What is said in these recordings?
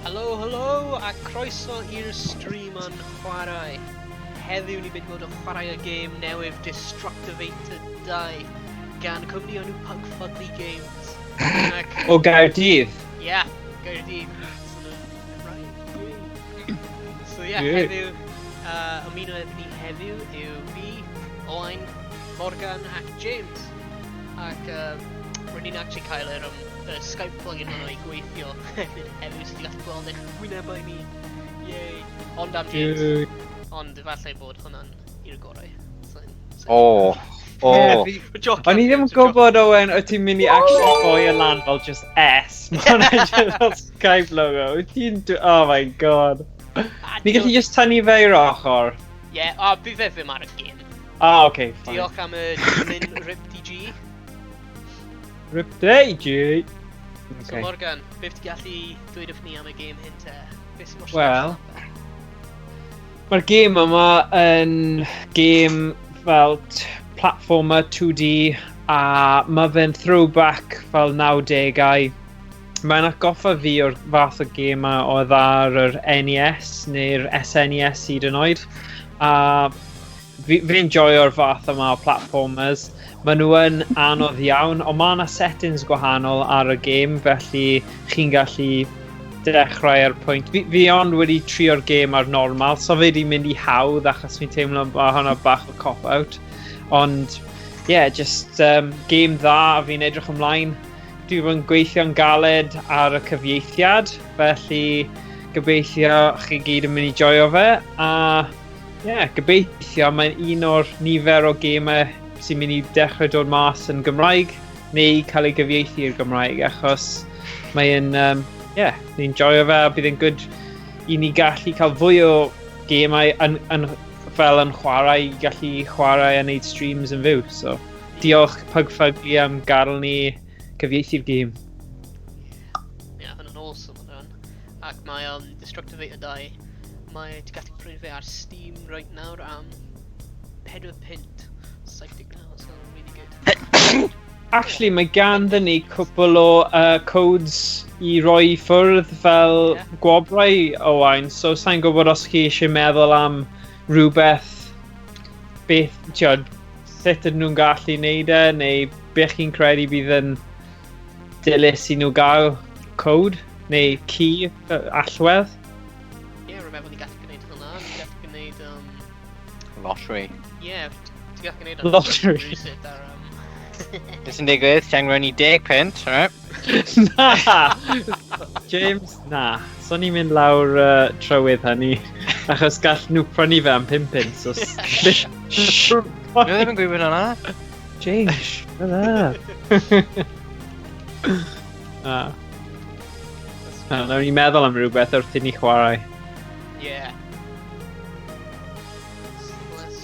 Helo, helo, a croeso i'r stream yn chwarae. Heddiw ni mynd bod yn chwarae y gêm newydd Destructivator 2 gan cwmni o'n nhw Pug Fugly Games. Ac, O Gaerdydd. yeah, Gaerdydd. So, nhw'n Cymraeg. Yay. So yeah, Yay. heddiw, ymuno efo ni heddiw yw fi, Owain, Morgan ac James. Ac rydyn ni'n actually cael yr y Skype plugin hwnnw i gweithio hefyd heddiw, so ti'n gallu gweld eich wynebau ni. Yay. Ond am James. Yay. Ond efallai bod hwnna'n i'r gorau. O, o. Ie, O'n i ddim yn gwybod, Owen, o ti'n mynd i actually rhoi y lan fel just S. Mae'n just fel Skype logo. Wyt ti'n... Oh my God. Ni gallu just tynnu fe i'r ochr. Ie, a bydd fe ddim ar y gêm. Ah, okay, fine. Diolch am y dilyn Rip DG. Rip day, G. So Okay. Morgan, beth ti'n gallu dweud wrth ni am y gêm hyn te? Beth sy'n mor Wel, special am fe? Mae'r gêm yma yn gêm fel platformer 2D a mae fe'n throwback fel 90au. Mae'n atgoffa fi o'r fath o gêm a oedd ar yr NES neu'r SNES hyd yn oed. A fi'n joio'r fath yma o platformers. Maen nhw yn anodd iawn, ond mae yna settings gwahanol ar y gêm, felly chi'n gallu dechrau ar pwynt. Fi ond wedi trio'r gêm ar normal, so fi wedi mynd i hawdd achos fi'n teimlo bod hwnna bach o cop-out. Ond, yeah, just gêm dda a fi'n edrych ymlaen. Dwi wedi bod yn gweithio'n galed ar y cyfieithiad, felly gobeithio chi gyd yn mynd i joio fe. A yeah, gobeithio mae'n un o'r nifer o gemau sy'n mynd i dechrau dod mas yn Gymraeg neu cael ei gyfieithu i'r Gymraeg, achos mae'n, yeah, ni'n joio fe a bydd yn good i ni gallu cael fwy o gemau yn, fel yn chwarae, i gallu chwarae a wneud streams yn fyw. So, diolch Pug Fugly am gadael ni cyfieithu'r gêm. Ie, hwnna'n awesome hwnna'n. Ac mae Destructivator 2, mae ti'n gallu prynu fe ar Steam right nawr am 4 punt. 79, so really good. Actually, mae ganddyn ni cwpl o codes i roi i ffwrdd fel gwobrau, Owain, so sa'n gwybod os chi eisiau meddwl am rhywbeth, beth, tiod, sut ydyn nhw'n gallu neud e, neu beth chi'n credu bydd yn dilys i nhw gael code, neu key, allwedd. Ie, rwy'n meddwl ni gallu gwneud hwnna. Ni gallu gwneud, Lottery. Ie, ti'n gallu gwneud Lottery. rhywsut ar... Beth sy'n digwydd? Ti'n rhoi ni 10 punt, right? Na! James, na. So ni'n mynd lawr trywydd hynny, achos gall nhw prynu fe am 5 punt, so Dwi ddim yn gwybod hwnna. James, shut up. Ah. Na, nawn ni meddwl am rhywbeth wrth i ni chwarae. Yeah. So,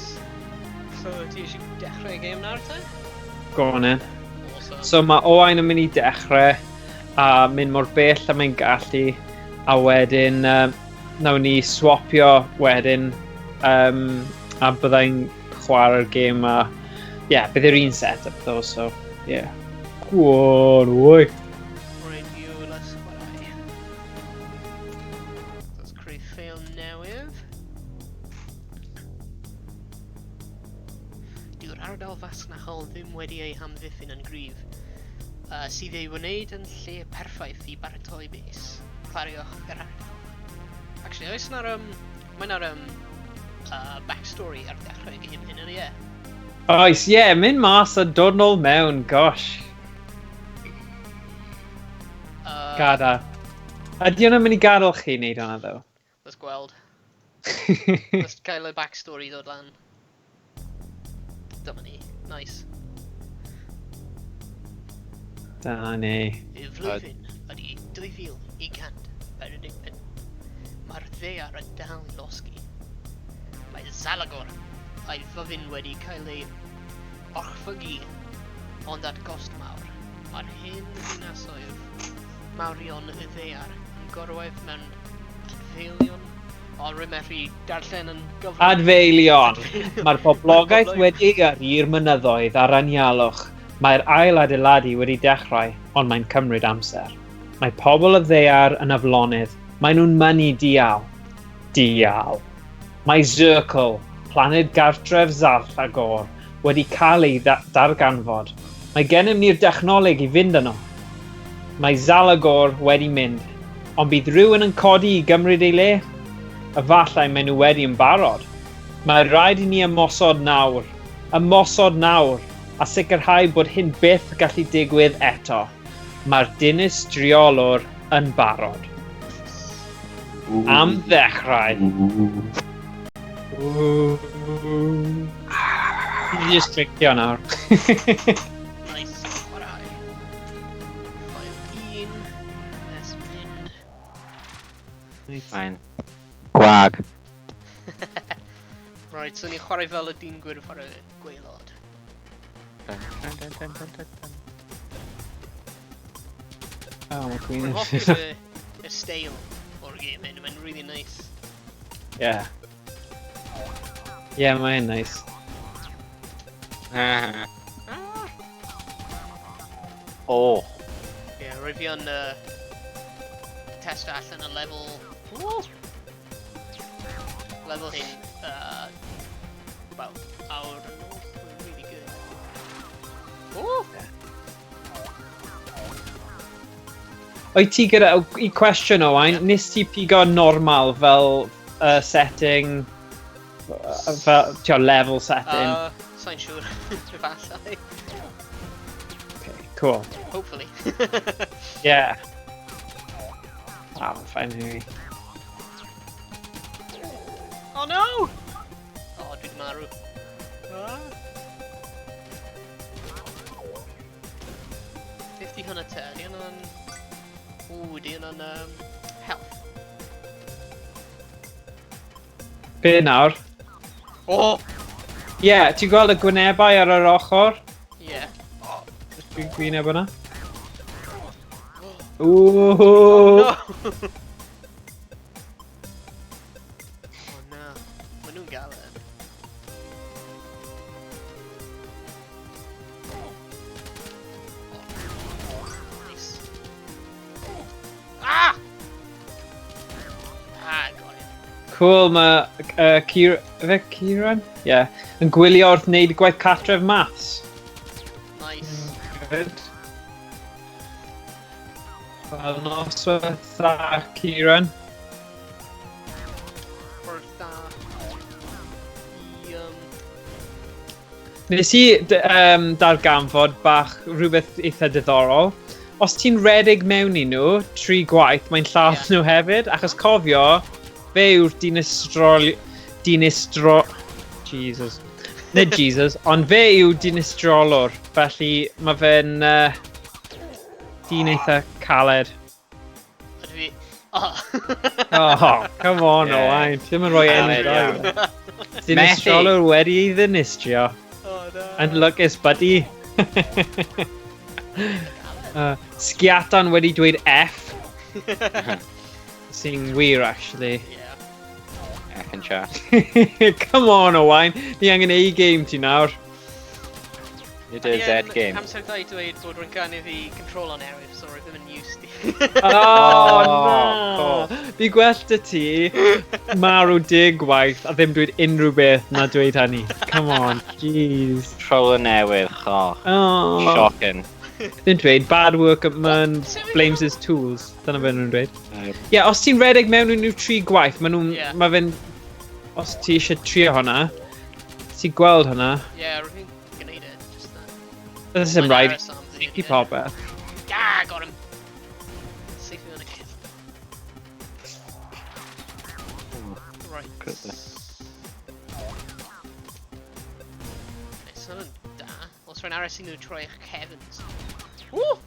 so ti eisiau dechrau y gêm nawr te? Go on then. Awesome. So mae Owain yn mynd i dechrau a mynd mor bell a mae'n gallu a wedyn nawn ni swapio wedyn a byddai'n chwarae'r gêm a yeah, bydd yr un set-up though, so yeah. Go on, oi. Right, you, let's chwarae. Let's creu ffeil newydd. Dyw'r ardal fasnachol ddim wedi ei hamddiffyn yn gryf, sydd ei wneud yn lle perffaith i baratoi base. Clariwch yr ardal. Actually, oes na'r, mae na'r backstory ar dechrau y gêm hyn, ydy e? Oes, ie, yeah, mynd mas a dod nôl mewn, gosh. Gada. Ydy hwnna'n mynd i gadael chi wneud hwnna, ddo? Let's gweld. Let's cael y backstory ddod lan. Dyma ni. Nice. Da ni. Y flwyddyn ydy 2145. Mae'r ddaear yn dal i losgi. Mae Zalagor a'i fyddin wedi cael ei orchfygu, ond at gost mawr. Mae'r hen ddinasoedd mawrion y ddaear yn gorwedd mewn adfeilion. O, rwy'n methu darllen yn gyflym. Adfeilion. Mae'r boblogaeth wedi ei yrru i'r mynyddoedd a'r anialwch. Mae'r ail adeiladu wedi dechrau, ond mae'n cymryd amser. Mae pobl y ddaear yn aflonydd. Maen nhw'n mynnu dial. Dial. Mae Zircle, planed gartref Zalagor, wedi cael ei darganfod. Mae gennym ni'r dechnoleg i fynd yno. Mae Zalagor wedi mynd, ond bydd rhywun yn codi i gymryd ei le? Efallai maen nhw wedi yn barod. Mae rhaid i ni ymosod nawr. Ymosod nawr, a sicrhau bod hyn byth gallu digwydd eto. Mae'r dinistriolwr yn barod. Am ddechrau. Ti just clicio nawr. Nice, chwarae. File 1, S mynd. Fine. Gwag. Right, so ni'n chwarae fel y dyn gwyrdd ar y gwaelod. Dun, dun, dun, dun, dun, dun, dun. Oh, mae Queen. Rwy'n hoffi'r y steil o'r game hyn, mae'n really nice. Yeah. Yeah, mae'n nice. Ah! Oh. Yeah, rwy fi yn test allan y level... Woo! Level hyn, about awr yn ôl. Mae'n really good. Woo! Oed ti gyda, i cwestiwn Owain, nes ti pigo normal fel setting, fel, ti'n level setting? Sa'n siŵr, efallai. Okay, cool. Hopefully. Yeah. Ah, mae'n fine i fi. Oh no! Oh, dwi 'di marw. Ah. Beth di hwnna te? Di hwnna'n... Ww, di hwnna'n health. Be nawr? Oh! Yeah, ti'n gweld y gwynebau ar yr ochr? Yeah. Dwi'n gwyneb yna. Ooh! Oh no! Oh no. Maen nhw'n galed. Oh, nice. Ah! Ah, got him. Cool, mae Kieran, Kieran? Yeah. Yn gwylio wrth wneud gwaith cartref maths. Nice. Good. Wel, noswaith dda, Kieran. Ffordd dda i... Nes i darganfod bach rhywbeth eitha diddorol. Os ti'n redeg mewn i nhw, tri gwaith, mae'n lladd nhw hefyd, achos cofio, fe yw'r dinistrol... Dinistro... Jesus. Nid Jesus, ond fe yw dinistrolwr, felly mae fe'n dyn eitha caled. Ydw i... Oh. Oh, come on, Yeah. Owain. Ti ddim yn rhoi enw Caled da. iawn. Dinistrolwr wedi ei ddinistrio. Oh no. Unluckus, buddy. Sgiatan wedi dweud F. Sy'n wir, actually. Yeah. F in chat. Come on, Owain. Ni angen A-game ti nawr. Nid y Z game. Amser da i dweud bod rwy'n gan i fi control on newydd, so rwy ddim yn used i. Oh, Oh, no. Fi gwell dy ti marw 10 gwaith a ddim dweud unrhyw beth na dweud hynny. Come on, jeez. Controller newydd, oh. Oh. Shocking. Ddim dweud, bad workman blames his tools. Dyna beth nhw'n dweud. Ie, yeah, os ti'n redeg mewn nhw tri gwaith, maen nhw'n... Ie. Mae fe'n... Os ti eisiau trio hwnna, ti'n gweld hwnna, Yeah, rwy'n gwneud e, just that. Does dim Mae'n rhaid aros am i funud, ie. popeth. Ah, got him! Saethu yn y cefn. Right. Goodness. Nice, hwnna'n da. Os rwy'n aros i nhw troi eich cefns. Woo!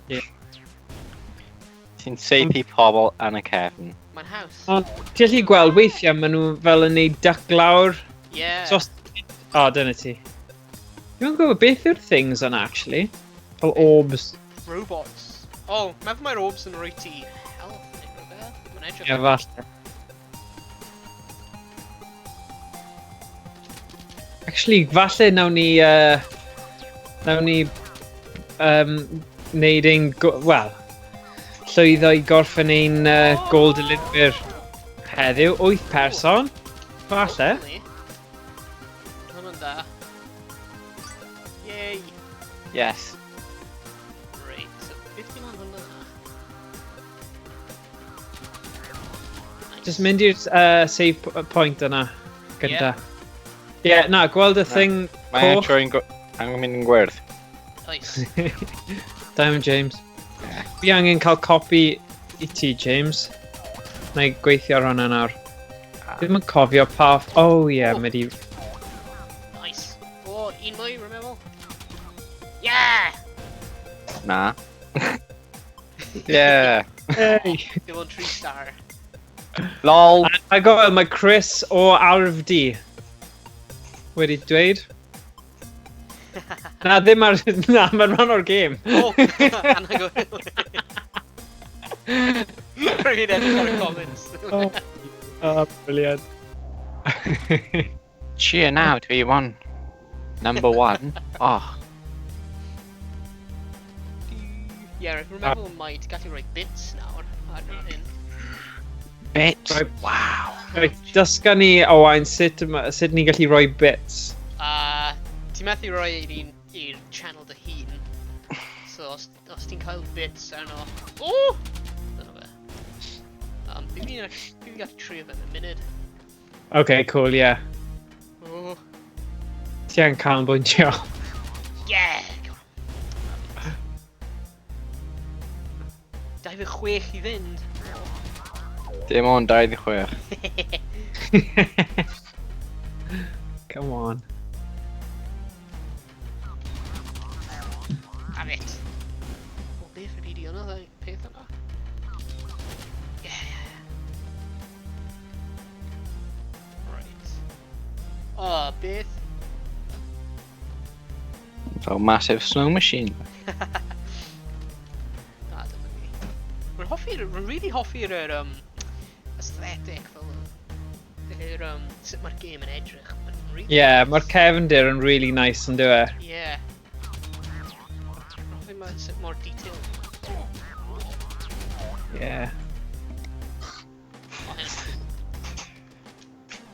Ti'n saethu pobl yn y cefn. Mae'n haws. Ond ti'n gallu gweld weithiau maen nhw fel yn neud duck lawr. Yeah. So os... O, oh, dyna ti. Dwi'n gwybod beth yw'r things yna, actually. Fel orbs. Robots. Oh, meddwl mae'r orbs yn rhoi ti health neu rhywbeth. Mae'n edrych. Ie, falle. Actually, falle nawn ni... Nawn ni... Neud ein... Wel, llwyddo i gorffen ein Oh. gol dilynwyr. Heddiw, 8 person. Falle. Hopefully. Hwnnw'n da. Yay! Yes. Reit, so beth ti'n lan hwnna? Nice. Just mynd i'r save point yna. Gynta. Ie, yeah, na, gweld y thing Mae'n coch. troi'n angen mynd yn gwyrdd. Nice. Diamond James. Fi angen cael copi i ti, James. Na i gweithio ar hwnna nawr. Fi ddim yn cofio pa... Oh, ie, yeah, Oh. mae di... Nice. O, un mwy, rwy'n meddwl. Yeah! Na. Yeah. Hey. Dim ond 3 star. LOL. A gofio, mae Chris o Arfdi wedi dweud. Na, ddim ar... Na, mae'n rhan o'r gêm. O, anhygoel. Rwy'n edrych ar y comments. Oh, oh, brilliant. Cheer now to be one. Number one. Oh. Ie, rwy'n meddwl mai ti'n gallu rhoi bits nawr ar hyn. Bits. Right. Wow. Right, dysga ni, Owain, sut, sut ni'n gallu rhoi bits. A ti'n methu rhoi i'r un i'r channel dy hun. So os ti'n cael bits arno... O! Dyna fe. Fi'n gallu trio fe mewn munud. Okay, cool, yeah. O! Ti angen canolbwyntio. Yeah! Come on. 26 i fynd. Dim ond 26. Come on. Have it. O, beth ydi di hwnna, peth yna? Yeah. Right. O, beth? Fel massive snow machine. Na, dyma ni. Rwy'n really hoffi'r aesthetic fel yr, sut mae'r gêm yn edrych. Mae'n really Yeah, nice. mae'r cefndir yn really nice yn dyw e. Yeah. Rwy'n hoffi sut mor detailed. Yeah. O, hynna'n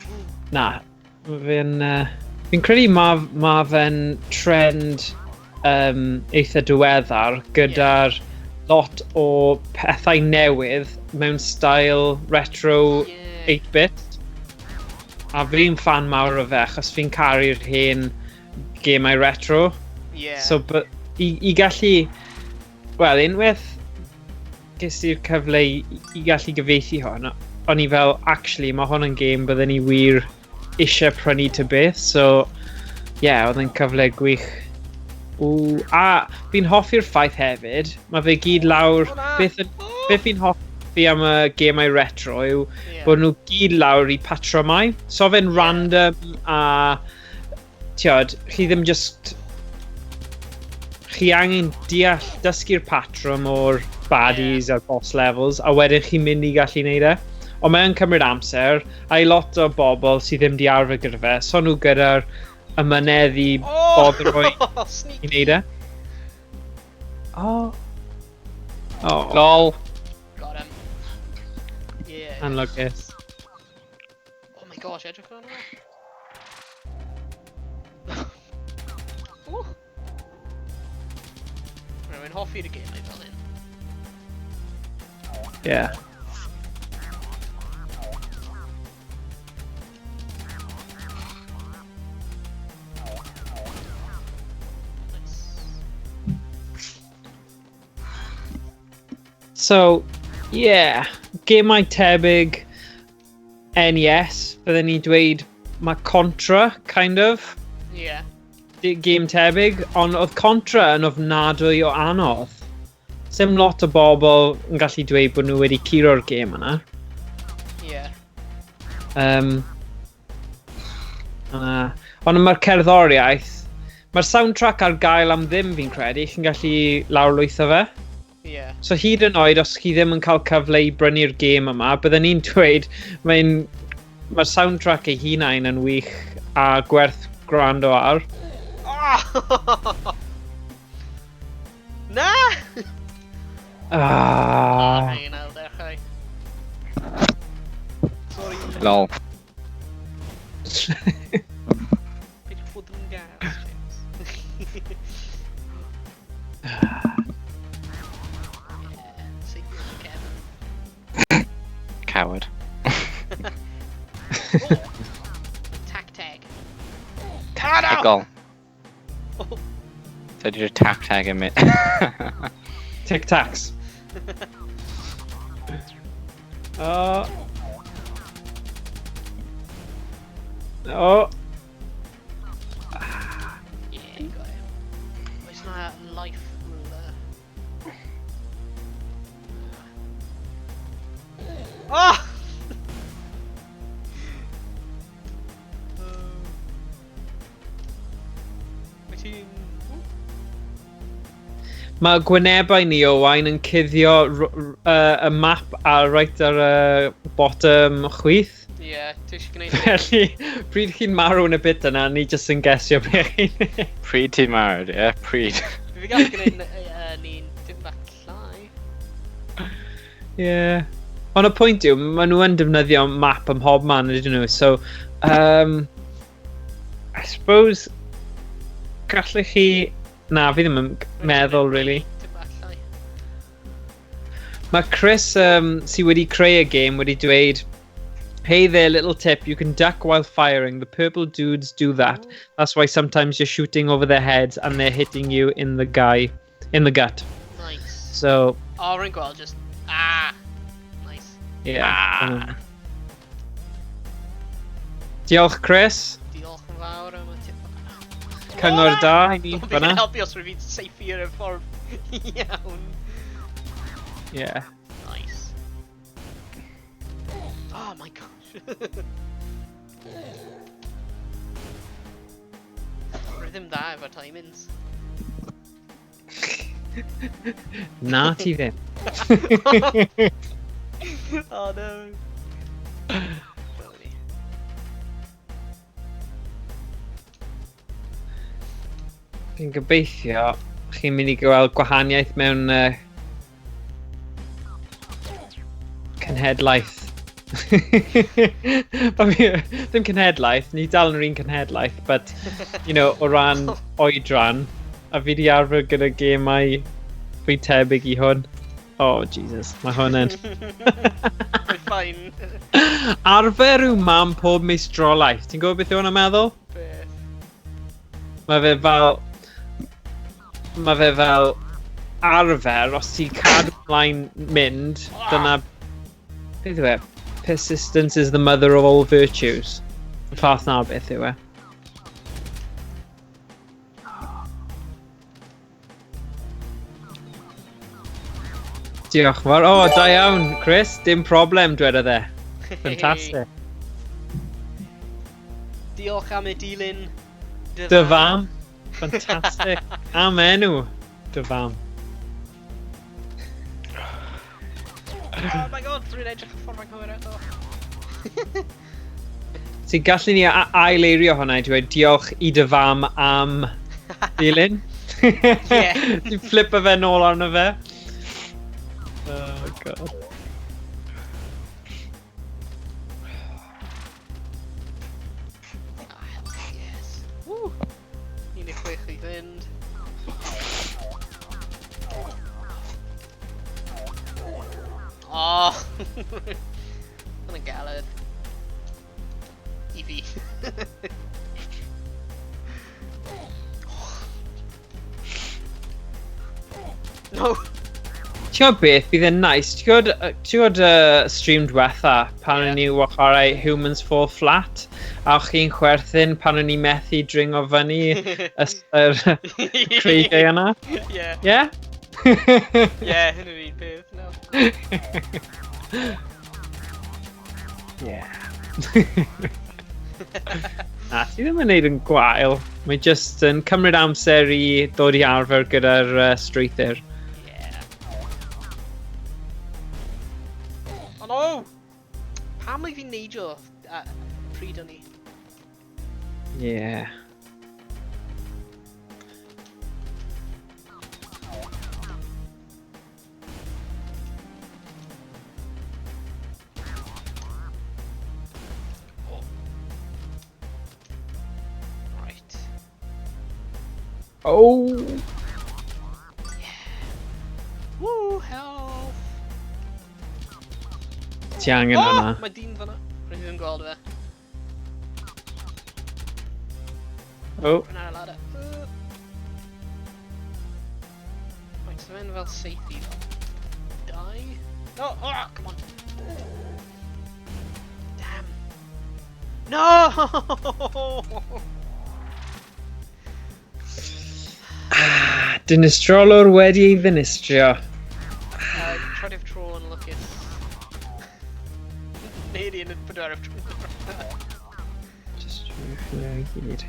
cool. Na, fi'n... fi'n credu ma fe'n trend eitha diweddar gyda'r lot o pethau newydd mewn style retro 8-bit. A fi'n fan mawr o fe achos fi'n caru'r hen gemau retro. So, but, i gallu... Wel, unwaith ges i'r cyfle i gallu gyfieithu hwn, o'n i fel, actually, mae hwn yn gêm bydden ni wir eisiau prynu ty beth, so, yeah, oedd yn cyfle gwych. Ww, a fi'n hoffi'r ffaith hefyd, mae fe gyd lawr, O, na! beth fi'n hoffi am y gemau retro yw bod nhw gyd lawr i patrymau. So fe'n random a, tiod, chi ddim just... Chi angen deall, dysgu'r patrwm o'r baddies a'r boss levels, a wedyn chi'n mynd i gallu neud e. Ond mae'n cymryd amser, a i lot o bobl sydd ddim di arfer gyda fe, so nhw gyda'r ymynedd i boddroi Sneaky. i neud e. Oh. Oh. LOL. Got him. Yeah. Anlwcus. Oh my gosh, edrych ar hwnna. Ww. Rwy'n hoffi'r gemau fel hyn. Yeah. Nice. So, yeah, gemau tebyg NES, fydden ni'n dweud mae Contra, kind of, game tebyg, ond oedd Contra yn ofnadwy o anodd. Sim lot o bobl yn gallu dweud bod nhw wedi curo'r gêm yna. Ond mae'r cerddoriaeth, mae'r soundtrack ar gael am ddim fi'n credu, chi'n gallu lawrlwytho fe. So hyd yn oed, os chi ddim yn cael cyfle i brynu'r gêm yma, bydden ni'n dweud mae'r soundtrack ei hunain yn wych a gwerth gwrando ar. Oh! Na! Ah. Rhaid ail ddechrau. Sorry. Lol. Peidiwch bod yn gas, James. Yeah, saethu yn cefn. Coward. Oh! Tac tag. Tactical. Oh. So did you tac tag him it? Tic Tacs. Oh. Oh. Yeah, got him. Oes na life ruler? Oh! Wyt ti'n... Mae gwynebau ni, Owain, yn cuddio y map ar right ar y bottom chwith. Ie, yeah, ti eisiau gwneud... Felly, pryd chi'n marw yn y bit yna, ni jyst yn gesio be chi'n... Pryd ti'n marw, ie? Pryd. Fi gallu gwneud ni'n dim bach llai. Ie. Ond y pwynt yw, maen nhw yn defnyddio map ym mhob man, ydyn nhw. So, I suppose, gallech chi... Na, fi ddim yn meddwl, really. Dim bach llai. Mae Chris, sydd wedi creu y game, wedi dweud, "Hey there, little tip, you can duck while firing. The purple dudes do that. That's why sometimes you're shooting over their heads and they're hitting you in the guy, in the gut." Nice. So, O, rwy'n gweld, just... Ah! Nice. Yeah. Ah. Diolch, Chris. Diolch yn fawr am y tip. Cyngor da i ni Fi'n fyna. helpu os rwy'n fi'n saethu ar y ffordd iawn. Yeah. Nice. Oh my gosh. Rwy ddim dda efo timings. Na ti ddim. Oh no. Dyna ni. Fi'n gobeithio chi'n mynd i gweld gwahaniaeth mewn cenhedlaeth. Ddim cenhedlaeth, ni dal yn yr un cenhedlaeth, but, o ran oedran, a fi di arfer gyda gemau fwy tebyg i hwn. Oh, Jesus, mae hwn yn... Mae'n fine. Arfer yw mam pob meistrolaeth. Ti'n gwybod beth yw hwnna'n meddwl? Beth? Mae fe fel arfer, os ti'n cadw ymlaen mynd, dyna... Beth yw e? Persistence is the mother of all virtues. Y fath na beth yw e. Diolch yn fawr. O, da iawn, Chris. Dim problem, dwedodd e. Fantastic. Diolch am y dilyn. Dy fam. Fantastic. Am enw. Dy fam. Oh my God, rwy'n edrych y ffordd anghywir eto. Ti'n gallu ni aileirio hwnna i dweud diolch i dy fam am dilyn? Yeah. Ti'n flipo fe nôl arno fe? Oh, God. Ah, hell yes. Woo! 16 i fynd. Oh! Hwnna'n galed. I fi. No! Ti'n gwybod beth, bydd e'n nice. Ti'n gwybod stream diwetha pan o'n i chwarae Humans Fall Flat a o'ch chi'n chwerthin pan o'n i methu dringo fyny yr creigiau yna? Yeah. Yeah? Yeah, hyn yw'r un peth. No. Yeah. Na, ti ddim yn neud yn gwael. Mae just yn cymryd amser i ddod i arfer gyda'r strwythur. Yeah. Oh no! Pam mae fi'n neidio pryd o'n i? Yeah. Oh! Yeah. Woo, health! Ti angen oh, hwnna. Mae dyn fyna. Rwy'n ddim yn gweld fe. Oh. Rwy'n ar y ladder. Right, so fe'n fel seithi fel. Dau. No, oh, come on. Damn. No! Ah, dinistrolwr wedi ei ddinistrio. Trydydd tro yn lwcus. Neud i yn y pedwerydd tro. Just trwy i gyd.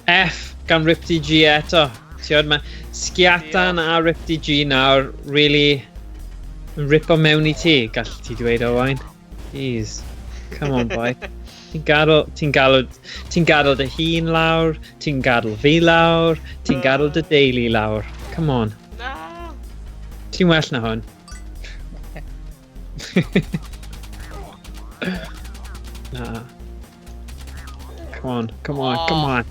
F gan Rip DG eto. Ti'n mae Sgiatan a Rip DG nawr really yn ripo mewn i ti, gall ti dweud Owain. Jeez. Come on, boy. Ti'n gadael, ti'n gadael, ti'n gadael dy hun lawr, ti'n gadael fi lawr, ti'n gadael dy deulu lawr. Come on. Na! Ti'n well na hwn. Na. Come on, come on, come Oh. on.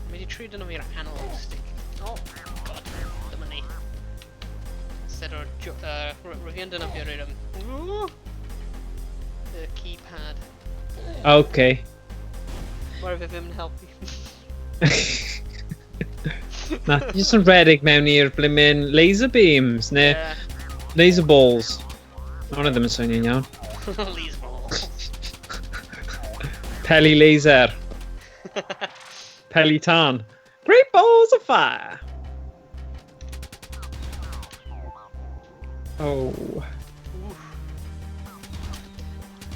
Mae wedi trwy dynnu fi'r analog stick. Oh, god. Dyma ni. Instead o'r... Rwy fi yn defnyddio'r y keypad. Okay. Mae fe ddim yn helpu. Na, ti jyst yn rhedeg mewn i'r blimmin laser beams, neu laser balls. Ma' hwnna ddim yn swnio'n iawn. Laser balls. Peli laser. Peli tân. Great balls of fire! Oh.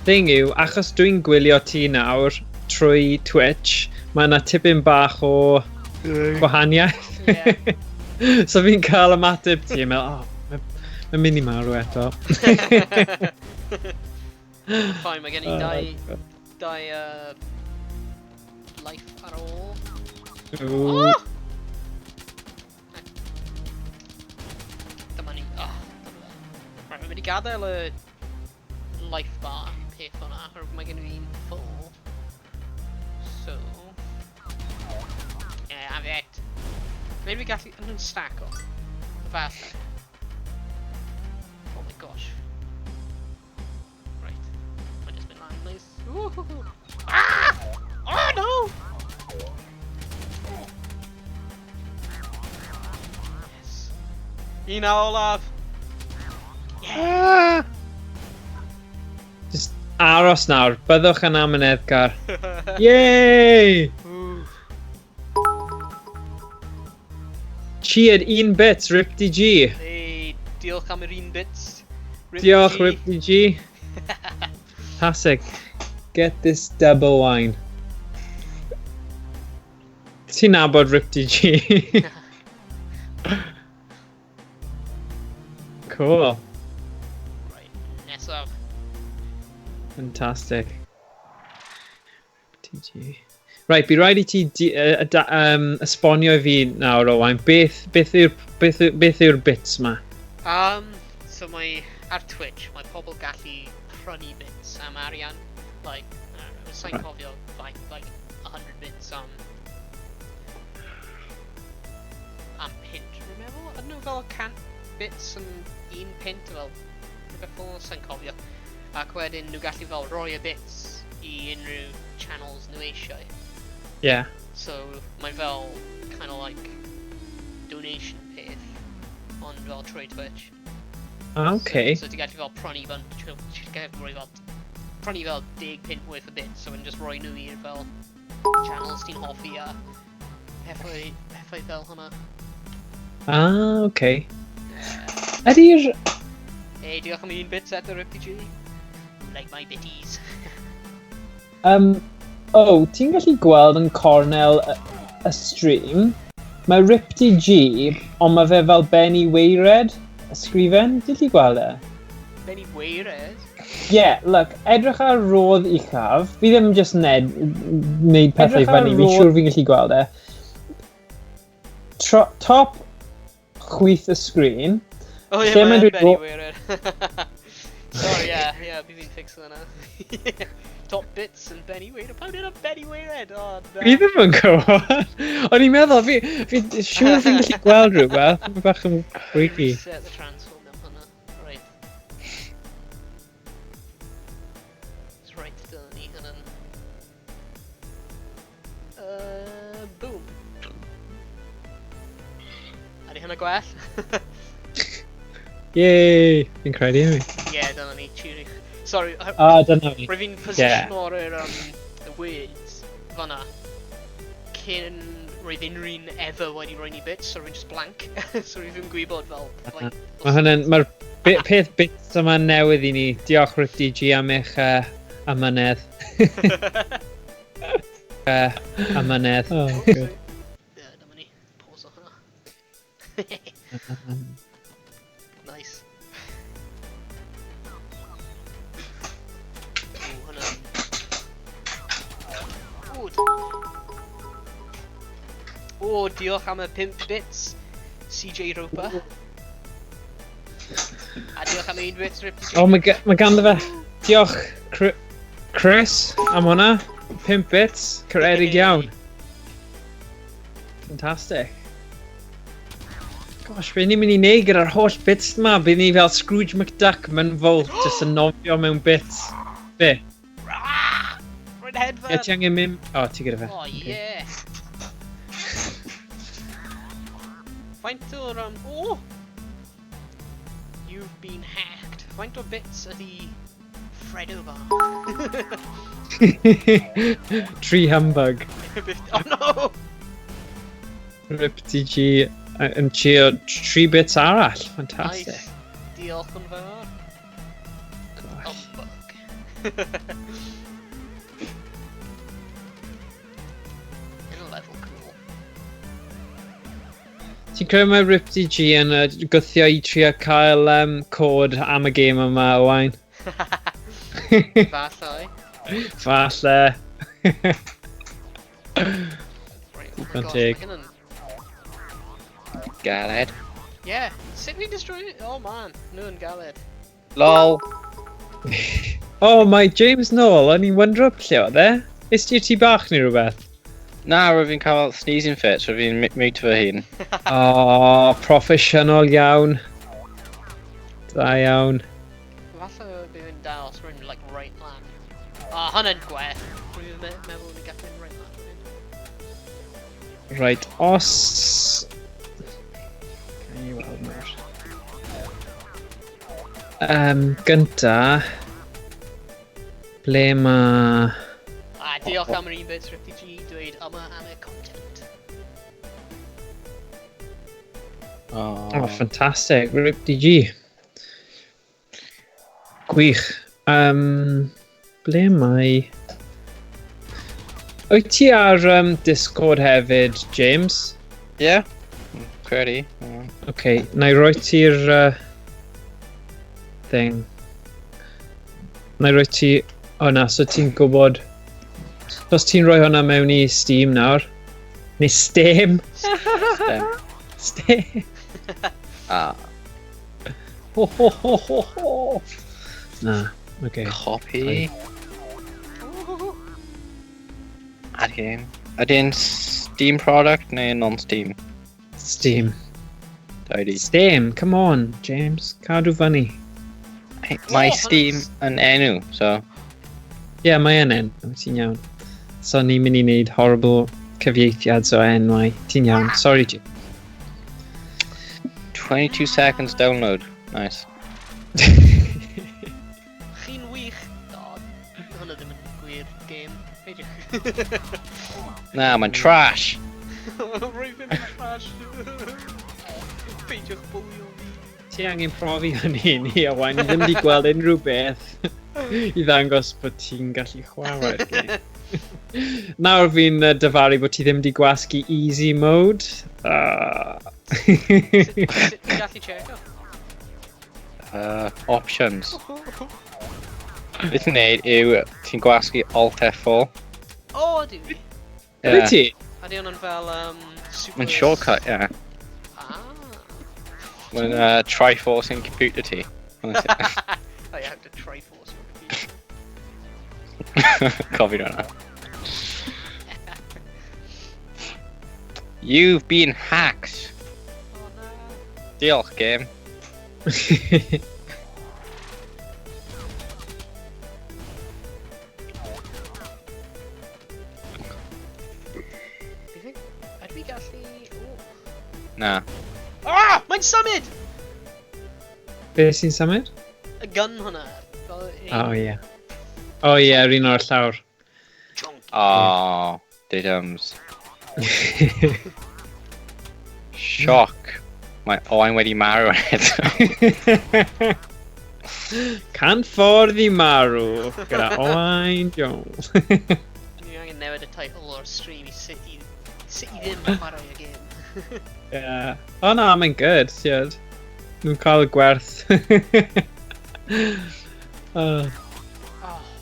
Thing yw, achos dwi'n gwylio ti nawr trwy Twitch, mae yna tipyn bach o gwahaniaeth. So fi'n cael ymateb ti, yn meddwl, oh, mae'n mynd i marw eto. Fine, mae gen i dau life ar ôl. Ooh. Oh! Dyma ni. Oh, dyma fe. Right, mae'n mynd i gadael y life bar peth hwnna, oherwydd mae gen i un full. So... Yeah, have it. Maybe gallu... Yn nhw'n stack o. Falle. Oh my gosh. Right. Mae'n just mynd lan, nice. Woohoo! Ah! Oh no! Yes. Un olaf! Ah! Just aros nawr, byddwch yn amyneddgar. Yay! Ooh. Cheered un bit, Rip DG. Hey, diolch am yr un bits. Rip Diolch, G. Rip DG. Classic. Get this double wine. Ti'n nabod Rip DG? Cool. Right, nesaf. Fantastic. Rip DG. Right, by rhaid i ti esbonio i fi nawr, Owain, beth yw'r bits ma? So mae ar Twitch, mae pobl gallu prynu bits am arian. Like, sa'n cofio, like 100 bits am pint, rwy'n meddwl? Ydyn nhw fel 100 bits yn un pint, fel rhywbeth fel sa'n cofio. Ac wedyn nhw gallu fel rhoi y bits i unrhyw channels nhw eisiau. So mae fel kind of like donation peth, ond fel trwy Twitch. Okay. So ti'n gallu fel prynu bunch, ti'n gallu rhoi fel, prynu fel 10 pint worth o bits, so yn just rhoi nhw i'r fel channels ti'n hoffi a pethau fel hwnna. Ah, okay. Ydy'r... Hey, diolch am un bit eto, RPG. Like my bitties. Oh, ti'n gallu gweld yn cornel y stream, mae Rip DG, ond mae fe fel Benny Weired, ysgrifen, ti'n gallu gweld e? Benny Weired. Yeah, look, edrych ar rodd uchaf. Fi ddim just ned, wneud pethau fyny, fi'n siŵr fi'n gallu gweld e. Tro, top chwith y sgrin. Oh yeah, mae'n Benny Weired. Sorry, yeah, fi fi'n fix hwnna. Top bits and Benny Weired. Pam dyn Benny Weired? Oh, no. Fi ddim yn gwybod. O'n i'n meddwl, fi siŵr fi'n gallu gweld rhywbeth. Mae'n bach yn freaky. Reset the transform am hwnna. Right. It's right, dyna ni hynny'n... Boom. Ydy hynna gwell? Yay! Fi'n credu hynny. Ie, dyna ni, cheery. Sorry, Ah, dyna ni. Rwy'n fi'n position o'r the words fanna cyn roedd unrhyw un ever wedi rhoi ni bits, so rwy'n just blank. So rwy'n ddim gwybod fel... Like, Mae hwnna'n... Mae'r peth bits yma newydd i ni. Diolch Rip DG am eich amynedd. Amynedd. Oh, good. Yeah, dyma ni. Pause o hwnna. Nice. Ooh, hwnna. Ooh, O, diolch am y 5 bits, CJ Roper. A diolch am 1 bit, Rip O, mae ma ganddo fe. Diolch, Chris, am hwnna. 5 bits. Caredig iawn. Fantastic. Gosh, be ni'n mynd i wneud gyda'r holl bits yma? Bydd ni fel Scrooge McDuck mewn vault, jyst yn nofio mewn bits. Be? Rwy'n hedfan! Ie, ti angen mynd... O, ti gyda fe. Oh, Ocê. yeah! Faint o'r... Oh! You've been hacked. Faint o bits ydi Fredo bar? Tree humbug. Oh no! Rip DG yn trio 3 bits arall. Fantastic. Nice. Diolch yn fawr. Gosh. Humbug. In a level cool. Ti'n credu mae Rip DG yn gwthio i trio cael cod am y gêm yma, Owain? Falle. Falle. Right, oh my Digon gosh, teg. mae hyn yn... Galed. Yeah, sut fi destroy it? Oh man, nhw yn galed. LOL. Oh, mae James nôl, o'n i'n wyndro lle oedd e? Is ti'r tŷ bach neu rhywbeth? Na, rwy'n fi'n cael sneezing fit, so fi'n mute fy hun. Oh, proffesiynol iawn. Da iawn. Falle bydd yn dal os rwy'n like right lan. Ah, hwnna'n gwell. Rwy'n meddwl ni'n gallu mynd right lan. Right, os... Gawn ni weld nawr. Gynta... Ble ma... Ah, diolch am yr un bit, Rip DG, dweud yma am y content. Oh. Oh, fantastic. Rip DG. Gwych. Ble mae... Wyt ti ar Discord hefyd, James? Yeah. Credu. Yeah. OK, na i roi ti'r thing. Na i roi ti... O na, so ti'n gwybod... Os ti'n rhoi hwnna mewn i Steam nawr. Neu Steam. Steam. Steam. Ah, Ho ho ho ho ho. Na, OK. copy. Add game. Ydy e'n Steam product neu non-Steam? Steam. Tidy. Steam, come on, James. Cadw fyny. Mae Oh, Steam yn enw, so... Ie, yeah, mae yn enw, ti'n iawn. So ni'n mynd i wneud horrible cyfieithiad o enwau. Ti'n iawn, sorry James. 22 seconds download. Nice. Chi'n wych. O, hwnna ddim yn gwir game. Peidiwch. Na, mae'n trash! Rwy'n ddim yn trash. Peidiwch bwlio fi. Ti angen profi hynny ni, Owain. Ni ddim wedi gweld unrhyw beth i ddangos bod ti'n gallu chwarae'r gêm. Nawr fi'n dyfaru bod ti ddim wedi gwasgu easy mode. Sut ti'n gallu checo? Options. Beth ti'n neud yw ti'n gwasgu Alt F4. O, ydw i. Yeah. Wyt ti? Ydy hwnna'n fel super... Mae'n shortcut, ie. Yeah. Ah. Mae'n Triforce yn computer ti. I have to Triforce your computer. Cofio hwnna. You've been hacked. Oh no. Diolch, game. Ydw i gallu... Na. Ah! Mae'n symud! Be sy'n symud? Y gun hwnna. Oh, ie. Oh, ie, yr un o'r llawr. Oh, didums. Sioc. Mae Owain wedi marw eto. Can ffordd i marw gyda Owain Jones. Ni angen newid y title o'r stream i sut i ddim chwarae y gêm. Yeah. Oh na, mae'n good, ti'od. Nhw'n cael y gwerth. Oh.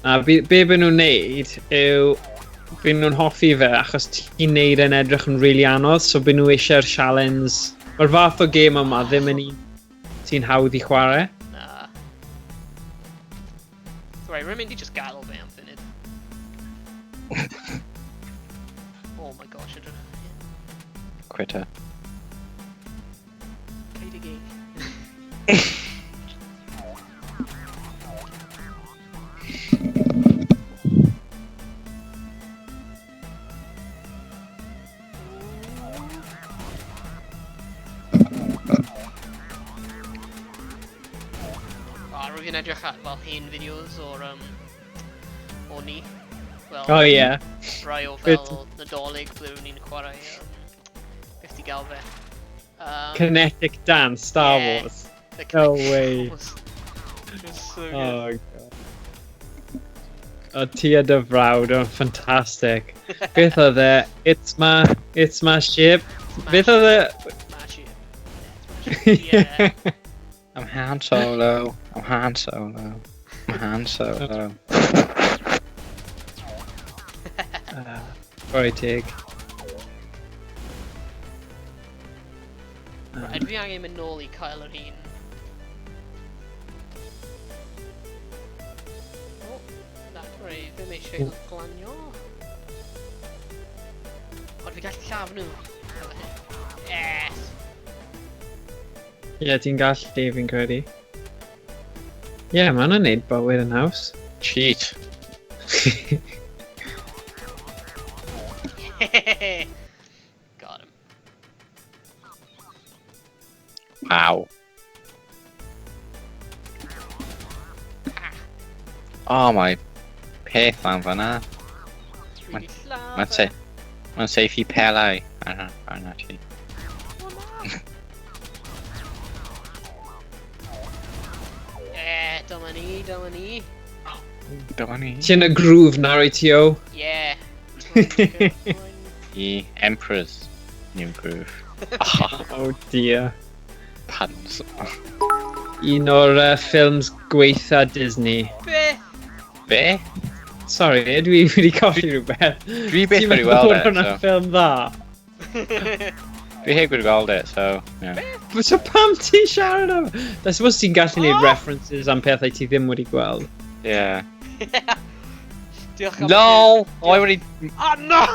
Na, be byd nhw'n neud yw byd nhw'n hoffi fe achos ti'n neud e'n edrych yn really anodd, so byd nhw eisiau'r challenge. Mae'r fath o gêm yma ddim yn un sy'n hawdd i chwarae. Na. Right, rwy'n mynd i just gadael fe am funud. Oh my gosh, edrych. Quitter. Ceid y gig. Rwy'n edrych at fel hen fideos o'r o ni. Fel, oh yeah. Rai o fel Nadolig ble o'n i'n chwarae beth ti gael fe. Kinetic Dance, Star Wars. No way. It's so good. Oh god. O ti a dy frawd, o'n ffantastig. Beth oedd e? It's my ship. Beth oedd e? My ship. Yeah. I'm Han Solo. I'm Han Solo. I'm Han Solo. Sorry, Tig. Right, fi angen mynd nôl i cael yr un. Oh, that right, ddim eisiau glanio. Ond fi gallu lladd nhw. Yes! Ie, yeah, ti'n gallu, fi'n credu. Ie, yeah, mae hwnna'n neud bywyd yn haws. Cheat. Got him. Wow. Oh, mae peth lan fan'na. Mae'n safe i pelau arna ti. Dyma ni, dyma ni. Dyma ni. Ti'n y groove nawr i ti o? Yeah. The Emperor's New Groove. Oh dear. Puns. Un o'r ffilms gweitha Disney. Be? Be? Sorry, ydw i wedi colli rhywbeth. Dwi byth wedi weld e. Ti'n meddwl bod hwnna'n ffilm dda? Dwi heb wedi gweld e, so... Yeah. So pam ti'n siarad am... I suppose ti'n gallu gwneud references am pethau ti ddim wedi gweld. Yeah. Diolch am... No! O, i wedi... Oh, no!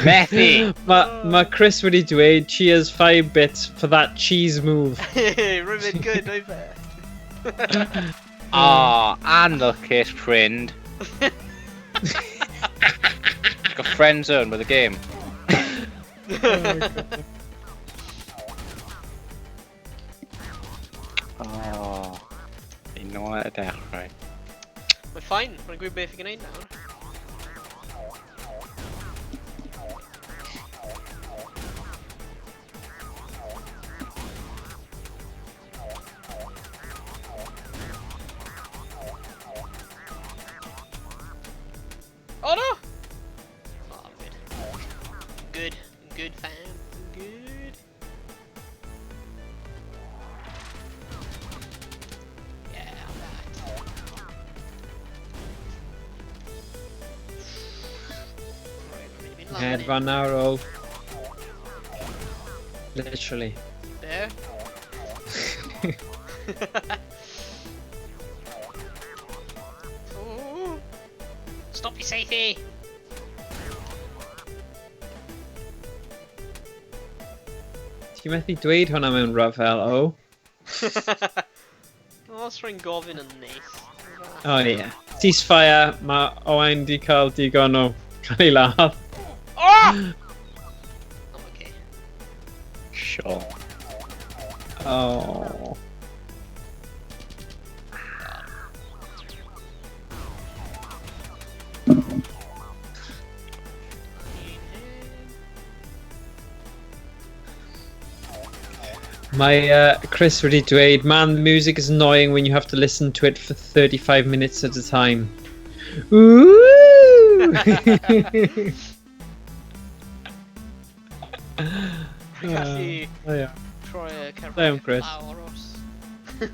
Methu! Mae Chris wedi dweud, cheers 5 bits for that cheese move. Rwy'n mynd good, o'i fe? Ah, anlwcus friend. Got friend zone with the game. Oh, i nôl at y dechrau. Mae'n fine, mae'n gwybod beth i gwneud nawr. Oh no! Oh, I'm good. Good. I'm good, fam. I'm good. Ti'n hedfan nawr o... Literally. Be? Ooh. Stop i seithi! Ti'n methu dweud hwnna mewn rhyfel, o? Os rwy'n gofyn yn neis. O oh, ie. Yeah. Ceasefire, mae Owain di cael digon o cael ei ladd. Oh! I'm okay. Sure. Oh. Mae Chris wedi dweud, man, the music is annoying when you have to listen to it for 35 minutes at a time. Ooh! Rwy'n gallu Oh, yeah. troi y Da iawn, cerddoriaeth Chris. lawr os... os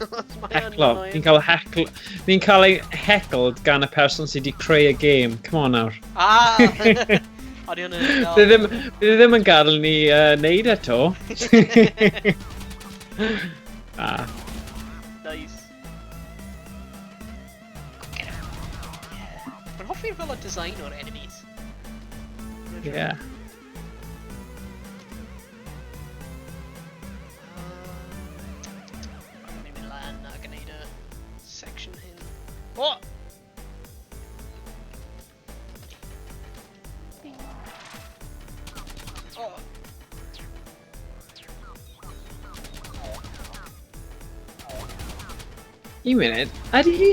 mae yn Heclo. annoying. Ni'n cael heckle... Ni'n cael ei heckled gan y person sydd wedi creu y game. Come on nawr. Ah! Odi hwnna'n Bydd ddim, bydd ddim yn gadael ni neud eto. Ah. Nice. Go get him. Yeah. Mae'n hoffi'r fel y design o'r enemies. Yeah. Mae'n mynd lan a gwneud y section hyn. Oh! Oh! Un munud, ydy...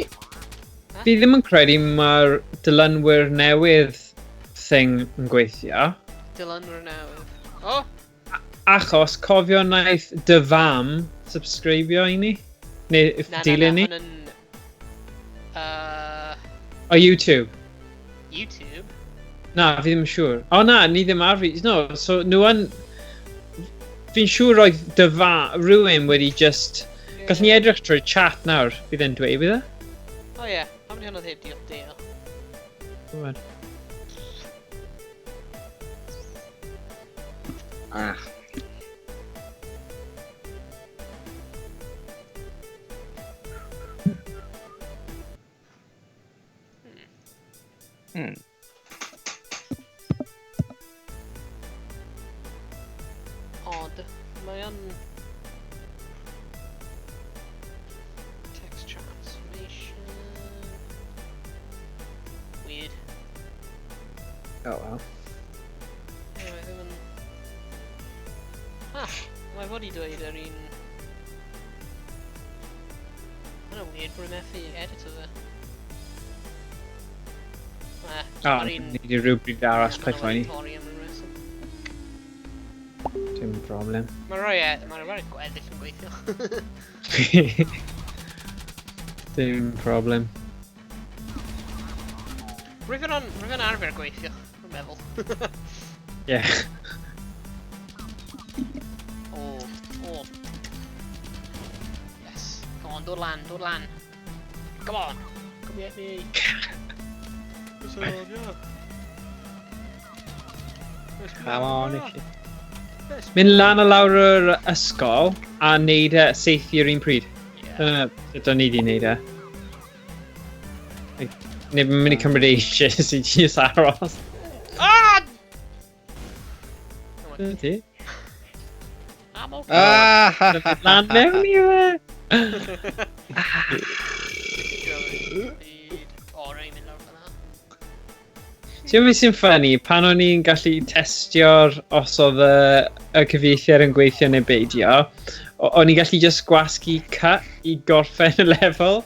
Fi ddim yn credu mae'r dilynwyr newydd thing yn gweithio. Dilynwyr newydd. Oh! Achos cofio wnaeth dy fam subscribio i ni? Neu Na, na, na, dilyn ni? hwn yn... O YouTube. YouTube? Na, fi ddim yn siŵr. O na, ni ddim ar fi. No, so nhw yn... Fi'n siŵr roedd dy fa... rhywun wedi just... Gallwn ni edrych trwy chat nawr, bydd e'n dweud, bydd e? O ie, pam di hwnna ddim di update? Gwbod. Ah. Odd. Mae yn... Text transformation... Weird. Oh well. Ie, mae ddim yn... Ah, mae fod i dweud yr un... Mae'n weird bod methu edit o fe. Ah, Ah, mae'r un... ni wedi rhywbryd arall, Ie, paid ma' nhw wedi poeni. torri am ryw reswm. Dim problem. Mae rhai, mae rhai gweddill yn gweithio. Dim problem. Rwyf yn arfer gweithio, rwy'n meddwl. Yeah. Oh, oh. Yes. Come on, dod lan, dod lan. Come on. Come get me. Come on, Nicky. Mynd lan a lawr yr ysgol a neud e seithi yr un pryd. Yeah. Dyna sut o'n i wedi neud e. Like, neu mae'n mynd i cymryd ages i just aros. Ah! Dyna ti. I'm okay. Ah! Ha, ha, ha, Lan mewn i fe! O, rhaid mynd lawr fyna. Ti'n meddwl sy'n ffynnu, pan o'n i'n gallu testio'r os oedd y cyfieithiad yn gweithio neu beidio, o'n i'n gallu just gwasgu cut i gorffen y lefel.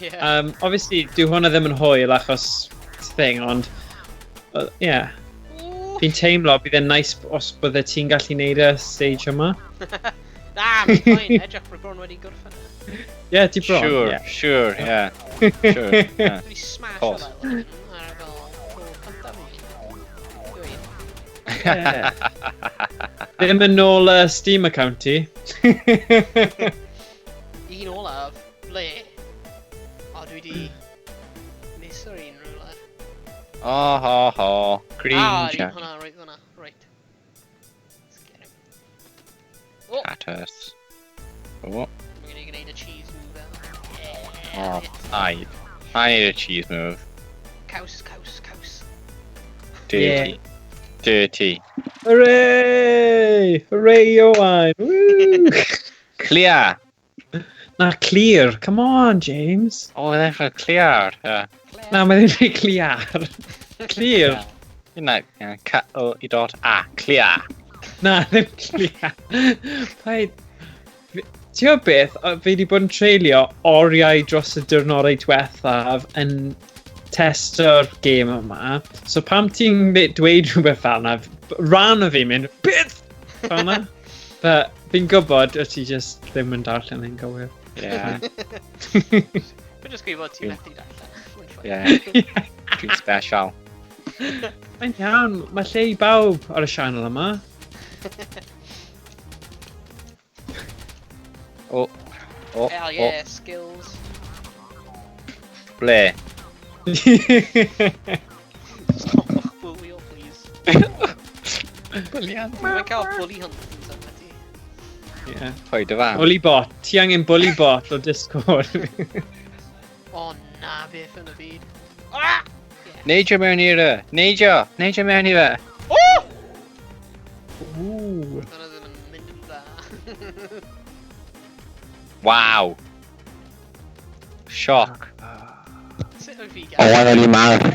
Yeah. Obviously, dyw hwnna ddim yn hwyl achos thing, ond... yeah. Ooh. Fi'n teimlo bydd e'n nice os bydde ti'n gallu neud y stage yma. Na, mae'n fine. Edrych, rwy bron wedi gorffen e. Yeah, ti bron. Sure, yeah. sure, yeah. Sure, yeah. Dwi smash o Course. fel hyn ar fel tro cyntaf fi. Dwi. Yeah. Ddim yn ôl Steam account ti. Un olaf, ble? O, dwi di miso'r un rhywle. Oh, ho, ho. Green Ah, un Jack. hwnna, reit hwnna. contest. Oh. We're gonna gwneud y cheese move. Oh, I need a cheese move. Caws, caws, caws. Dirty. Yeah. Dirty. Hooray! Hooray, Ioan! Woo! Clear! Na, clear. Come on, James. Oh, they're for clear. Yeah. Na, mae ddim yn clear. Clear. Yna, C O I dot A. Clear. Na, ddim clear. Paid. Ti'n gwybod beth? Fi wedi bod yn treulio oriau dros y diwrnodau diwethaf yn testo'r gêm yma. So pam ti'n dweud rhywbeth fel yna, rhan o fi'n mynd, beth? Fel yna. But fi'n gwybod o ti just ddim yn darllen yn gywir. Yeah. Fi'n just gwybod ti'n methu darllen. Yeah. Dwi'n special. Mae'n iawn, mae lle i bawb ar y sianel yma. Oh, oh, Hell yeah, oh. Skills. Ble? Stopwch bwlio, please. Bwlian. Mae'n cael bully huntings arna ti. Yeah. Pwy dy fam? Bully bot. Ti angen bully bot o Discord. O na, beth yn y byd. Ah! Yeah. Neidio mewn i'r e. Neidio! Neidio mewn i fe! Oh! Ooh. Dyna ddim yn mynd yn dda. Waw! Sioc. Sut wyt fi O, gael? o'n i marw.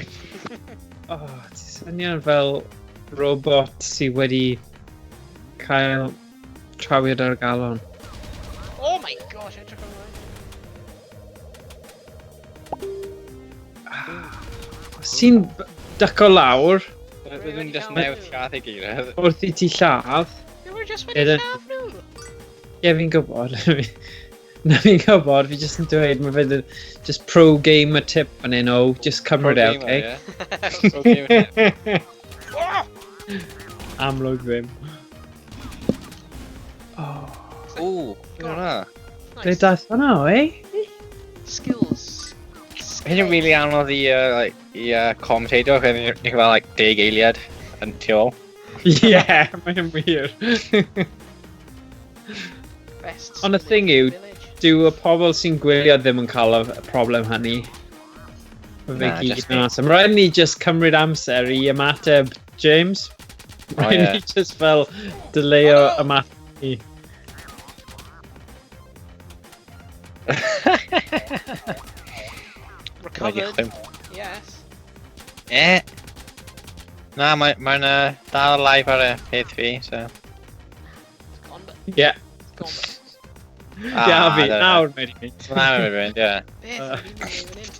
Oh, ti'n swnio'n fel robot sydd wedi cael trawiad ar y galon. Oh my gosh, edrych ar hwnna. Os ti'n dyco lawr Byddwn ni'n just newid lladd ei gilydd. wrth i ti lladd... They were just wedi lladd nhw! Ie, fi'n gwybod. Na, fi'n gwybod, fi jyst yn dweud, mae fe just pro-gamer tip fan hyn o, just cymryd e, okay? Pro-gamer tip. Amlwg ddim. Oh. Ooh, hwnna. Ble dath hwnna, eh? Skills. Hyn yn really anodd i, like, i commentator, chos ni'n cael like, 10 eiliad yn tu ôl. Ie, mae'n wir. Best Ond y thing yw, village. dyw y pobl sy'n gwylio ddim yn cael y problem hynny. Mae fe Na, gyd just yn ni. awesome. Rhaid ni just cymryd amser i ymateb, James. Oh, Rhaid ie. ni just fel delayo Oh, no. ymateb ni. Recovered. Yes. Eh. Na, mae'n dal live ar y peth fi, so... It's gone, but... Ie. It's gone, but... Ia, fi, nawr mae wedi mynd. Na, mae'n mynd, ie. Beth yw'n mynd fan hyn?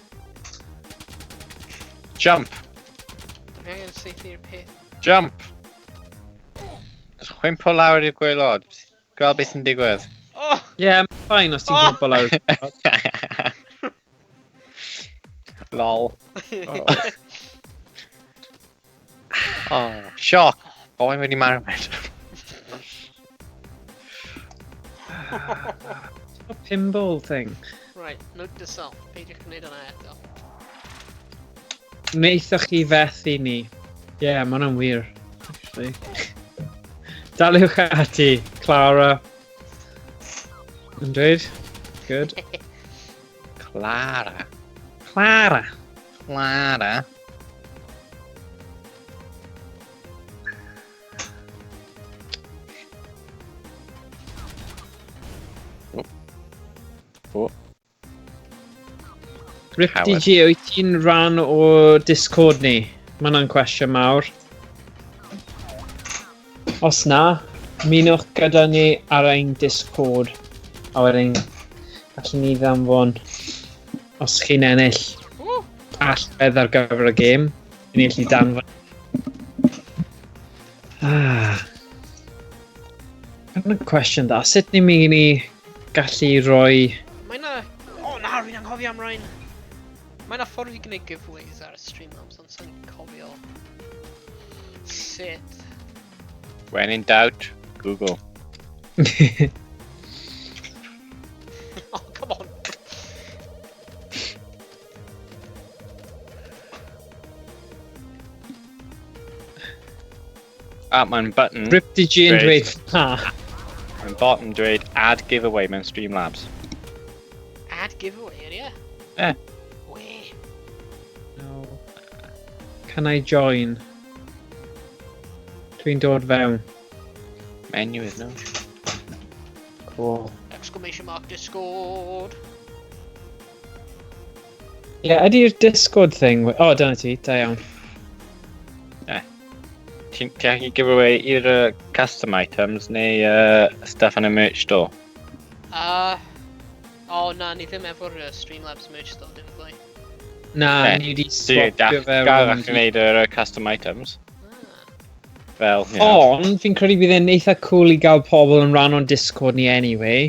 Jump! Fi angen saethu'r peth. Jump! Just chwimpo lawr i'r gwaelod. Gweld beth sy'n digwydd. Oh! Ie, mae'n fine os ti'n Oh! gwybod lawr. Lol. Oh. Oh, sioc! O, mae'n wedi marw. A pinball thing. Right, note to self. Peidiwch gwneud hwnna eto. Wnaethoch chi fethu ni. Ie, yeah, mae hwnna'n wir. Actually. Daliwch ati, Clara. Yn dweud? Good. Clara. Clara. Clara. Oh. Oh. Rip Howard. DG, wyt ti'n rhan o Discord ni? Mae hwnna'n cwestiwn mawr. Os na, minwch gyda ni ar ein Discord. A wedyn, gallwn ni ddanfon os chi'n ennill Woo! allwedd ar gyfer y gêm. Ni'n allu danfon. Ah. Mae'n cwestiwn dda. Sut ni'n mynd i gallu rhoi... Mae na... O na, fi'n anghofio am rhain. Mae na ffordd i gwneud giveaways ar y Streamlabs, ond sa'n cofio sut. When in doubt, Google. Oh, come on. Ah, mae'n button. Rip DG yn Great. dweud na. Mae'n bot yn dweud add giveaway mewn Streamlabs. Add giveaway, ydy e? Ie. We. No. Can I join? Dwi'n dod fewn. Menu is no. Cool. Exclamation mark Discord. Ie, yeah, ydy'r Discord thing... O, oh, dyna ti, da iawn. Ti'n gallu giveaway i'r custom items neu stuff yn y merch store. O, na, ni ddim efo'r Streamlabs merch store, dim fwy. Na, Ie. ni wedi Ti'n swapio fe gael rownd gallu gwneud yr custom items. Fel, you know. Ond, fi'n credu bydd e'n eitha cool i gael pobl yn rhan o'n Discord ni anyway.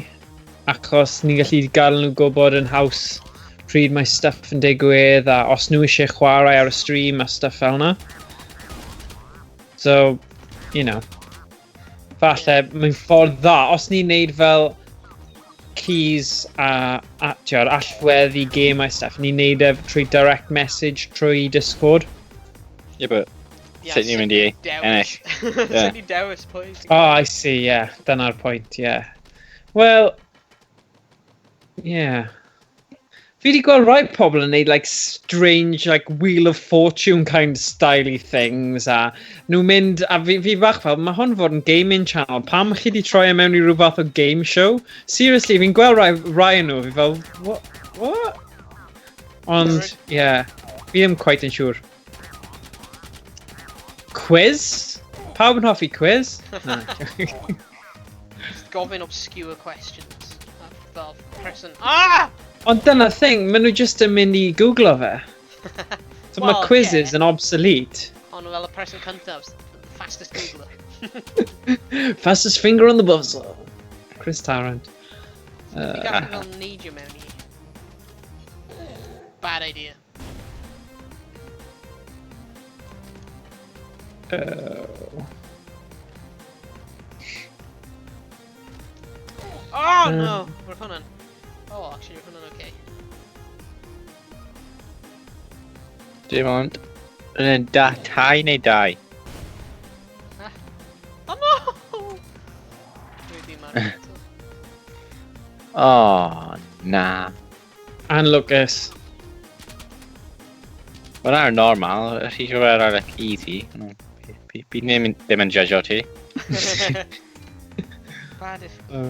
Achos ni'n gallu gael nhw gwybod yn haws pryd mae stuff yn digwydd a os nhw eisiau chwarae ar y stream a stuff fel yna. So, you know, falle mae'n ffordd dda. Os ni'n neud fel keys a ti'od, allweddi gemau stuff, ni'n neud e trwy direct message trwy Discord. Yeah, but Ie, sut ni'n mynd i ennill? Dewis. Sut ni dewis pwy sy'n Oh, I see, yeah. Dyna'r pwynt, yeah. Well, yeah. Fi wedi gweld rai pobl yn neud like strange like Wheel of Fortune kind of style things a nhw'n mynd, a fi bach fel, mae hwn fod yn gaming channel, pam chi wedi troi e mewn i rhyw fath o game show? Seriously, fi'n gweld rai nhw, fi fel, what? What? Ond, yeah, fi ddim quite yn siŵr. Quiz? Pawb yn hoffi quiz? Na. Just gofyn obscure questions. A fel person... Ah! Ond dyna'r thing, maen nhw just yn mynd i googlo fe. So Wel, mae quizzes ie. yn obsolete. Ond fel y person cyntaf, fastest Googler. Fastest finger on the buzzer. Chris Tarrant. Fi gallu fel neidio mewn i... Bad idea. Oh no! Roedd hwnna'n... Oh, actually, roedd hwnna'n okay. Dim ond. Yn da, tai neu dau? Oh no! Dwi ddim ar eto. Oh, na. Anlwcus. Wel, ar normal, ti eisiau ar like, easy. No, Fi ddim yn judge o ti. Bad if... Oh,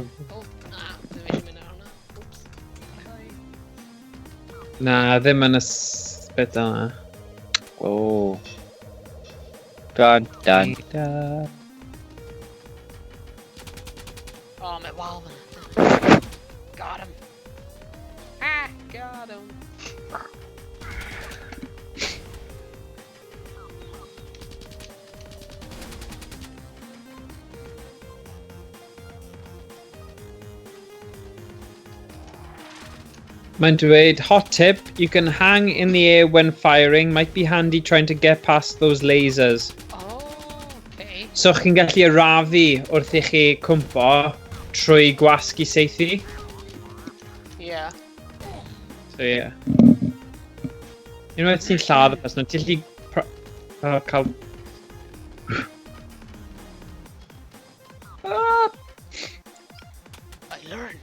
na, ddim eisiau mynd ar hwnna. Oops. Hi. Na, ddim yn y bit yna. Oh. Dun, dun, dun. Oh, mae wal fyna. Got him. Ah, got him. Mae'n dweud, hot tip, you can hang in the air when firing, might be handy trying to get past those lasers. Oh, okay. So chi'n gallu arafu wrth i chi cwmpo trwy gwasgu saethu. Yeah. So yeah. Unwaith ti'n lladd y person, ti'n gallu cael... Ah! I learned.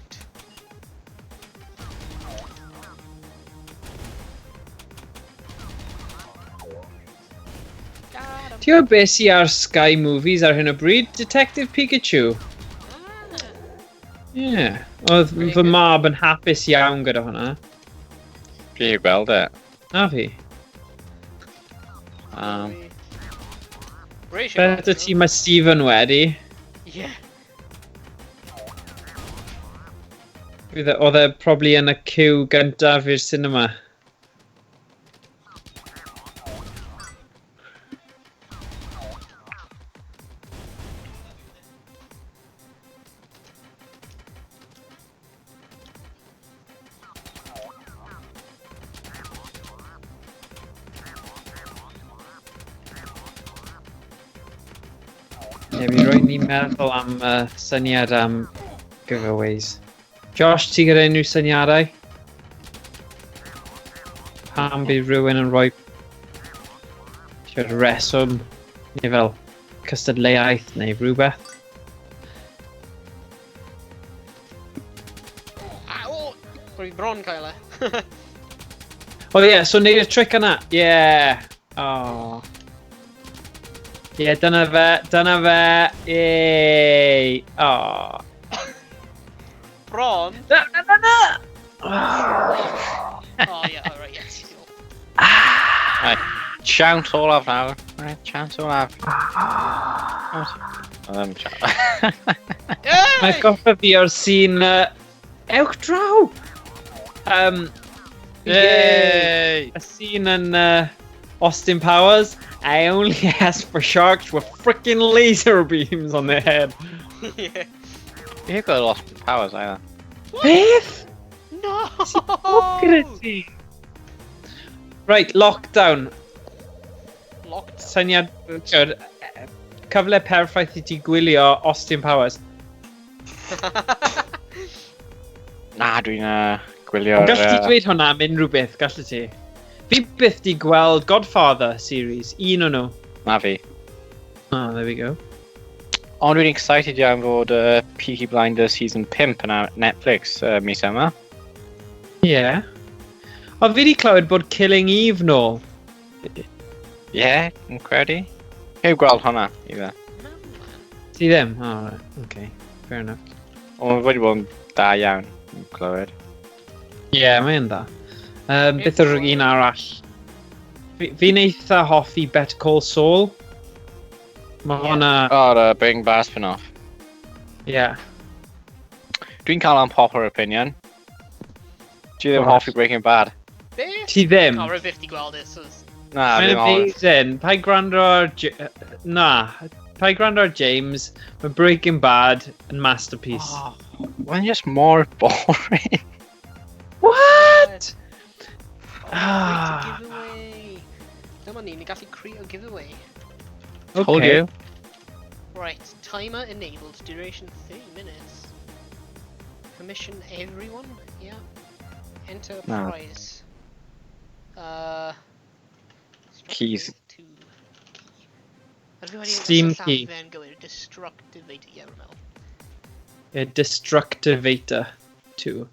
Got him. Ti'n gwybod beth sydd ar Sky Movies ar hyn o bryd? Detective Pikachu. Ah. Yeah. Oedd Very fy good. mab yn hapus iawn gyda hwnna. Fi heb gweld e. Na fi. Rwy eisiau Better gweld ti mae Stephen wedi. nhw. Yeah. Oedd e probably yn y queue gyntaf i'r cinema. Ie, mi roi ni meddwl am syniad am giveaways. Josh, ti gyda unrhyw syniadau? Pam bydd rhywun yn rhoi reswm neu fel cystadleuaeth neu rhywbeth? bron cael e. O ie, yeah, so neud y trick yna. Yeah. Oh. Ie, yeah, dyna fe, dyna fe. Yay. Oh. Bron? Na, na, na, na! Oh, yeah, all right, yes. Right, chance olaf nawr. Right, chance olaf. Chance. Mae goffa fi o'r scene... Ewch draw! Yay! Y scene yn Austin Powers. I only ask for sharks with freaking laser beams on their head. Yeah. You've got Austin Powers either. What? Beth? No! Gyda ti? Right, lockdown. Lockdown. Syniad, ti'od, cyfle perffaith i ti gwylio Austin Powers. Na, dwi'n gwylio'r... Gallu ti dweud hwnna am unrhyw beth, gallu ti? Fi byth di gweld Godfather series, un o'n nhw. Na fi. Oh, there we go. Ond dwi'n excited iawn fod Peaky Blinders Season 5 yn Netflix mis yma. Yeah. Ond fi di clywed bod Killing Eve nôl. Ie, yeah, yn credu. Heb gweld hwnna, either. Ti ddim? Oh, right. Okay. Fair enough. Ond mae wedi bod yn da iawn, yn clywed. Ie, yeah, mae'n dda. Beth yw'r un arall? Fi'n eitha hoffi Better Call Saul. Mae hwnna... Oh, the Breaking Bad spin-off. Yeah. Dwi'n cael unpopular opinion. Dwi ddim hoffi Breaking Bad. Beth? Ti ddim? O, rwy'n byth di gweld e, so... Na, Mae'n ddim hoffi. amazing. Paid gwrando ar... Na. Paid gwrando ar James. Mae Breaking Bad yn masterpiece. Oh, mae'n just more boring. What? Oh, ah. Giveaway. Dyma ni, ni gallu creu giveaway. Okay. Told you. Right, timer enabled, duration 30 minutes. Permission everyone? Yeah. Enter No. prize. Keys. Two. Key. Steam key. Fe'n gywir, Destructivator, yeah, rwy'n meddwl. Yeah, Destructivator 2.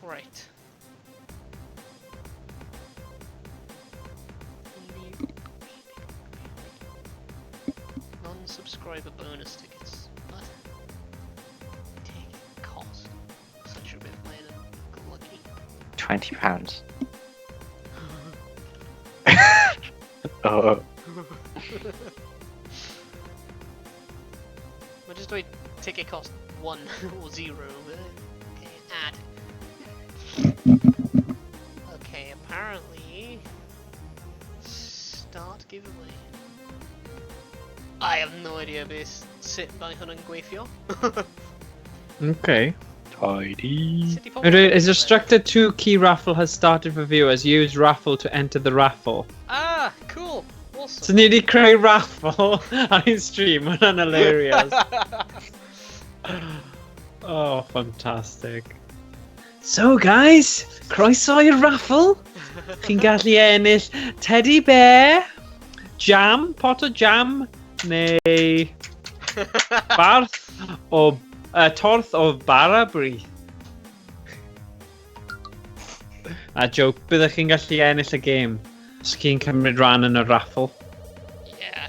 Right. Non-subscriber bonus tickets. What? Ticket cost. Such a bit playing and lucky. £20. Oh. Mae just dweud ticket cost 1 or 0. Okay, add. Okay, apparently... Start giveaway. I have no idea beth sut mae hwn yn gweithio. Okay. Tidy. Sut i pobl... Is Destructor 2 key raffle has started for viewers. Use raffle to enter the raffle. Ah, cool. Awesome. So ni wedi creu raffle ar ein stream. Mae hwnna'n hilarious. Oh, fantastic. So guys, croeso i'r raffle. Chi'n gallu ennill teddy bear, jam, pot o jam, neu barth o torth o bara brith. A joke, byddwch chi'n gallu ennill y gêm os chi'n cymryd rhan yn y raffle. Yeah.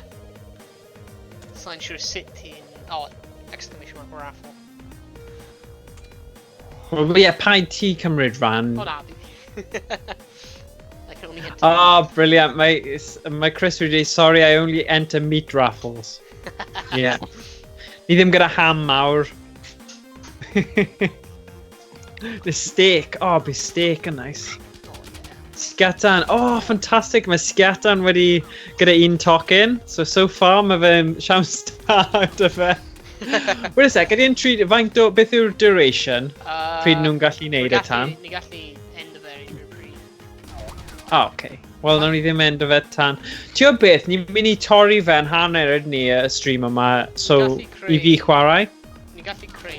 Sa'n siŵr sut ti'n... Oh, exclamation mark raffle. Well, yeah, paid ti cymryd rhan. O na, fi. I can only enter... Oh, brilliant. Mae Chris wedi dweud, sorry, I only enter meat raffles. Yeah. Ni ddim gyda ham mawr. The steak. Oh, bydd steak yn nice. Oh, yeah. Sgatan. Oh, fantastic. Mae Sgatan wedi gyda un tocyn. So far, mae fe'n siawns da out o fe. Wait a sec, ydy yn tri... Faint o... Beth yw'r duration? Pryd nhw'n gallu neud e tan? Ni gallu end o fe unrhyw pryd. Oh, okay. Wel, nawn ni ddim end o fe tan. Ti'n gwybod beth, ni'n mynd i torri fe yn hanner ydyn ni y stream yma, so i fi chwarae. Ni gallu creu...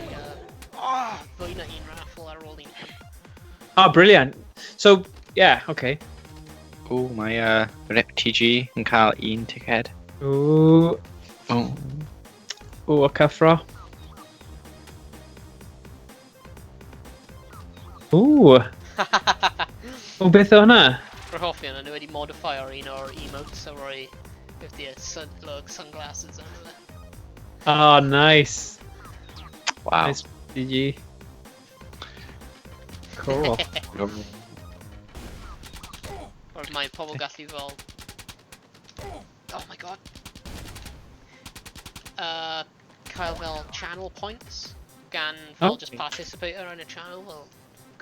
fwy na un raffle ar ôl un. Oh, brilliant. So, yeah, okay. O, mae Rip TG yn cael un ticket. Ooh. Oh. Ooh, o cyffro. Ooh. O, beth o hwnna? Rwy'n hoffi hwnna, nhw wedi modify o'r un o'r emotes a roi with the sunglasses arno fe. Oh, nice. Wow. Nice, DG. Cool. Or mae pobl gallu fel... Oh my god. Cael fel channel points gan fel Oh. just participate yn y channel fel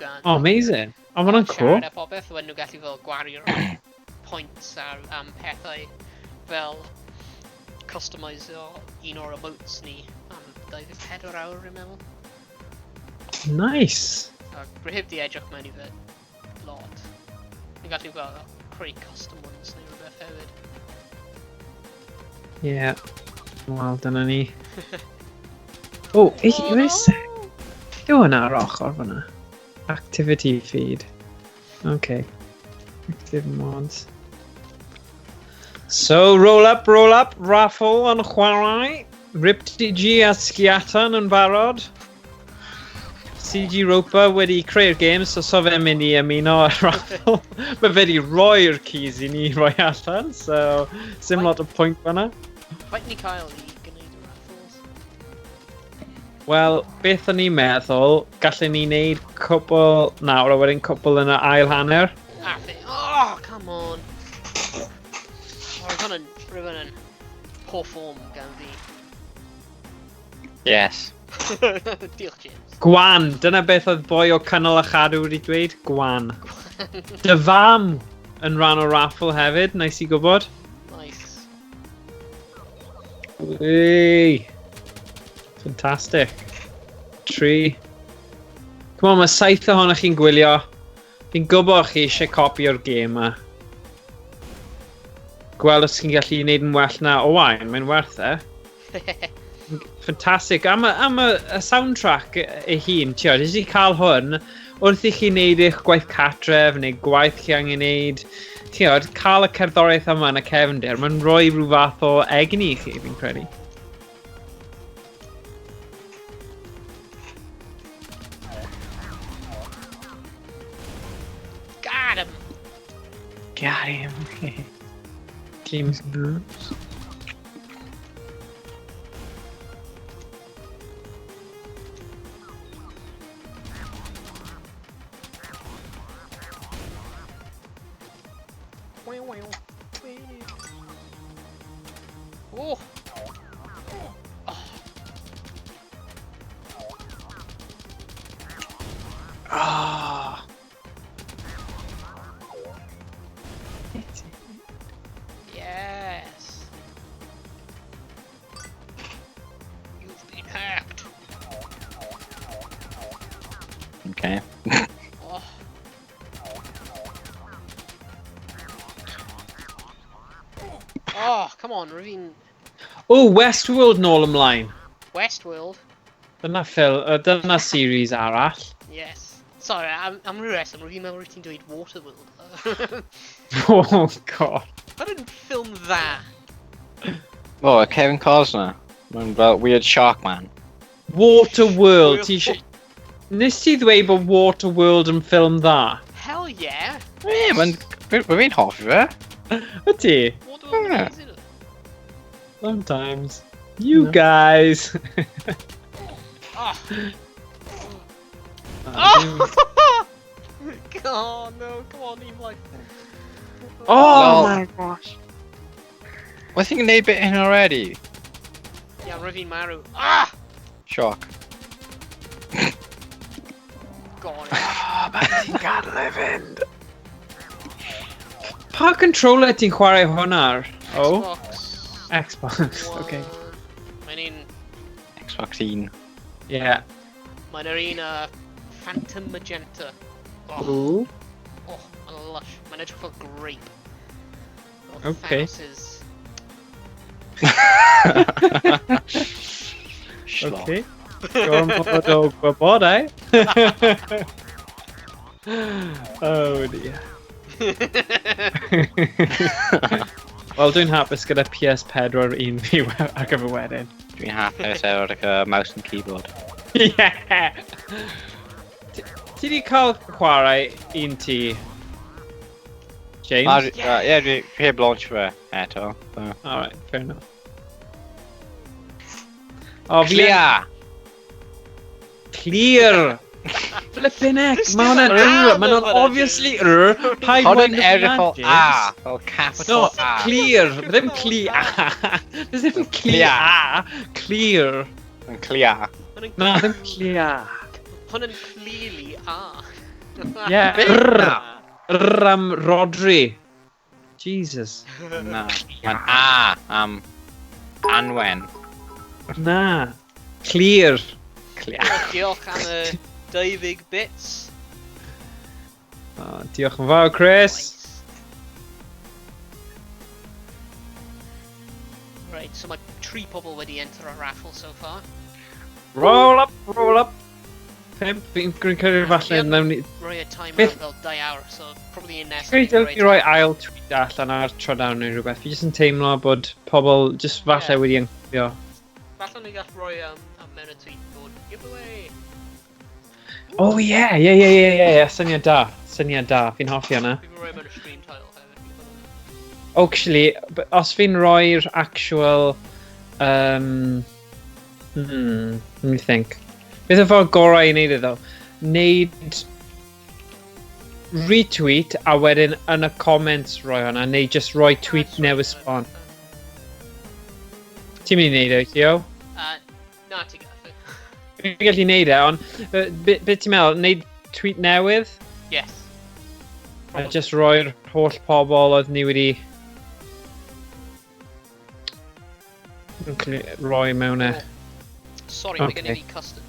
gan... Oh, amazing. Oh, ma' hwnna'n cool. Siarad a popeth, wedyn nhw gallu fel gwario'r points ar am pethau fel customisio un o'r emotes ni am 24 awr, rwy'n meddwl. Nice. A rwy heb di edrych mewn i fe lot. Ni'n gallu fel creu custom ones neu rhywbeth hefyd. Yeah. Wel, dyna ni. Oh, ei, Oh, wait a no! sec. Yw hwnna ar ochr fyna? Activity feed. Okay. Active mods. So, roll up, raffle yn chwarae. Rip DG a Sgiatan yn barod. CG Roper wedi creu'r game, so fe'n mynd i ymuno ar raffle. Mae fe wedi roi'r keys i ni roi allan, so sim lot o pwynt fan'na. Faint ni cael i gwneud y raffles? Wel, beth o'n i'n meddwl, gallen ni wneud cwpl nawr a wedyn cwpl yn y ail hanner. Ah, fi... Oh, come on! Oh, roedd hwn yn poor form gan fi. Yes. Diolch, James. Gwan, dyna beth oedd boi o Cynnal a Chadw wedi dweud, gwan. Dy fam yn rhan o raffle hefyd, nice i gwybod. Nice. Wei! Fantastic. 3. Come on, mae 7 ohonoch chi'n gwylio. Fi'n gwybod chi eisiau copi o'r gêm ma. Gweld os chi'n gallu gwneud yn well na Owain, mae'n werth e. Fantastic. Am y soundtrack ei hun, ti'n jyst i cael hwn, wrth i chi wneud eich gwaith cartref neu gwaith chi angen wneud, ti'n cael y cerddoriaeth yma yn y cefndir, mae'n rhoi rhyw fath o egni i chi, fi'n credu. Got him! Got him. James Bruce. Oh! Ah. Yes! You've been hacked! Okay. Oh. Oh, come on, Ravine. Oh, Westworld nôl ymlaen. Westworld? Dyna ffil, dyna series arall. Yes. Sorry, am ryw reswm, rwy'n meddwl rwyt ti'n dweud Waterworld. Oh, god. I didn't film that. Oh, Kevin Costner. Mae'n fel weird shark man. Waterworld. Nes ti ddweud bod Waterworld yn ffilm dda? Hell yeah! Ie, mae'n... Fi'n hoffi fe. Ydy? Waterworld Yeah. amazing. Sometimes. You guys. Oh. Oh, Oh! Oh no, come on, leave life. oh Lol. my gosh. Wel, ti'n gwneud bit hyn already? Yeah, Ravine Maru. Ah! Shock. Got it. Oh, mae ti'n gadael e fynd. Pa controller ti'n chwarae hwn ar? Oh, Xbox. Xbox, One. okay. Mae'n un... Xbox 1. Yeah. Mae'n yr un Phantom Magenta. Oh, Ooh. oh, mae'n lush. Mae'n edrych fel grape. Fel Okay. Thanos's. Schlock. Okay. Gormod o gwybodau. Oh dear. Wel, dwi'n hapus gyda PS4 un fi ar gyfer wedyn. Dwi'n hapus efo like, a mouse and keyboard. Yeah! Ti di cael chwarae un ti, James? Ie, yeah, dwi heb launch fe eto. So. Alright, fair enough. Oh, Clear! Clear! Flippin' heck, mae hwnna'n R, mae hwnna'n obviously R. Paid Hwn yn edrych fel A, fel capital No, A. clear, ddim clear. Ddim clear A, clear. Yn clear. Na, ddim clear. Hwn yn clearly A. Yeah, R. R am Rodri. Jesus. Na, mae'n A am Anwen. Na. Clear. Clear. Diolch am y 20 bits. Oh, diolch yn fawr, Chris. Nice. Right, so mae 3 pobl wedi enter y raffle so far. Roll up, roll up. 5, fi'n credu falle nawn ni... Rhoi y timer Beth- fel 2 awr, so probably un nesaf. Credu dylwn ni roi ail tweet allan ar trydan neu rhywbeth. Fi jyst yn teimlo bod pobl jyst falle Ie. wedi anghofio. Falle ni gall rhoi mewn y tweet bod giveaway. Oh yeah, yeah, yeah, yeah, yeah, yeah, syniad da. Syniad da, fi'n hoffi hwnna. Fi'n rhoi mewn y stream title hefyd. Fi'n gwbod. Actually, os fi'n rhoi'r actual... Let me think. Beth y ffordd gorau i wneud iddo? Wneud retweet a wedyn yn y comments roi hwnna, neu just roi tweet Ah, newydd sbon. Ti'n mynd i wneud e, Theo? Na, ti'n gallu. Fi'n gallu wneud e, ond be ti'n meddwl? Wneud tweet newydd? Yes. A just roi'r holl pobl oedd ni wedi roi mewn e. Sorry, mae gen i Okay. fi custard.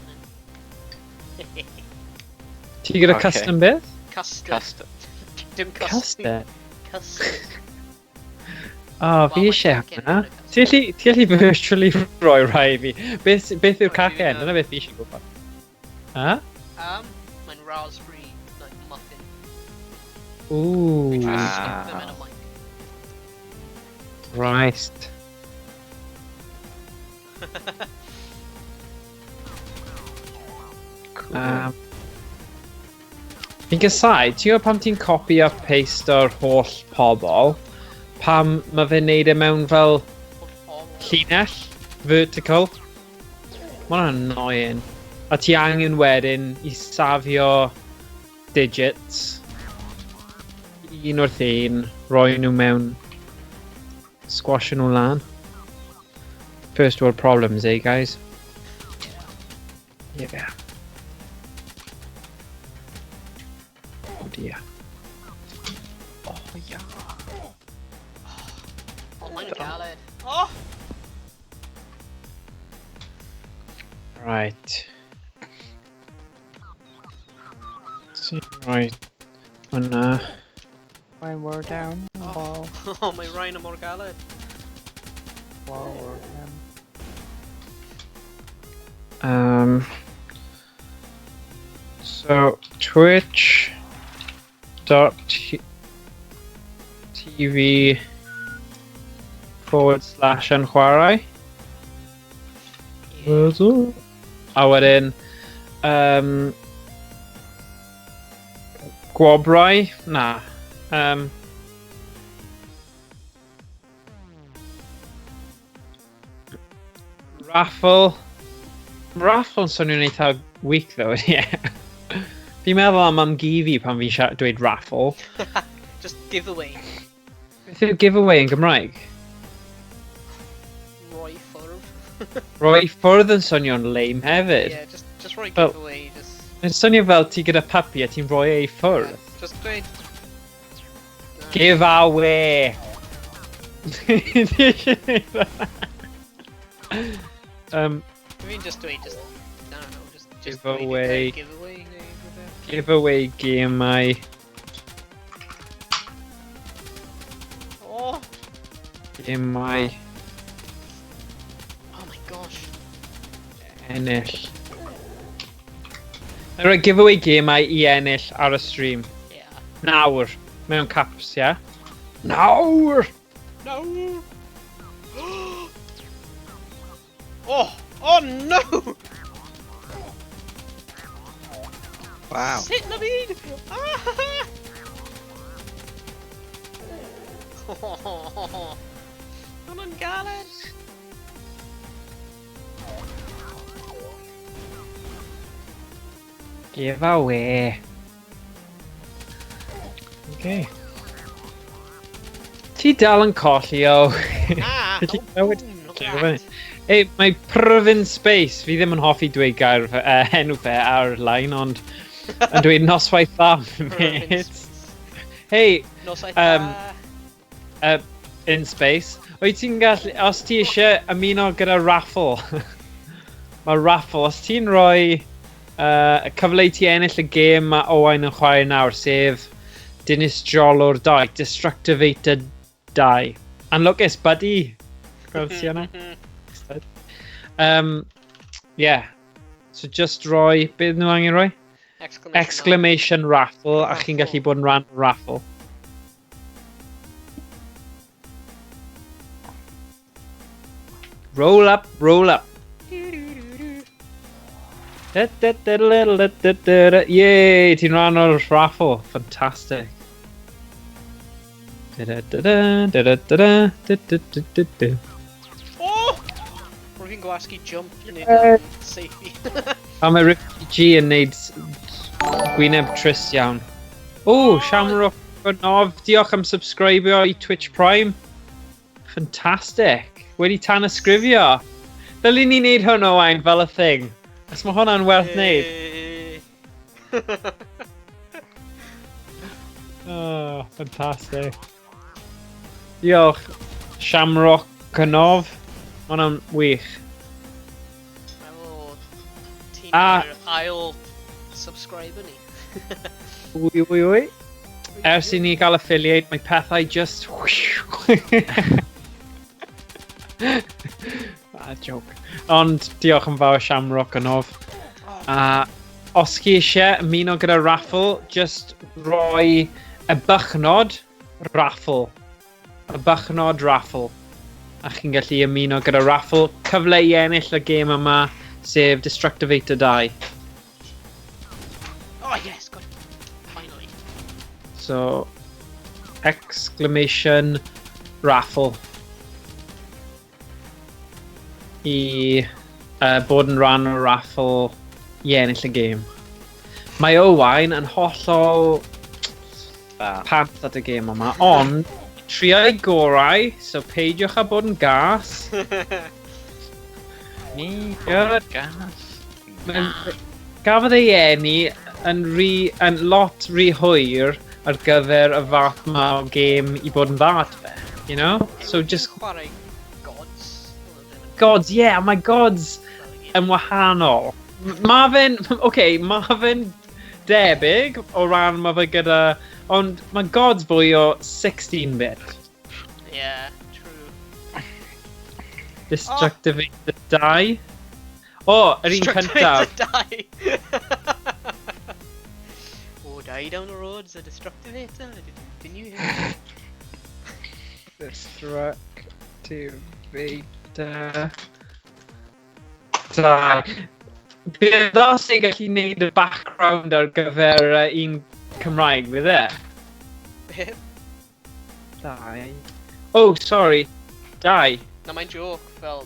Ti gyda Ocê. custom beth? Custard. Custard. Dim custard. Custard? Custard. O, oh, fi Wel, mae eisiau cacen hwnna. yn y Ti allu virtually roi rhai i fi. Beth yw'r Roi fi cacen? na. Dyna beth fi eisiau gwybod. Ha? Mae'n raspberry like muffin. Ooh, Fi'n trio Ah. stick them in a mic. right. Cool. Fi'n gysau, ti'n gwybod pam ti'n copy a paste o'r holl pobl? Pam mae fe'n neud e mewn fel Holl pobl. llinell, vertical. Mae hwnna'n annoying. A ti angen wedyn i safio digits un wrth un, roi nhw mewn, squash nhw lan. First world problems, eh, guys? Yeah. Oh dear. Oh, yeah. Oh, mae'n galed. Oh! Right. See, right. Hwnna. When we're down, Oh, oh mae rhain yn mor galed. while we're down. So Twitch dot TV forward slash yn chwarae. Yeah. A wedyn gwobrau? Na. Raffle. Raffle yn swnio'n eitha weak though, ie. Fi'n meddwl am am-gu fi pan fi'n dweud raffle. Just giveaway. Beth yw giveaway yn Gymraeg? Roi ffwrdd. Roi ffwrdd yn swnio'n lame hefyd. Yeah, just roi Fel- giveaway. Just, Mae'n swnio fel ti gyda puppy a ti'n rhoi ei ffwrdd. yeah, just dweud... Na. Give away! Fi'n just dweud, just... I don't know, just Giveaway. dweud giveaway neu rhywbeth. Giveaway gemau. Oh! Gemau Oh my gosh. ennill. Mae'n rhoi giveaway gemau i ennill ar y stream. Yeah. Nawr. Mewn caps, ie? Yeah? Nawr! No! Oh! Oh no! Wow. Sut na byd? Ah! Hwna'n galed. Give away. Okay. Ti dal yn colli, o. Ah, Felly, oh, newid- boom, look Lle at mae that. Ei, mae Pryfyn Space, fi ddim yn hoffi dweud gair enw fe ar-lein, ond yn dweud noswaith dda, Pryfyn mate. Space. Hei, Noswaith dda. in space, wyt ti'n gallu, os ti eisiau ymuno gyda raffle, mae raffle, os ti'n rhoi y cyfle i ti ennill y gêm mae Owain yn chwarae nawr, sef Dinistriolwr 2, Destructivator 2. Anlwcus, buddy! Gweld ti yna? Yeah. So just roi, beth nhw angen roi? Exclamation. Exclamation raffle, a chi'n gallu bod yn rhan o'r raffle. Roll up, roll up. Da, da, da, da, da, da, da, da. Yay, ti'n rhan o'r raffle. Fantastic. Da, da, da, da, da, da, da, da, da, da, da, da. Oh! Rwy'n fi'n gwasgu jump neu safety. A mae Ricky G yn neud gwyneb trist iawn. O, Shamrock Nov, diolch am subscribio i Twitch Prime. Fantastic. Wedi tan ysgrifio. Dylen ni wneud hwn, Owain, fel y thing. Os mae hwnna'n werth wneud. Oh, fantastic. Diolch, Shamrock Nov. Mae hwnna'n wych. Meddwl ti'n Ah. ail subscriber ni. Wy, wy, wy. Ers i ni gael affiliate, mae pethau just... Ah, joke. Ond diolch yn fawr Shamrock yn of. A os chi eisiau ymuno gyda raffle, just roi y bychnod raffle. Y bychnod raffle. A chi'n gallu ymuno gyda raffle. Cyfle i ennill y gêm yma, sef Destructivator 2. Oh yes, got it. Finally. So, exclamation raffle. I bod yn rhan o'r raffle i ennill y gêm. Mae Owain yn hollol pant at y gêm yma, ond trio'i gorau, so peidiwch â bod yn gas. Ni Good. gas. Gafodd ei eni yn, yn lot rhy hwyr ar gyfer y fath ma o gêm i bod yn dda at fe, you know? So just Chwarae gods. Wel, ddim yn Gods, yeah, mae Gods fel y gêm. yn wahanol. Ma fe'n, okay, ma fe'n debyg o ran ma fe gyda, ond mae Gods fwy o 16-bit. Yeah, true. Destructivator 2. O, yr un cyntaf. Die. Oh, die down the road's a destructivator. Didn't you hear? Destructivator 2. Bydd os ti'n gallu gwneud y background ar gyfer un Cymraeg, fydd e? Beth? Dau. Oh, sorry. Dau. Na, mae'n joke, fel,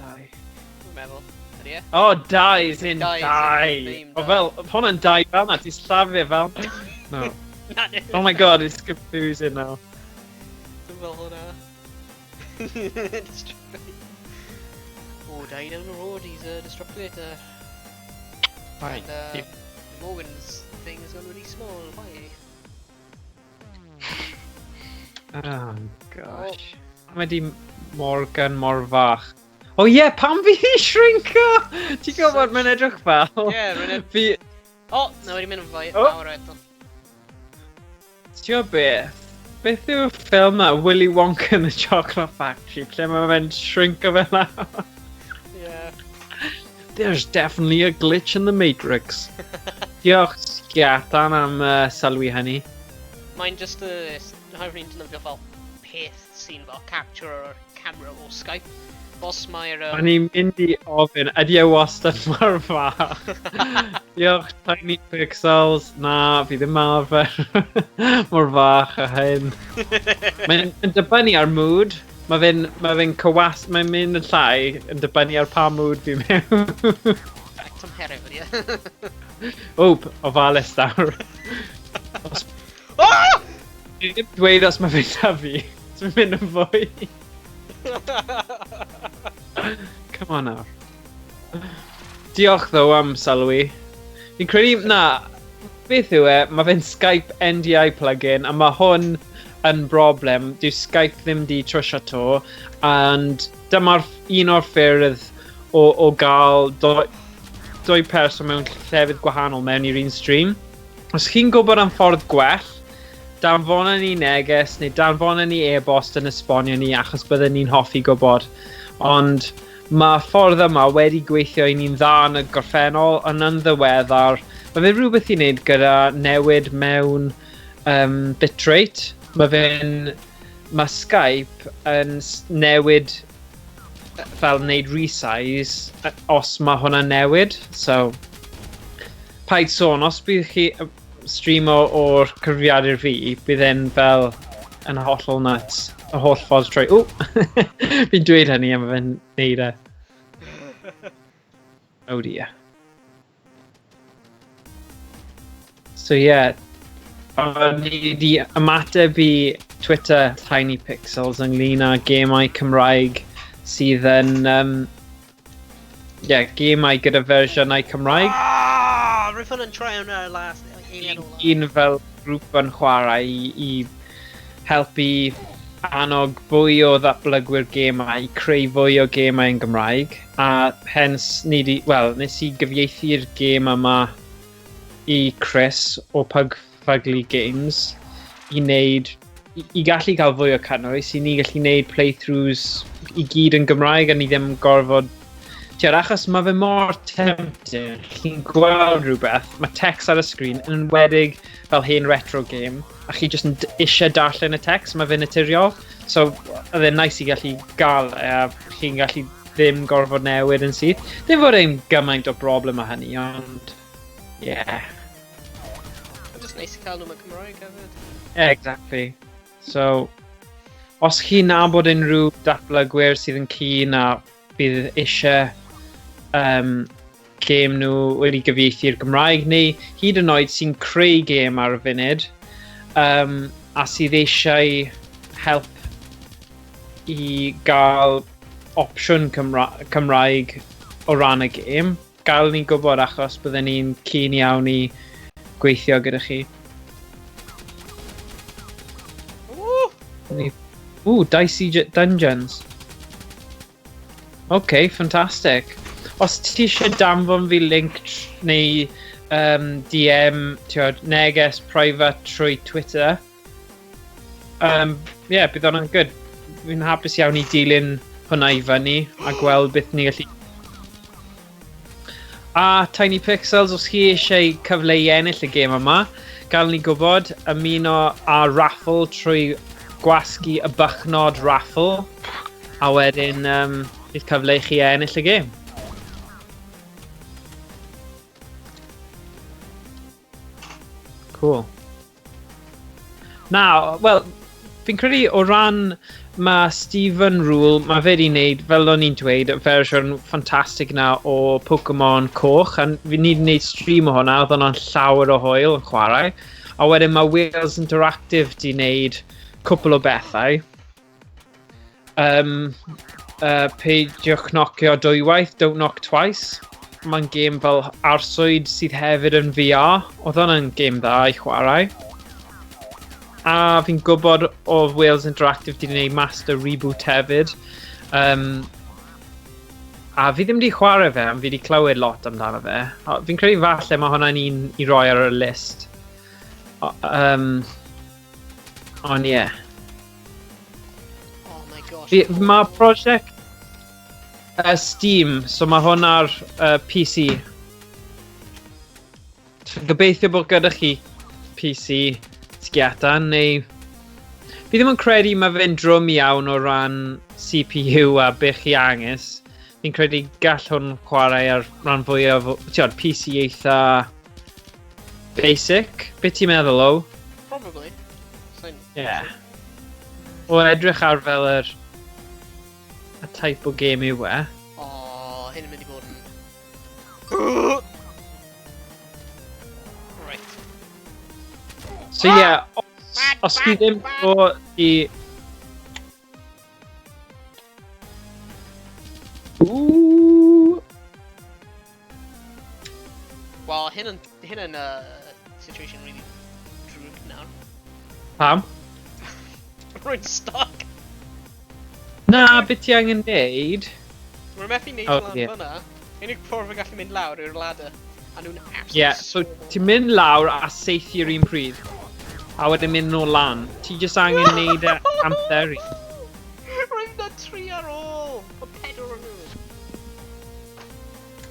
Dau. dwi'n meddwl. Ydy e? Oh, dau is in Dau dau. as in name O dau. fel, hwnna'n dau fel na, ti'n slafu fel. No. Na, na. Oh my God, it's confusing now. Dwi'n fel hwnna. Destructivator. Oh, die down the road, he's a destructivator. Right. And Morgan's thing has gone really small. Why? Oh, gosh. Mae di Morgan mor fach. Oh ie, yeah, pam fi i shrinko? Ti'n gwybod mae'n edrych fel? Ie, rwy'n Fi... Oh, na wedi mynd yn fwy Oh. fawr eto. Ti'n gwybod beth? Beth yw'r ffilm na, Willy Wonka and the Chocolate Factory, lle mae fe'n shrinko fel na? Yeah. There's definitely a glitch in the Matrix. Diolch, Sgiatan, am sylwi hynny. Mae'n just y... Rhaid ni'n defnyddio fel peth sy'n fel capture o'r camera o Skype. Os mae'r... O'n i'n mynd i ofyn, ydy e wastad mor fach? Diolch, Tiny Pixels. Na, fi ddim arfer mor fach a hyn. Mae'n dibynnu ar mood. Mae fe'n ma fe cywas... Mae'n mynd yn llai yn dibynnu ar pa mood fi mewn. Tymheredd, ydy e? O, ofalus nawr. Os... Ah! Fi ddim dweud os mae fe'n tyfu. Os mae'n mynd yn fwy. Come on nawr. Diolch ddo am sylwi. Fi'n credu, na, beth yw e, mae fe'n Skype NDI plugin, a mae hwn yn broblem. Dyw Skype ddim di trwsio to, and dyma'r un o'r ffyrdd o gael doi person mewn llefydd gwahanol mewn i'r un stream. Os chi'n gwybod am ffordd gwell, danfona ni neges neu danfona ni e-bost yn esbonio ni achos bydden ni'n hoffi gwybod. Ond mae ffordd yma wedi gweithio i ni'n dda yn y gorffennol, ond yn ddiweddar, mae fe rhywbeth i wneud gyda newid mewn bitrate. Mae Skype yn newid fel wneud resize os mae hwnna'n newid. So, paid sôn, os bydd chi streamo o'r cyfrifiadur fi, bydd e'n fel yn hollol nuts. Y holl ffordd trwy... Ww! Fi'n dweud hynny a mae fe'n neud e. Oh dear. So yeah, o'n i wedi ymateb i Twitter Tiny Pixels ynglyn â gemau Cymraeg sydd yn... yeah, gemau gyda fersiynau Cymraeg. Ah, rwyf hwn yn troi yn y last eiliad ola. Un fel grŵp yn chwarae i helpu annog fwy o ddatblygwyr gemau i creu fwy o gemau yn Gymraeg. A hence, ni di, wel, nes i gyfieithu'r gêm yma i Chris o Pug Fugly Games i wneud, i gallu cael fwy o cynnwys, i ni gallu wneud playthroughs i gyd yn Gymraeg a ni ddim gorfod... Ti'od, achos mae fe mor tempting, chi'n gweld rhywbeth, mae text ar y sgrin, yn enwedig fel hen retro game, a chi jyst yn eisiau darllen y text, mae fe'n naturiol. So, oedd e'n nice i gallu gael e, a chi'n gallu ddim gorfod newid yn syth. Ddim fod e'n gymaint o broblem â hynny, ond... Yeah. Mae'n just nice i cael nhw mewn Cymraeg hefyd. Yeah, exactly. So, os chi'n nabod unrhyw datblygwyr sydd yn keen a bydd eisiau gêm nhw wedi gyfieithu i'r Gymraeg, neu hyd yn oed sy'n creu gêm ar y funud, a sydd eisiau help i gael opsiwn Cymraeg o ran y gêm, gael ni'n gwybod achos bydden ni'n keen iawn i gweithio gyda chi. Woo! Ooh, Dicey Dungeons. OK, fantastic. Os ti eisiau danfon fi link neu DM, ti'od, neges private trwy Twitter, yeah, bydd hwnna'n good. Fi'n hapus iawn i dilyn hwnna i fyny a gweld beth ni gallu. A Tiny Pixels, os chi eisiau cyfle i ennill y gêm yma, gael ni gwybod, ymuno â raffle trwy gwasgu y bychnod raffle, a wedyn bydd cyfle i chi ennill y gêm. Cool. Na, wel, fi'n credu o ran mae Stephen Rule, mae fe wedi wneud, fel o'n i'n dweud, y fersiwn ffantastig na o Pokemon Coch, a fi ni wedi wneud stream o hwnna, oedd hwnna'n llawer o hwyl yn chwarae. A wedyn mae Wales Interactive wedi wneud cwpl o bethau. Peidiwch knocio dwywaith, Don't Knock Twice. Mae'n gêm fel arswyd sydd hefyd yn VR. Oedd hwnna'n gêm dda i chwarae. A fi'n gwybod o Wales Interactive wedi gwneud Master Reboot hefyd. A fi ddim wedi chwarae fe, ond fi wedi clywed lot amdano fe. O, fi'n credu falle mae hwnna'n un i roi ar y list. Ond ie. Oh my gosh. Mae prosiect Steam, so mae hwn ar PC. Gobeithio bod gyda chi PC sgiata, neu... Fi ddim yn credu mae fe'n drwm iawn o ran CPU a be chi angen. Fi'n credu gall hwn chwarae ar ran fwyaf, ti'n PC eitha basic. Be ti'n meddwl o? Probably. Yeah. O edrych ar fel yr y type o game yw e. O, oh, hyn yn mynd i bod yn... Right. So ie, yeah, os ti ddim o i... Ooh. Wel, hyn yn, hyn yn situation really drwg nawr. Pam? Rwy'n stuck. Na, beth ti angen neud? Rwy'n methu neud oh, lan yeah. Fyna. Unig ffordd fi'n gallu mynd lawr yw'r ladder. A nhw'n absolutely Yeah, so ti'n mynd lawr a saethu'r un pryd. A wedyn mynd nôl lan. Ti jyst angen neud e amseru. Rwy'n na tri ar ôl! O pedwar o nhw.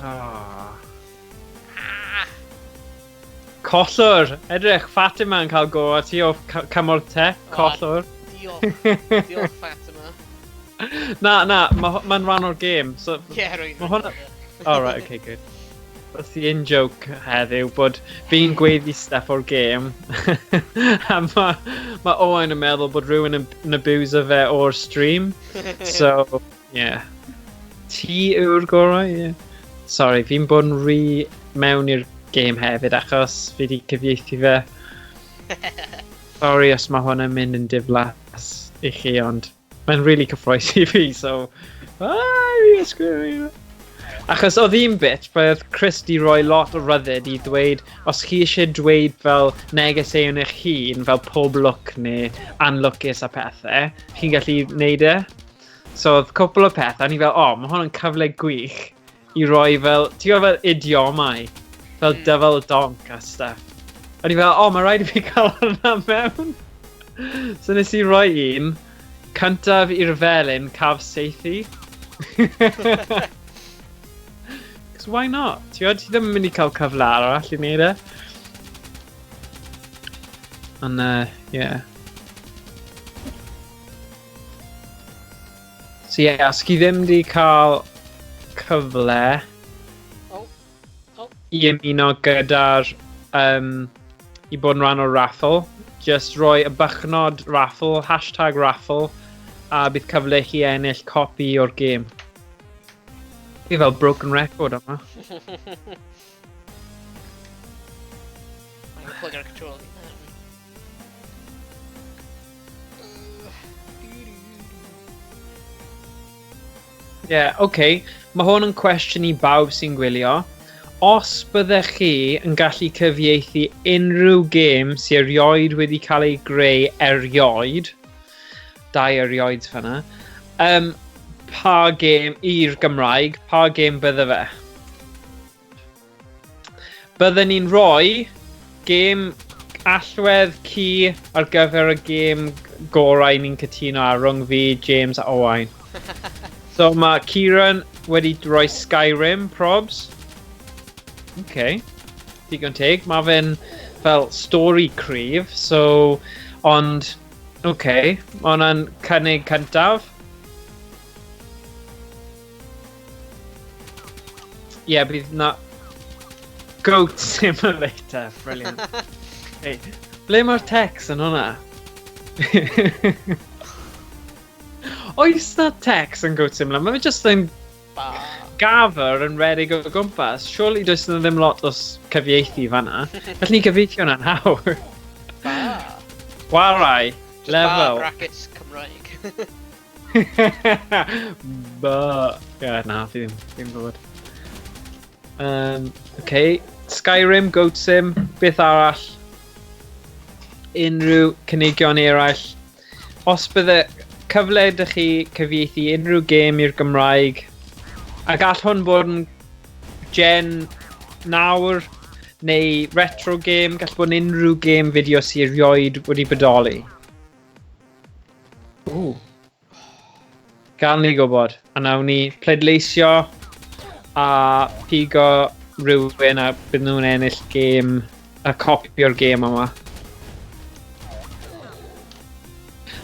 Ah. Collwr! Edrych, Fatima yn cael go a ti o cymorth te. Collwr. Diolch. Diolch, Fatima. Na, na, mae'n ma rhan o'r gêm. So, yeah, rwy'n. Ma hwnna... Oh, right, okay, good. That's the in-joke heddiw, bod fi'n gweiddi stuff o'r gêm. A mae ma Owain yn meddwl bod rhywun yn abuser fe o'r stream. So, yeah. Ti yw'r gorau, yeah. Sorry, fi'n bod yn rhy mewn i'r gêm hefyd, achos fi wedi cyfieithu fe. Sorry os mae hwn yn mynd yn diflas i chi, ond mae'n really cyffroes i fi, so... Ah, screw. Achos oedd un bit, oedd Chris di roi lot o ryddid i ddweud, os chi eisiau dweud fel negeseuon eich hun, fel pob lwc neu anlwcus a pethau, chi'n gallu neud e. So oedd cwpl o pethau, a ni fel, o, oh, mae hwn yn cyfle gwych i roi fel, ti'n gwybod fel idiomau, fel dyfal donk a stuff. A ni fel, o, oh, mae rhaid i fi cael hwnna mewn. So nes i roi un, cyntaf i'r felin, caf seithi. Cos why not? Ti'n gwybod, ti ddim yn mynd i cael cyfle arall i wneud e. Ond, yeah. So yeah, os chi ddim di cael cyfle i ymuno gyda'r i bod yn rhan o'r raffle, just roi y bychnod raffle, hashtag raffle, a bydd cyfle i chi ennill copi o'r gêm. Fi fel broken record yma. Mae'n plug ar control. Yeah, okay. Mae hwn yn cwestiwn i bawb sy'n gwylio. Os byddech chi yn gallu cyfieithu unrhyw gêm sy'n erioed wedi cael ei greu erioed, dau erioed fanna, pa gêm i'r Gymraeg, pa gêm bydde fe? Bydden ni'n rhoi gêm allwedd ci ar gyfer y gêm gorau ni'n cytuno ar rhwng fi, James a Owain. So mae Kieran wedi rhoi Skyrim probs. Okay. Digon teg. Mae fe'n fel story cryf, so... Ond, okay. Mae hwnna'n cynnig cyntaf. Ie, yeah, bydd na... Goat Simulator, brilliant. Hey, ble mae'r text yn hwnna? Oes na text yn Goat Simulator? Mae fe jyst yn gafr yn redeg o gwmpas. Surely does na ddim lot o cyfieithu fanna. Gallwn ni cyfieithu hwnna'n hawdd. Chwarae, lefel. Bar brackets Cymraeg. Ba. Yeah, na, fi ddim gwybod. Okay. Skyrim, Goat Sim, beth arall? Unrhyw cynigion eraill? Os bydde cyfle ydych chi cyfieithu unrhyw gêm i'r Gymraeg, a gall hwn bod yn gen nawr neu retro game, gall bod yn unrhyw gêm fideo sy'n erioed wedi bodoli. Ooh. Gan ni gwybod. A nawn ni pleidleisio a pigo rhywun a bydd nhw'n ennill gêm, a copi o'r gêm yma.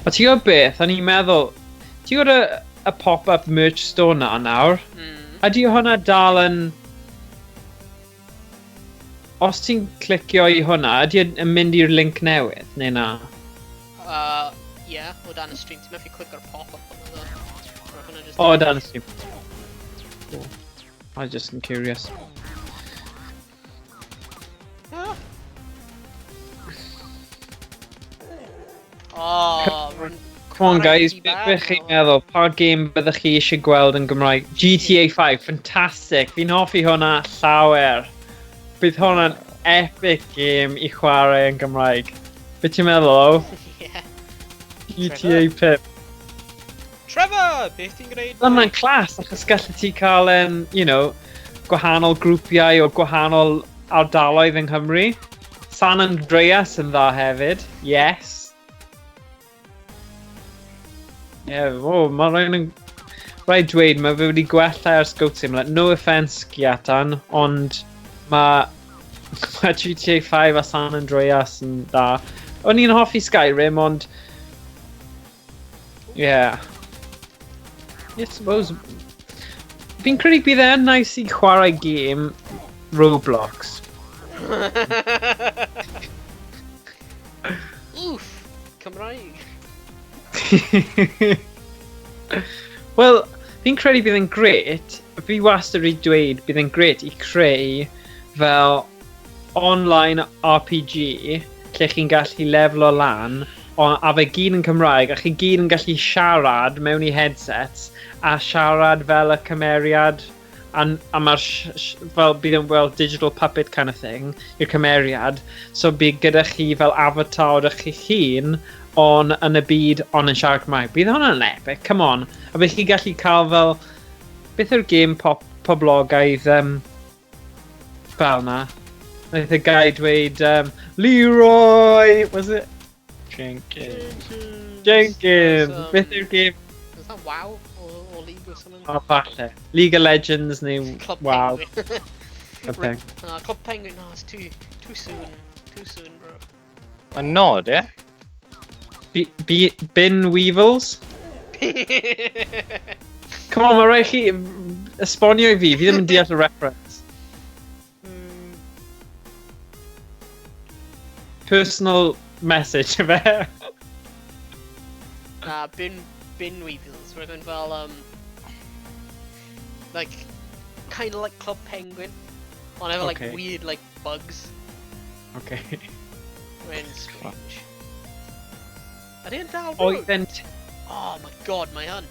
A ti'n gwybod beth, o'n i'n meddwl, ti'n gwybod y pop-up merch store na nawr? Ydy hwnna dal yn... Os ti'n clicio i hwnna, ydy yn mynd i'r link newydd, neu na? Yeah, o dan y stream. Ti'n methu clic ar pop-up hwnna, ddo. O, dan y stream. Cool. I was just curious. Ah. Oh, Come on guys, beth chi'n meddwl? Pa game byddech chi eisiau gweld yn Gymraeg? GTA 5, fantastic! Fi'n hoffi hwnna llawer. Bydd hwnna'n epic game i chwarae yn Gymraeg. Beth ti'n meddwl, o? Yeah. GTA 5. Trevor! Beth ti'n gwneud? Hwnna'n class, achos gallu ti cael, gwahanol grwpiau o gwahanol ardaloedd yng Nghymru. San Andreas yn dda hefyd. Yes. Yeah, oh, mae rhaid yn... Rhaid dweud, mae fe wedi gwella ers Goat Simulator. No offence, Giatan, ond mae GTA 5 a San Andreas yn dda. O'n i'n hoffi Skyrim, ond... Yeah. I suppose... Fi'n credu bydd e'n nice i chwarae game Roblox. Oof! Cymraeg! Wel, fi'n credu bydd yn grêt. Fi wastad wedi dweud bydd yn grêt i creu fel online RPG lle chi'n gallu leflo lan a fe gyd yn Cymraeg a chi gyd yn gallu siarad mewn i headsets a siarad fel y cymeriad a mae'r fel bydd yn fel digital puppet kind of thing i'r cymeriad, so bydd gyda chi fel avatar o'ch chi hun on yn y byd on yn siarad Cymraeg. Bydd hwnna'n epic, come on. A bydd chi gallu cael fel beth yw'r game pop poblogaidd fel na? Wnaeth y guy dweud Leroy! Was it? Jenkins. Jenkins! Beth yw'r game? Is that WoW or League or something? Oh, falle. League of Legends neu Club WoW. Penguin. Club Penguin. Club Penguin, no, it's too soon. Too soon, bro. A nod, eh? Bin Weevils? Come on, mae rhaid chi esbonio i fi. Fi ddim yn deall y reference. Personal message, fe? Na, bin Weevils. Roedd yn fel, like, kind of like Club Penguin, ond efo, like, weird, like, bugs. Okay. Roedd yn strange. Ydy yn dal road? Oh my god, mae hwn.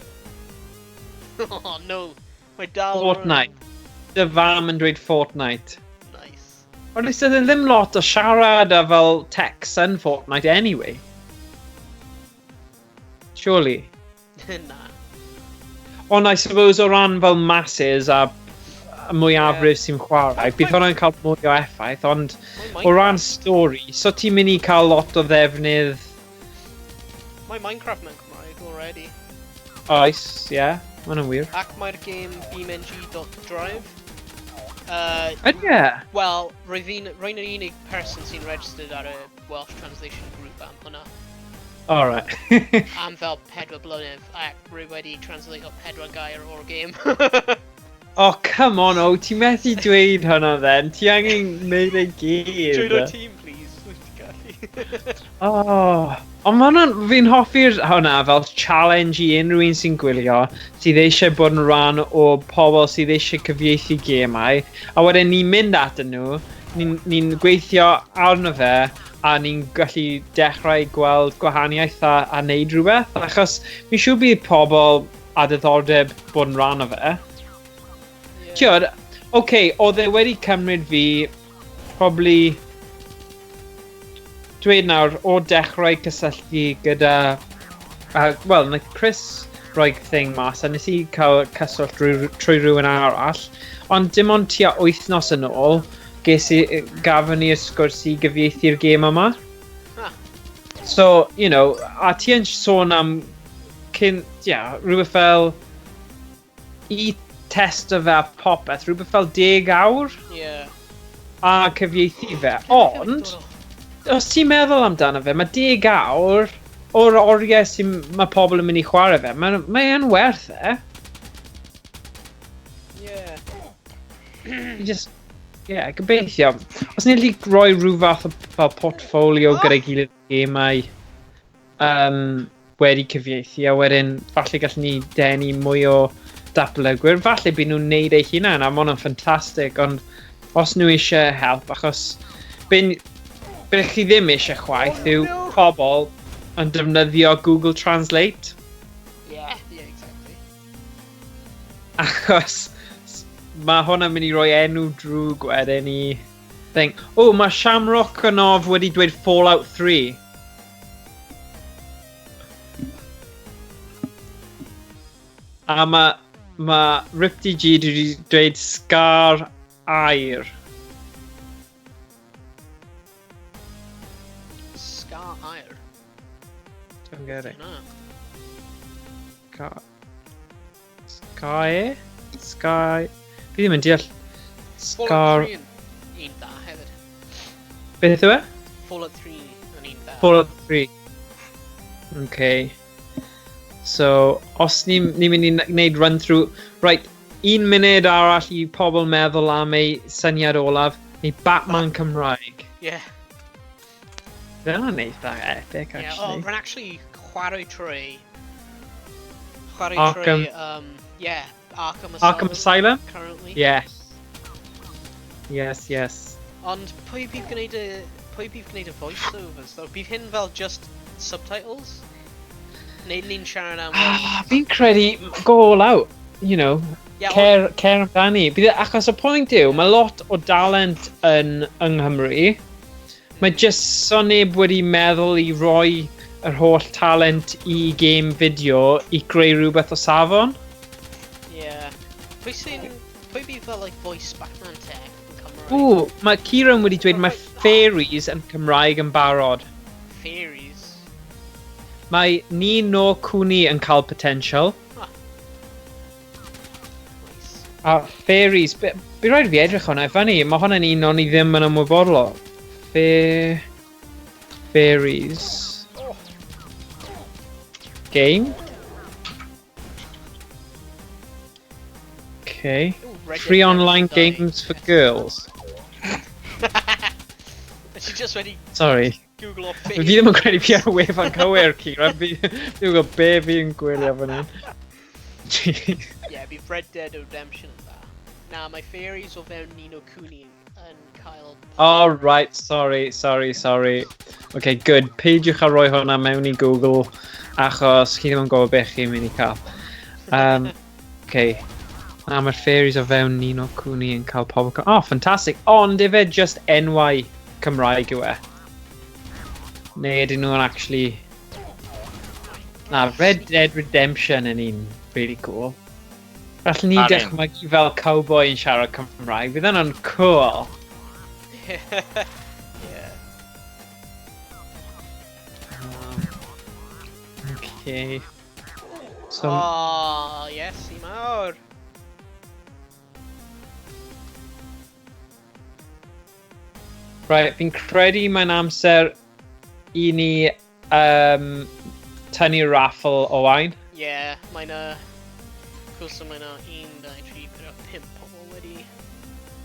Oh no, mae dal road. Fortnite. Dy fam yn dweud Fortnite. Nice. Ond oes e ddim lot o siarad a fel text yn Fortnite anyway. Surely. Na. Ond I suppose o ran fel masses a mwyafrif sy'n chwarae, bydd hwnna'n cael mwy o effaith, ond o ran stori, so ti'n mynd i cael lot o ddefnydd... Mae Minecraft mewn Cymraeg already. Oes, ie, yeah, mae hwnna'n wir. Ac mae'r game BeamNG.drive. Ydy e? Wel, rwy'n yr unig person sy'n registered ar y Welsh Translation Group am hwnna. Alright. Am fel 4 blynedd, ac rwy wedi translate o 4 gair o'r game. Oh, come on, oh, ti'n methu dweud hwnna then. Ti angen gwneud e gyd. Join our team, please. Ti'n gallu. Oh, ond ma' hwnna'n, fi'n hoffi'r hwnna fel challenge i unrhyw un sy'n gwylio sydd eisiau bod yn rhan o pobl sydd eisiau cyfieithu gemau, a wedyn ni'n mynd atyn nhw, ni'n gweithio arno fe, a ni'n gallu dechrau gweld gwahaniaeth a wneud rhywbeth, achos fi'n siŵr bydd pobl a diddordeb bod yn rhan o fe. Tiod, oce, oedd e wedi cymryd fi probably dweud nawr, o dechrau cysylltu gyda, wel, wnaeth Chris roi thing mas, a nes i cael cyswllt trwy rhywun arall, ond dim ond tua wythnos yn ôl, gafon ni'r sgwrs i gyfieithu'r gêm yma. So, you know, a ti yn sôn am cyn, yeah, rhywbeth fel i testo fe a popeth, rhywbeth fel 10 awr. Yeah. A cyfieithu fe, ond os ti'n meddwl amdano fe, mae 10 awr o'r oriau sy'n mae pobl yn mynd i chwarae fe, mae'n mae yn werth e. Yeah. Just, yeah, gobeithio. Os ni'n gallu rhoi rhyw fath o fel portfolio oh! gyda'i gilydd gemau wedi cyfieithu, a wedyn falle gallwn ni denu mwy o datblygwyr. Falle bydd nhw'n neud eu hunain, a ma' hwnna'n ffantastig, ond os nhw eisiau help, achos be chi ddim eisiau chwaith yw no. pobl yn defnyddio Google Translate. Yeah, exactly. Achos mae hwnna'n mynd i roi enw drwg wedyn i thing. O, mae Shamrock Anov wedi dweud Fallout 3. A mae Ripty G wedi dweud Scar Air. Scar Air? Don't get it. Na. Sky? Sky... Fi ddim yn deall. Scar... Fallout 3 yn un dda hefyd. Beth yw e? Fallout 3 yn un dda. Fallout 3. Okay. So, os ni'n ni mynd i wneud run-through... Right, un munud arall i pobl meddwl am ei syniad olaf, neu Batman Cymraeg. Yeah. Fe hwnna'n eitha epic, Yeah, actually. oh, rwy'n actually chwarae trwy... Chwarae Arkham. trwy... Yeah, Arkham Asylum. Arkham Asylum? Currently. Yes. Yes, yes. Ond pwy bydd gwneud y... Pwy bydd gwneud y voiceovers, though? Bydd hyn fel just subtitles? Neu ni'n siarad am... Ah, fi'n credu go all out, you know. Yeah, Cer amdani. Bydd, achos y pwynt yw, mae lot o dalent yn yng Nghymru. Mae just so neb wedi meddwl i roi yr holl talent i game fideo i greu rhywbeth o safon. Yeah. Pwy sy'n... Pwy bydd fel, like, voice Batman tech yn Cymraeg? Ww, mae Kieran wedi dweud mae fairies yn Cymraeg yn barod. Fairies? Mae Ni No Kuni yn cael potential. Huh. Nice. A fairies, by rhaid i fi edrych hwnna i fyny, mae hwnna'n un o'n i ddim yn ymwybodol o. Fairies. Oh. Game. Okay. Ooh, Red Free Dead online Redemption games for girls. Nes i just wedi Sorry. Google o Fi ddim yn credu fi ar y wefan cywir, Kieran. Fi ddim yn gwybod be fi'n gwylio fan hyn. Yeah, bydd Red Dead Redemption yn dda. Na, mae fairies o fewn Ni No Kuni yn cael... Oh, right, sorry, sorry, sorry. Okay, good. Peidiwch â roi hwnna mewn i Google, achos chi ddim yn gwybod beth chi'n mynd i cael. Okay. Na, mae'r fairies o fewn Ni No Kuni yn cael pobl... Oh, fantastic. Ond ife just enwau Cymraeg yw e? Neu ydyn nhw'n actually... Na, Red Dead Redemption yn un really cool. Gallwn ni A'n un. dychmygu fel cowboy yn siarad Cymraeg. Bydd hwnna'n cool. Yeah. Okay. So, Oh, yes, i mawr. right, fi'n credu mae'n amser i ni tynnu raffle o wain. Yeah, mae'n a... Cwrs mae'n a 1, 2, 3, 4, 5 pobl wedi...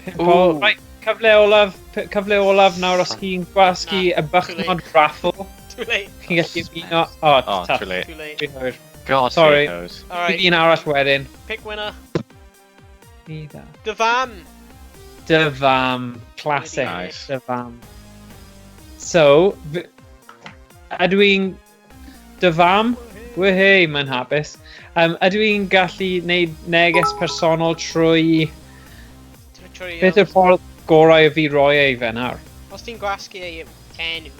Pimp Right, cyfle olaf, cyfle olaf nawr os chi'n gwasgu Na, y bychnod raffle. Too late. Chi'n gallu ymuno... Oh, Oh, tough. too late. Too late. Fi'n hwyr. God, Sorry. knows. Alright, Bydd un arall wedyn. pick winner. Ni dda. Dy fam! Dy fam. Classic. Nice. Dy fam. So, ydw i'n... Dy fam? Wehey, mae'n hapus. Ydw i'n gallu gwneud neges personol trwy... Trwy, Beth yw'r ffordd gorau o fi roi e i fe nawr? Os ti'n gwasgu ei enw...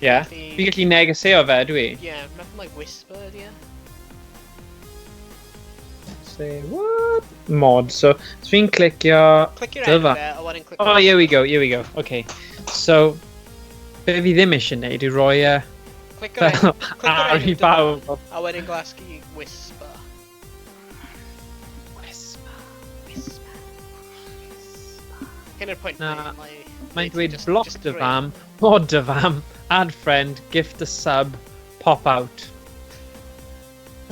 Ie. Yeah. Fi'n gallu negeseo fe, ydw i? Yeah, nothing like whisper, ydy e? Say, what? Mod, so, so fi'n clicio... Click your enw Dyfa. fe, a wedyn click... Oh, here we go, here we go. Okay. So, be fi ddim eisiau gwneud yw roi e Click yr enw, click yr ar enw i dy bawb. fam, a wedyn gwasgu whisper. Whisper. Whisper. Hyn yw'r pwynt Na, mae... Mae'n dweud just- bloc just dy dweud. fam, mod dy fam, Add friend, gift a sub, pop out.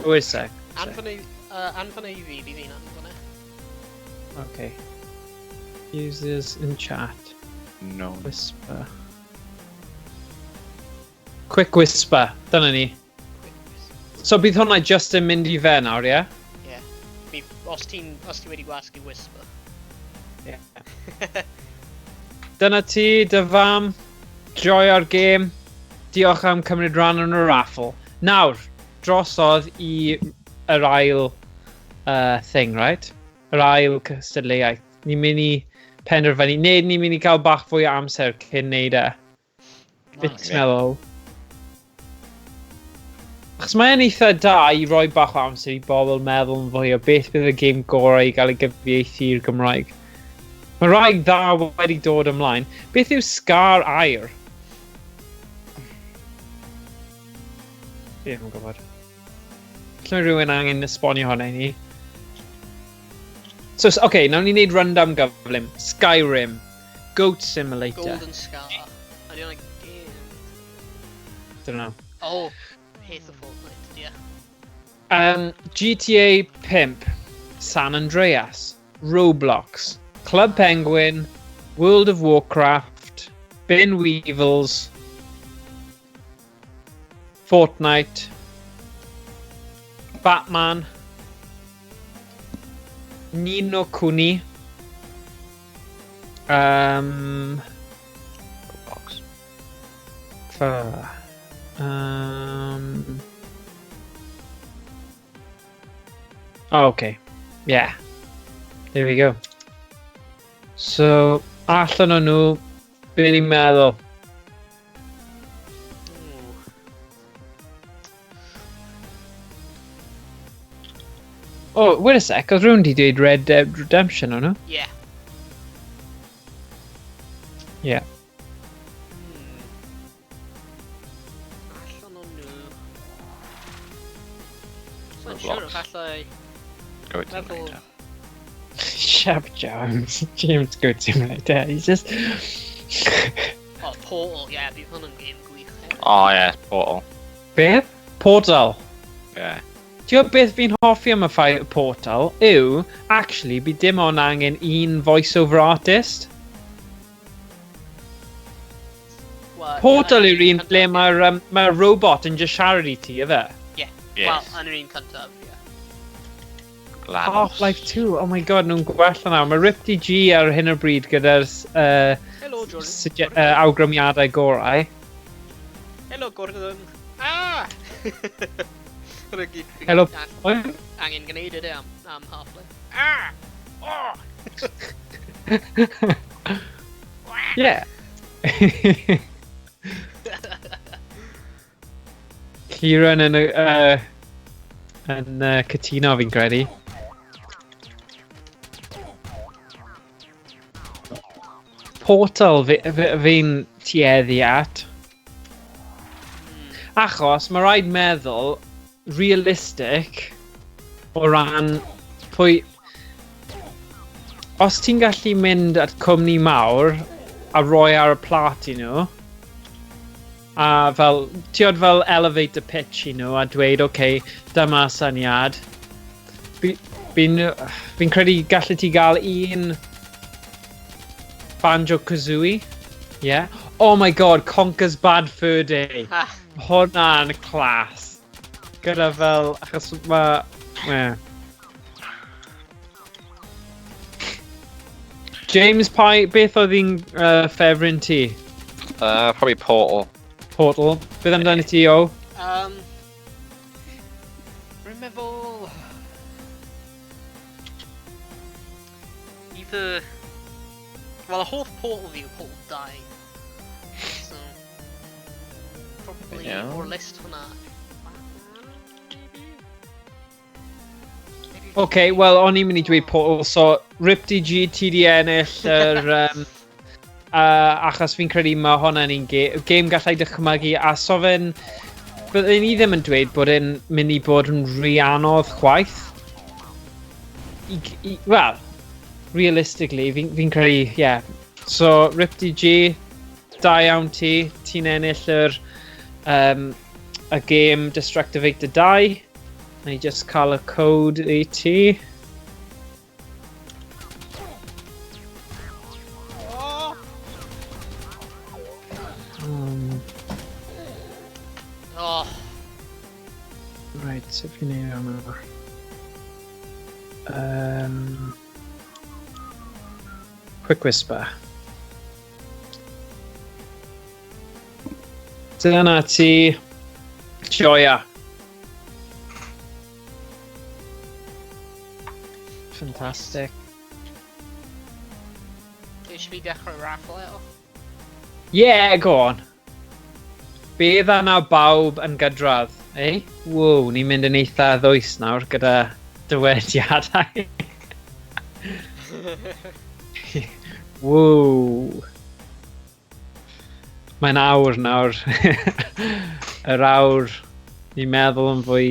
Wait a sec. Anfon e, anfon e i fi, fi fi'n anfon e. Okay. Users in chat. No. Whisper. Quick whisper. Dyna ni. So bydd hwnna just yn mynd i fe nawr, ie? Yeah? Ie. Yeah. Os ti'n os ti wedi gwasgu whisper. Ie. Yeah. Dyna ti, dy fam. Joio'r gêm. Diolch am cymryd rhan yn y raffle. Nawr, drosodd i yr ail thing, right? Yr ail cystadleuaeth. Ni'n mynd i penderfynu, neu ni'n mynd i gael bach fwy o amser cyn neud e. Beth ti'n meddwl? Achos mae'n eitha da i roi bach o amser i bobl meddwl yn fwy o beth bydd y gêm gorau i gael ei gyfieithu i'r Gymraeg. Mae rai dda wedi dod ymlaen. Beth yw Scar Air? Fi ddim yn gwybod. Lle mae rhywun angen esbonio hwnna i ni? So, oce, okay, nawn ni wneud rundown gyflym. Skyrim, Goat Simulator. Golden Scar. Ydy hwnna'n gêm? Don't know. Oh, peth o Fortnite, ie. GTA 5, San Andreas, Roblox, Club Penguin, World of Warcraft, Bin Weevils, Fortnite, Batman, Ni no Kuni, Roblox. Oh, okay. Yeah. There we go. So, allan o'n nhw, be ni'n meddwl? Oh, wait a sec, oedd rhywun wedi dweud Red Dead Redemption o'n nhw? Yeah. Yeah. Allan o'n nhw... Sa'n siŵr, falle... Goat Simulator. Shut up, James. James Goat Simulator. He's just... Oh, Portal, yeah, bydd hwn yn game gwych. Oh, yeah, Portal. Beth? Portal. Yeah. Ti'n gwybod beth fi'n hoffi am y ffaith Portal yw, actually, bydd dim ond angen un voice-over artist. Well, Portal yeah, yw'r un ble mae'r mae robot yn just siarad i ti, ife? Yeah. Yes. Wel, yn yr un cyntaf, yeah. Half-Life 2, oh my god, nhw'n gwella nawr. Mae Rip DG ar hyn o bryd gyda'r Hello, Jordan. Awgrymiadau gorau. Hello, Gordon. Ah! Hello. Angen gwneud e am Half-Life. Ah! Oh! Yeah. Kieran yn cytuno fi'n credu. Portal fi'n tueddu at. Achos mae rhaid meddwl realistic o ran pwy... Os ti'n gallu mynd at cwmni mawr a roi ar y plat i nhw, a fel, ti'n fel elevator pitch i nhw a dweud, oce, okay, dyma syniad. Fi'n credu gallu ti gael un Banjo-Kazooie. Yeah. Oh my god, Conker's Bad Fur Day. Hwnna'n class. Gyda fel, achos mae... Yeah. James Pye, beth oedd hi'n ffefryn ti? Probably Portal. Portal. Beth amdano ti, O? Rwy'n meddwl... Either... Wel, y hoff Portal fi yw Portal 2. So... Probably yeah. O'r list hwnna. OK, wel, o'n i'n mynd i dweud Portal, so Rip DG, ti di ennill yr... achos fi'n credu mae hwnna'n un game gallai dychmygu, a so fe'n... Byddwn ni ddim yn dweud bod e'n mynd i bod yn rhy anodd chwaith. Wel, realistically, fi'n credu, yeah. So, Rip DG, Da iawn ti. Ti'n ennill yr y gêm Destructivator 2. Na i just cael y code i ti. Oh! Oh. Right, sut fi'n neud hwnna? Quick Whisper. Dyna ti. Joia. Fantastic. Eisiau fi dechrau raffle eto? Yeah, go on. Bydd yna bawb yn gydradd, eh? Wow, ni'n mynd yn eitha ddwys nawr gyda dywediadau. Wow. Mae'n awr nawr. Yr awr ni'n meddwl yn fwy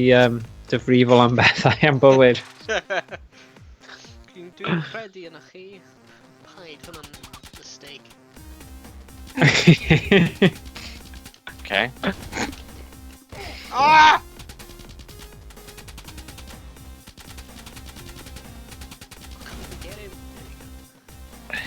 difrifol am bethau am bywyd. Dwi'n credu yna chi. Paid, hwnna'n mistake. Okay. Ah! Get him. There we go.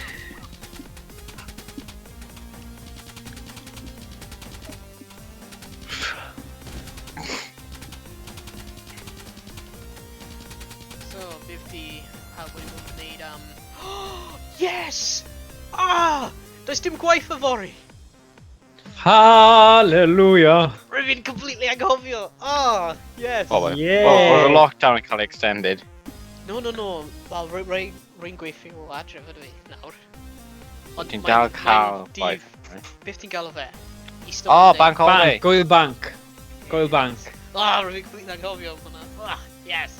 So, beth di pawb wedi bod yn gwneud am... Yes! Ah! Does dim gwaith yfory! Hallelujah! Rwy'n fi'n completely anghofio! Ah! Yes! Well, Yeah. well, well, the lockdown yn cael ei extended. No, no, no. Wel, rwy'n gweithio o adref ydw i nawr. Ond Ti'n dal cael mae'n gwaith. Beth ti'n galw fe? Easter Oh, Monday. bank holiday. Bank, gwyl bank. Gwyl bank. Ah, rwy'n completely anghofio am hwnna. Ah, yes!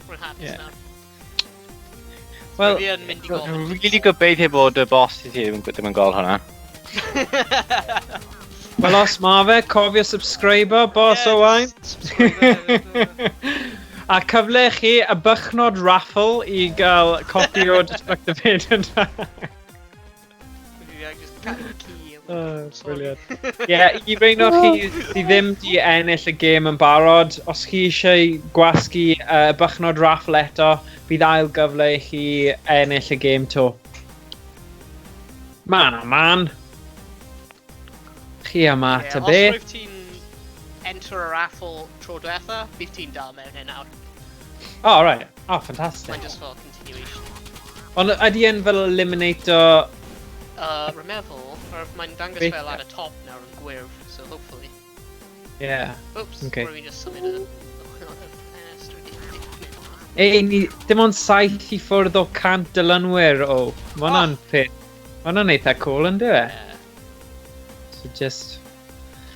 Rwy'n hapus Yeah. nawr. Wel, Rwy fi yn mynd i gofyn. Dwi'n really gobeithio bod y boss i ti ddim yn gweld hwnna. Wel, os ma fe, cofio subscriber, boss Yeah, Owain. just subscribe hefyd, A cyfle i chi y bychnod raffle i gael copi o Destructivator. Fi angen just cadw ci. Oh, Sorry. brilliant. Ie, i rein o chi sydd ddim di ennill y gêm yn barod, os chi eisiau gwasgu bychnod raffle eto, bydd ail gyfle i chi ennill y gêm to. Man, oh man. Chi yma Ie, ta os beth. rwyf ti'n enter y raffle tro diwetha, bydd ti'n dal mewn e nawr. Oh, right. Oh, fantastic. Mae'n just fel continuation. Ond ydy e'n fel eliminator... Rwy'n meddwl, or mae'n dangos Beth- fel ar y top nawr yn gwyrdd, so hopefully. Yeah. Oops, Okay. rwy'n just symud y ffenestr di. Ei, ni, dim ond 7 i ffwrdd o 100 dilynwyr o. Ma' hwnna'n peth. Ma' hwnna'n eitha cool, yn dyw e? Yeah. So just...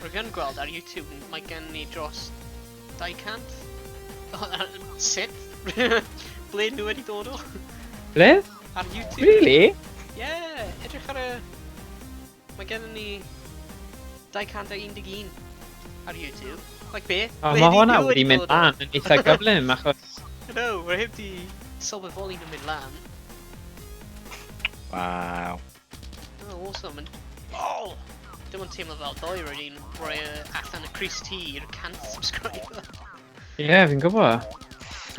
Rwy'n yn gweld ar YouTube, mae gen ni dros 200? Sut? Ble nhw wedi dod o? Ble? Ar YouTube? Really? Yeah, edrych ar y... Mae gen ni 211 ar YouTube. Like beth? O, Ble mae di hwnna nhw wedi mynd dod o? lan yn eitha gyflym, achos... No, we're heb di sylweddoli nhw'n mynd lan. Wow. Oh, awesome. And, oh! Dim ond teimlo fel ddoe roedd i'n rhoi allan y Chris T i'r 100 subscriber. Ie, yeah, fi'n gwybod.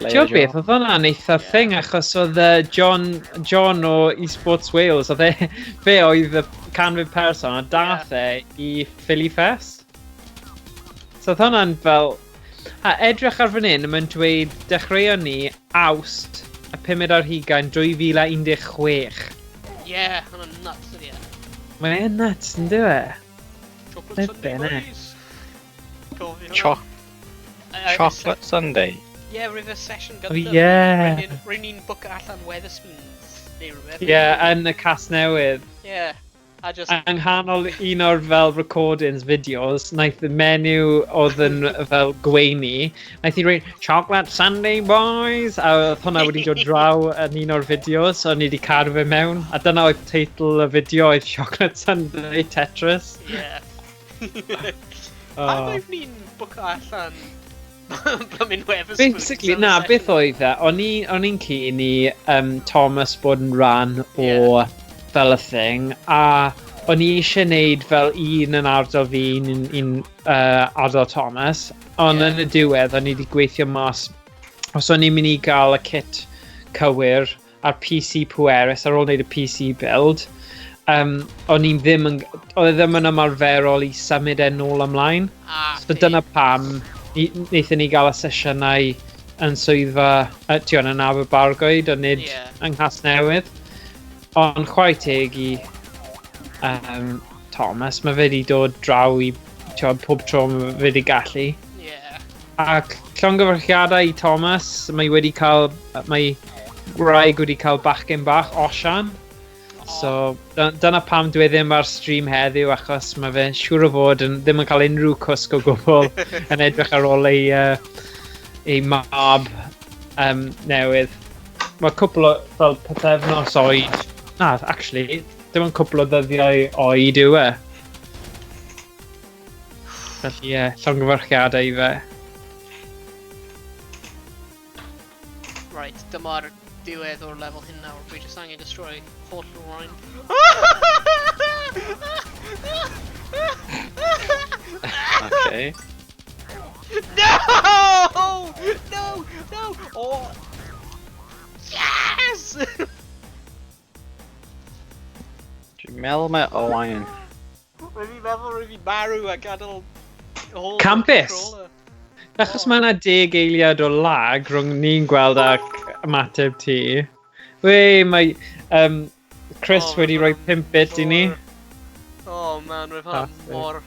Ti'n gwybod beth, oedd hwnna'n eitha thing, achos oedd John o Esports Wales, oedd e, fe oedd y canfed person, a dath e i Philly Fest. So oedd hwnna'n fel... A edrych ar fan hyn, mae'n dweud dechreuon ni Awst y 5 2016. Yeah, hwnna'n nuts ydi e. Mae'n nuts, yn dyw e? Chocolate Sunday Flippin' heck. boys. Cofio hwnna. Chocolate Sunday. Yeah, roedd y sesiwn Oh, gyntaf. yeah. Rwy'n ni'n bwco allan Wetherspoons neu rhywbeth. Yeah, yn y Casnewydd. Yeah. A just... Yng nghanol un o'r fel recordings, videos, naeth y menyw oedd yn fel gweini, naeth hi rhaid, Chocolate Sunday boys! A oedd hwnna wedi dod draw yn un o'r fideos, so ni wedi cadw fe mewn. A dyna oedd teitl y fideo, oedd Chocolate Sunday Tetris. Yeah. Oh. Pam oedd ni'n bwco allan Blymyn Wetherspoons? Basically, am y na, session? beth oedd e, o'n i'n keen i Thomas bod yn rhan o Yeah. fel y thing, a O'n i eisiau gwneud fel un yn ardal fi, un ardal Thomas, ond yn y diwedd o'n i wedi gweithio mas, os o'n i'n mynd i gael y kit cywir a'r PC pwerus ar ôl wneud y PC build, o'n i'n ddim yn, oedd e ddim yn ymarferol i symud e nôl ymlaen. So dyna pam wnaethon ni gael y sesiynau yn swyddfa, ti'n yn Aberbargoed, ond nid yng Nghasnewydd. Ond chwarae teg i Thomas, mae fe wedi dod draw i ti'n pob tro mae fe wedi gallu. Ac llongyfarchiadau i Thomas, mae wraig wedi cael bachgen bach, Osian. So, dyna pam dwi e ddim ar stream heddiw, achos mae fe'n siŵr o fod yn, ddim yn cael unrhyw cwsg o gwbl yn edrych ar ôl ei mab newydd. Mae cwpl o, fel pythefnos oed. Na, actually, dim ond cwpl o ddyddiau oed yw e. Felly, ie, yeah, llongyfarchiadau i fe. Right, dyma'r diwedd o'r lefel hyn nawr. Dwi jyst angen destroy holl rhain. Okay. No! No! No! Oh! Yes! Dwi'n meddwl mae Owain. Rwy'n fi'n meddwl rwy'n fi'n marw a gadael hold y Campus. Controller. Achos mae yna 10 eiliad o lag rhwng ni'n gweld ac ymateb ti. Wei, mae Chris Oh, wedi rhoi man, 5 bit i ni. Oh man, roedd hwnna Fantastic. mor,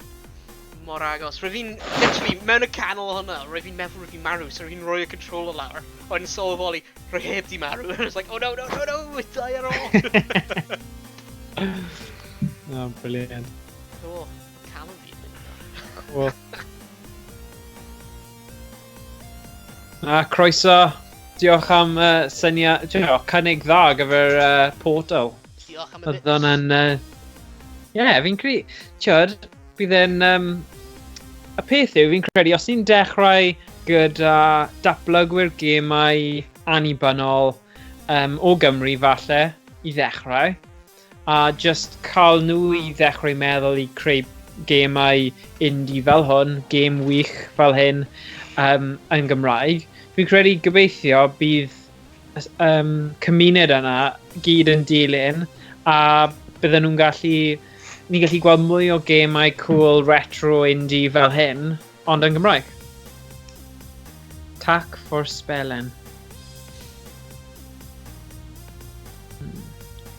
mor agos. Roedd fi'n, literally, mewn y canol hwnna, roedd fi'n meddwl roedd fi'n marw, so roedd fi'n rhoi y controller lawr. Ond sylweddoli, roedd heb di marw. And I was like, "Oh no, no, no, no, dau ar ôl." Oh, brilliant. Oh, calon fi yn mynd. Cool. A croeso. Diolch am syniad, diolch, cynnig dda ar gyfer Portal. Diolch am y Oedd bits. hwnna'n... Ie, yeah, fi'n credu... Tiod, bydd e'n... Y peth yw, fi'n credu, os ni'n dechrau gyda datblygwyr gemau annibynnol o Gymru falle, i ddechrau, a just cael nhw i ddechrau meddwl i creu gemau indie fel hwn, gêm wych fel hyn, yn Gymraeg, fi'n credu gobeithio bydd cymuned yna gyd yn dilyn a bydden nhw'n gallu ni'n gallu gweld mwy o gemau cool retro indie fel hyn ond yn Gymraeg. Tack för spelen.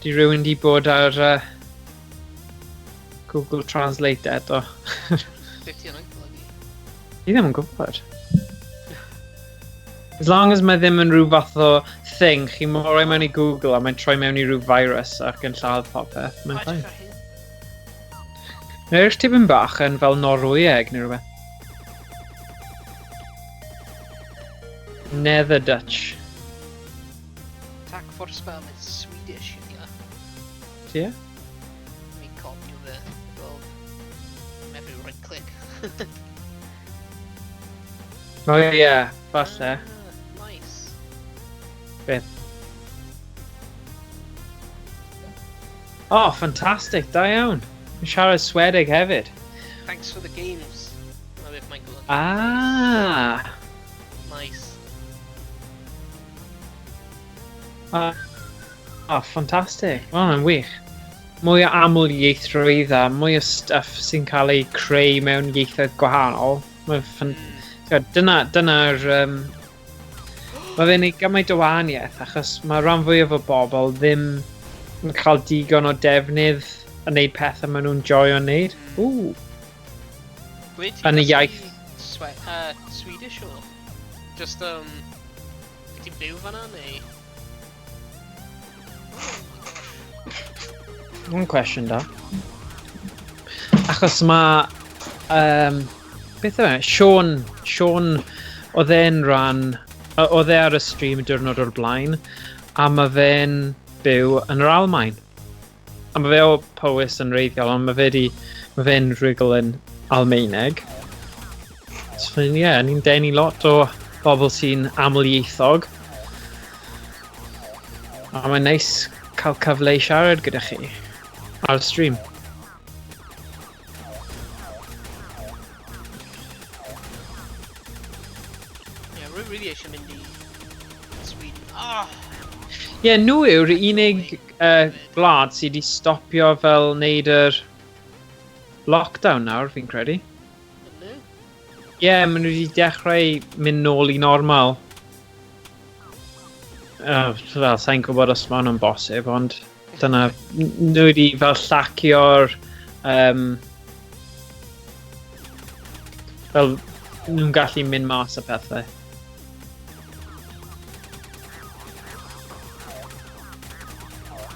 Di rhywun di bod ar Google Translate eto? Beth ti yn golygu? Fi ddim yn gwybod. As long as mae ddim yn rhyw fath o thing, chi'n rhoi mewn i Google a mae'n troi mewn i rhyw virus ac yn lladd popeth, mae'n Edrych fine. ar hyn. Mae'n eich tipyn bach yn fel Norwyeg neu rhywbeth. Nether Dutch. Tack för spelen Swedish, ydy e. Ti e? Mi copio fe. Fel... Maybe right click. O ie, yeah, falle. Ah, nice. Beth? Oh, fantastic, da iawn. Yn siarad Swedeg hefyd. Thanks for the games. Na beth mae'n golygu. Ah. Nice. Ah, oh, fantastic. Wel, mae'n wych. Mwy o aml ieithrwydd a mwy o stuff sy'n cael ei creu mewn ieithoedd gwahanol. Mae'n fan... Dyna'r... Mae fe'n neud gymaint o wahaniaeth achos mae rhan fwyaf o bobl ddim yn cael digon o defnydd yn neud pethau maen nhw'n joio wneud. Ww. Ble ti'n Yn y dysgu iaith. Swedish o? Just, ti'n byw fan'na, neu? Oh my gosh. One cwestiwn da. Achos mae... Beth yw e? Sean, Sean, oedd e'n rhan... Oedd e ar y stream y diwrnod o'r blaen, a mae fe'n byw yn yr Almain. A mae fe o Powys yn wreiddiol, ond mae fe di, mae fe'n rhugl yn Almaeneg. So ie, yeah, ni'n denu lot o bobl sy'n amlieithog. A mae'n neis cael cyfle i siarad gyda chi ar y stream. rwy really eisiau mynd i Sweden. Ah! Ie, yeah, nhw yw'r unig gwlad sydd wedi stopio fel wneud yr lockdown nawr, fi'n credu. Ydyn nhw? Ie, yeah, maen nhw wedi dechrau mynd nôl i normal. Fel, sa'n gwybod os ma hwnna'n bosib, ond dyna, nhw wedi fel llacio'r... fel, nhw'n gallu mynd mas a pethau. Oh,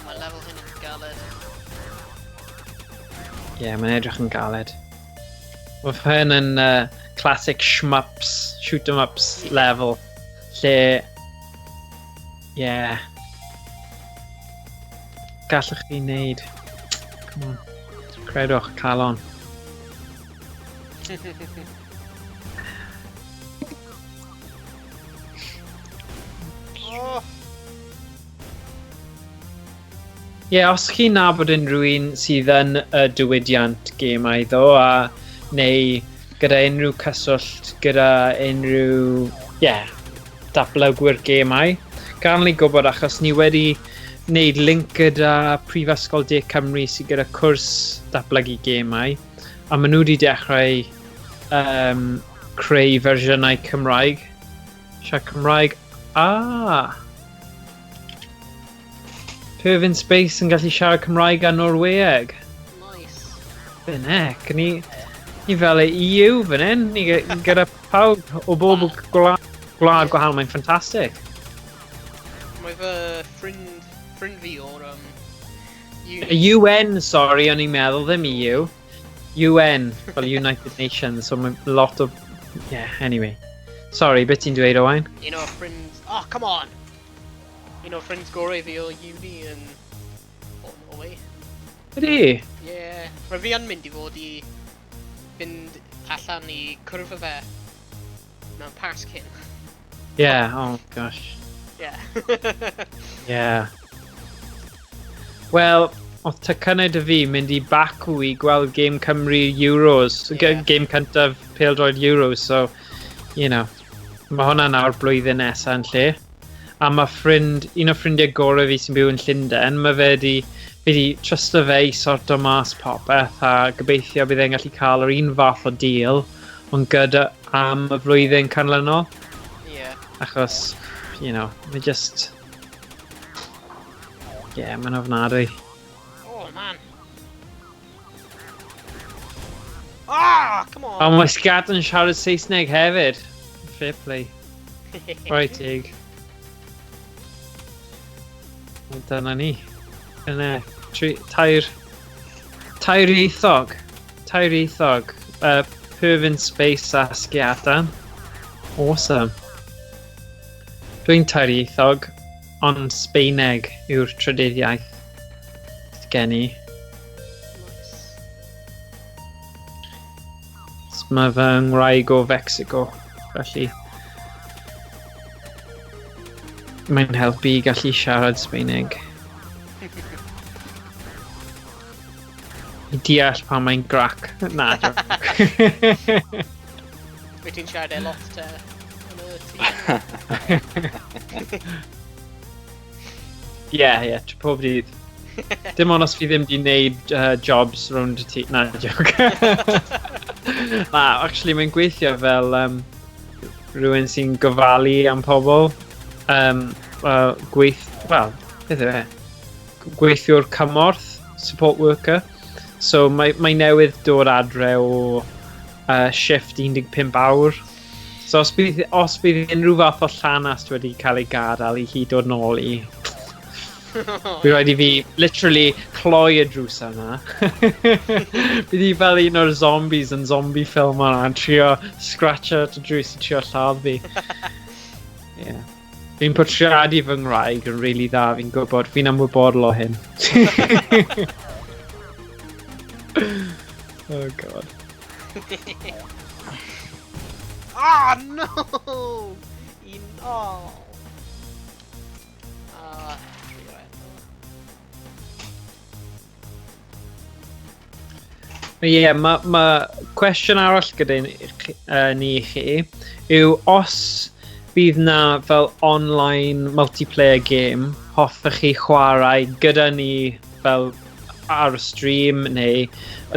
mae lefel hyn yn galed. Ie, yeah, mae'n edrych yn galed. Mae hyn yn classic shmups, shoot 'em ups level, lle... Yeah. Gallwch chi wneud. Come on. Credwch, calon. Oh. Ie, yeah, os chi'n nabod unrhyw un sydd yn y diwydiant gemau ddo, a neu gyda unrhyw cyswllt, gyda unrhyw, ie, yeah, datblygwyr gemau, gan ni gwybod achos ni wedi wneud link gyda Prifysgol De Cymru sydd gyda cwrs datblygu gemau, a maen nhw wedi dechrau creu fersiynau Cymraeg. Siarad Cymraeg. Ah! Pervin Space yn gallu siarad Cymraeg a Norwyeg. Nice. Fyn heck, ni fel y EU fan hyn, ni gyda pawb o bob gwlad gwahanol, mae'n ffantastig. Mae fy ffrind fi o'r Y UN, sorry, o'n i'n meddwl, ddim EU. UN, fel United Nations, so mae lot o... Yeah, anyway. Sorry, beth ti'n dweud, Owain? Un o'r ffrind... Oh, come on! Un o'r ffrind gorau fi o uni yn... o Norway. Ydy? Yeah. Mae fi yn mynd i fod i fynd allan i cwrdd â fe mewn Pasg hyn. Yeah, oh gosh. Yeah. Yeah. Wel, oedd tycynau dy fi mynd i Baku i gweld Game Cymru Euros, Yeah. Game cyntaf pêl-droed Euros, so, you know, mae hwnna nawr blwyddyn nesaf yn lle. A mae ffrind, un o ffrindiau gorau fi sy'n byw yn Llundain, mae fe di, fi di trysto fe i sorto mas popeth a gobeithio bydd e'n gallu cael yr un fath o deal, ond gyda am y flwyddyn canlynol. Yeah. Achos, you know, mae just... Yeah, mae'n ofnadwy. Oh, man. Ah, come on! Ond mae Sgad yn siarad Saesneg hefyd. Fair play. Right, tig. Dyna ni. Dyna, tair ieithog. Tair ieithog. Pervin Space a Sgiadan. Awesome. Dwi'n tair ieithog, ond Sbeineg yw'r trydydd iaith gen i. Nice. Mae fy ngwraig o Fexico, felly mae'n helpu i gallu siarad Sbeineg. I deall pan mae'n grac. Na, joc. Wyt ti'n siarad e lot te yn y tŷ? Ie, ie, pob dydd. Dim ond os fi ddim di wneud jobs rownd y tŷ. Na, joc. Na, actually, mae'n gweithio fel rhywun sy'n gofalu am pobl. Wel, beth yw e? Gweithiwr cymorth, support worker. So mae newydd dod adre o shift 15 awr. So os bydd unrhyw fath o llanast wedi cael ei gadael i hi dod nôl i, Bydd rhaid i fi literally cloi y drws yna. Bydd hi fel un o'r zombies yn zombie film yna yn trio scratch at y drws i trio lladd fi. Yeah. Fi'n portreadu fy ngwraig yn really dda, fi'n gwybod, fi'n ymwybodol o hyn. Oh god. Ah, no! Un... Oh. Ah, trio eto. Ie, yeah, ma cwestiwn arall gyda ni i chi yw os bydd na fel online multiplayer game hoffech chi chwarae gyda ni fel ar y stream neu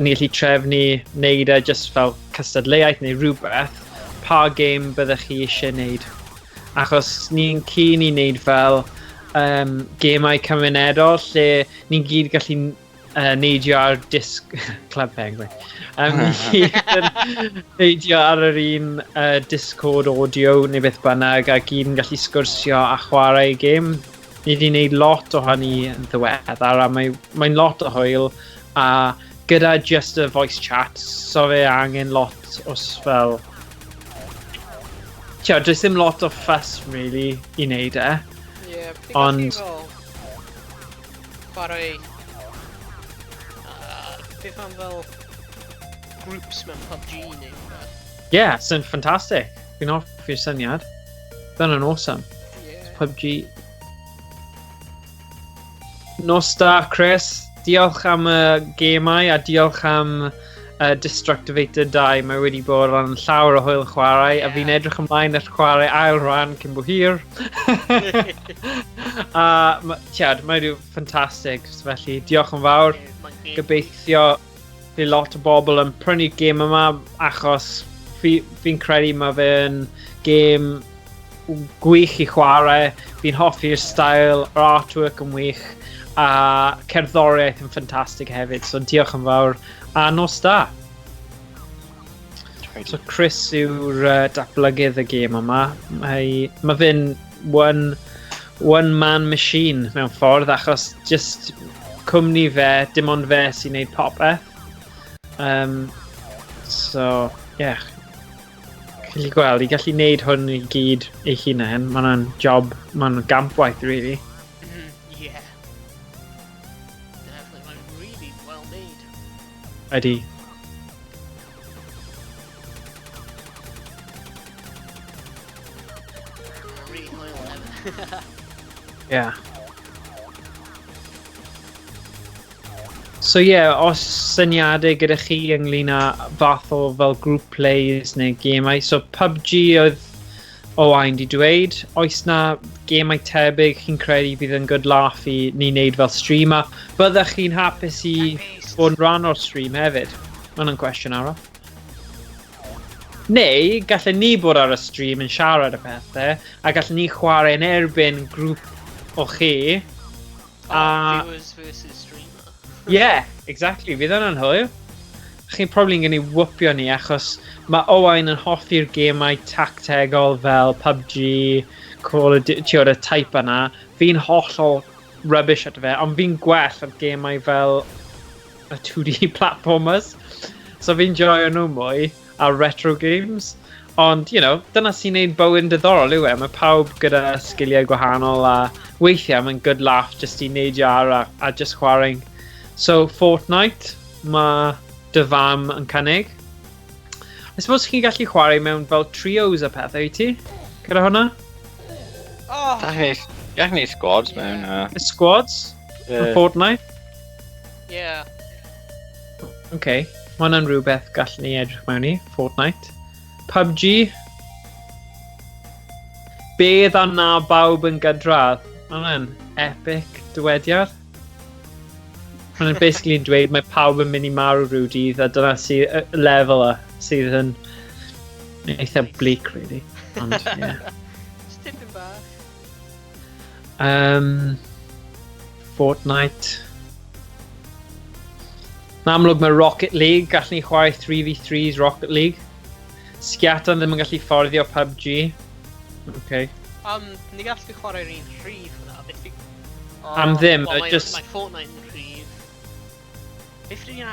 ni gallu trefnu wneud e just fel cystadleuaeth neu rhywbeth, pa game byddech chi eisiau wneud? Achos ni'n keen i wneud fel gemau cymunedol lle ni'n gyd gallu neidio ar disc Club Penguin. Ni gyd yn neidio ar yr un Discord audio neu beth bynnag a gyd yn gallu sgwrsio a chwarae gêm. Ni wedi gwneud lot o hynny yn ddiweddar a mae'n lot o hwyl a gyda just y voice chat, so fe angen lot os fel... Tio, does dim lot o fuss really i wneud e. Ie, yeah, ond chwarae beth am fel groups mewn PUBG neu rhywbeth? Yeah, sy'n ffantastig. Fi'n hoffi'r syniad. Dyna'n awesome. Yeah. PUBG. Nos da, Chris. Diolch am y gemau a diolch am Destructivator 2. Mae wedi bod yn llawer o hwyl chwarae a fi'n edrych ymlaen at chwarae ail rhan cyn bo hir. A tiad, mae rhyw ffantastig, felly diolch yn fawr. Gobeithio bydd lot o bobl yn prynu gêm yma achos fi'n credu mae fe'n gêm gwych i chwarae. Fi'n hoffi'r style, yr artwork yn wych a cerddoriaeth yn ffantastig hefyd. So diolch yn fawr a nos da. So Chris yw'r datblygydd y gêm yma. Mae fe'n one man machine mewn ffordd achos just cwmni fe, dim ond fe sy'n neud popeth. So, yeah. Gallu gweld, i gallu neud hwn i gyd ei hunain, mae hwnna'n job, mae'n gampwaith, really. Yeah. Definitely, mae'n really well made. Ydy. Really hwyl hefyd. Yeah. So yeah, os syniadau gyda chi ynglyn â fath o fel group plays neu gemau. So PUBG oedd Owain di dweud, oes na gemau tebyg chi'n credu bydd yn good laugh i ni wneud fel stream a byddech chi'n hapus i bod yn rhan o'r stream hefyd? Mae hwnna'n cwestiwn arall. Neu, gallen ni bod ar y stream yn siarad y pethau, a gallen ni chwarae yn erbyn grŵp o chi. Oh, viewers versus streamer. Yeah, exactly. Fydd hwnna'n hwyl. Chi'n probably yn mynd i whoopio ni achos mae Owain yn hoffi'r gemau tactegol fel PUBG, Call of Duty, y type yna. Fi'n hollol rubbish at fe, ond fi'n gwell at gemau fel y 2D platformers. So fi'n joio nhw mwy a retro games. Ond, dyna sy'n neud bywyd yn diddorol yw e. Mae pawb gyda sgiliau gwahanol a weithiau mae'n good laugh just i neidio ar a just chwarae. So, Fortnite, mae dy fam yn cynnig. I suppose chi'n gallu chwarae mewn fel trios a pethau, wyt ti? Gyda hwnna? Oh. Gallwn ni squads mewn... Squads? Yeah. Fortnite? Yeah. Okay. Mae hwnna'n rhywbeth gallwn ni edrych mewn i, Fortnite. PUBG. Bedd a na bawb yn gydradd. Mae hwnna'n epic dywediad. Mae hwnna'n basically yn dweud mae pawb yn mynd i marw rhyw dydd a dyna sydd y lefel y sydd yn eitha bleak, really. Ond, yeah. Just tipyn bach. Fortnite. Yn amlwg mae Rocket League, gallwn ni chwarae 3v3s Rocket League. Sgiatan ddim yn gallu fforddio PUBG. Okay. Ni gallu chwarae'r un rhif hwnna, beth fi... Am ddim, well, just... Mae Fortnite yn rhif. Beth ydy'n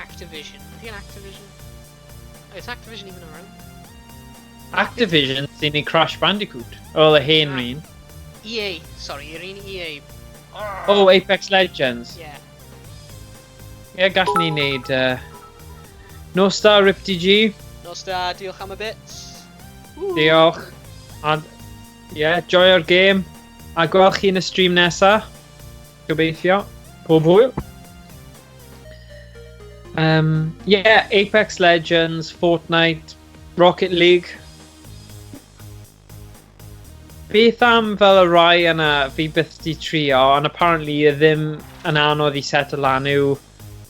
Activision? Ydy'n Activision? Is Activision even around? Activision sy'n ei Crash Bandicoot. Oh, y hen un. EA, sorry, yr un EA. Oh, Apex Legends. Yeah. Ie, yeah, gallwn ni wneud... Nos da, Rip DG. Nos da, diolch am y bits. Woo. Diolch. A, yeah, joio'r gêm. A gweld chi yn y stream nesa. Gobeithio. Pob hwyl. Yeah, Apex Legends, Fortnite, Rocket League. Beth am fel y rai yna fi byth di trio, ond apparently y ddim yn anodd i settle lan yw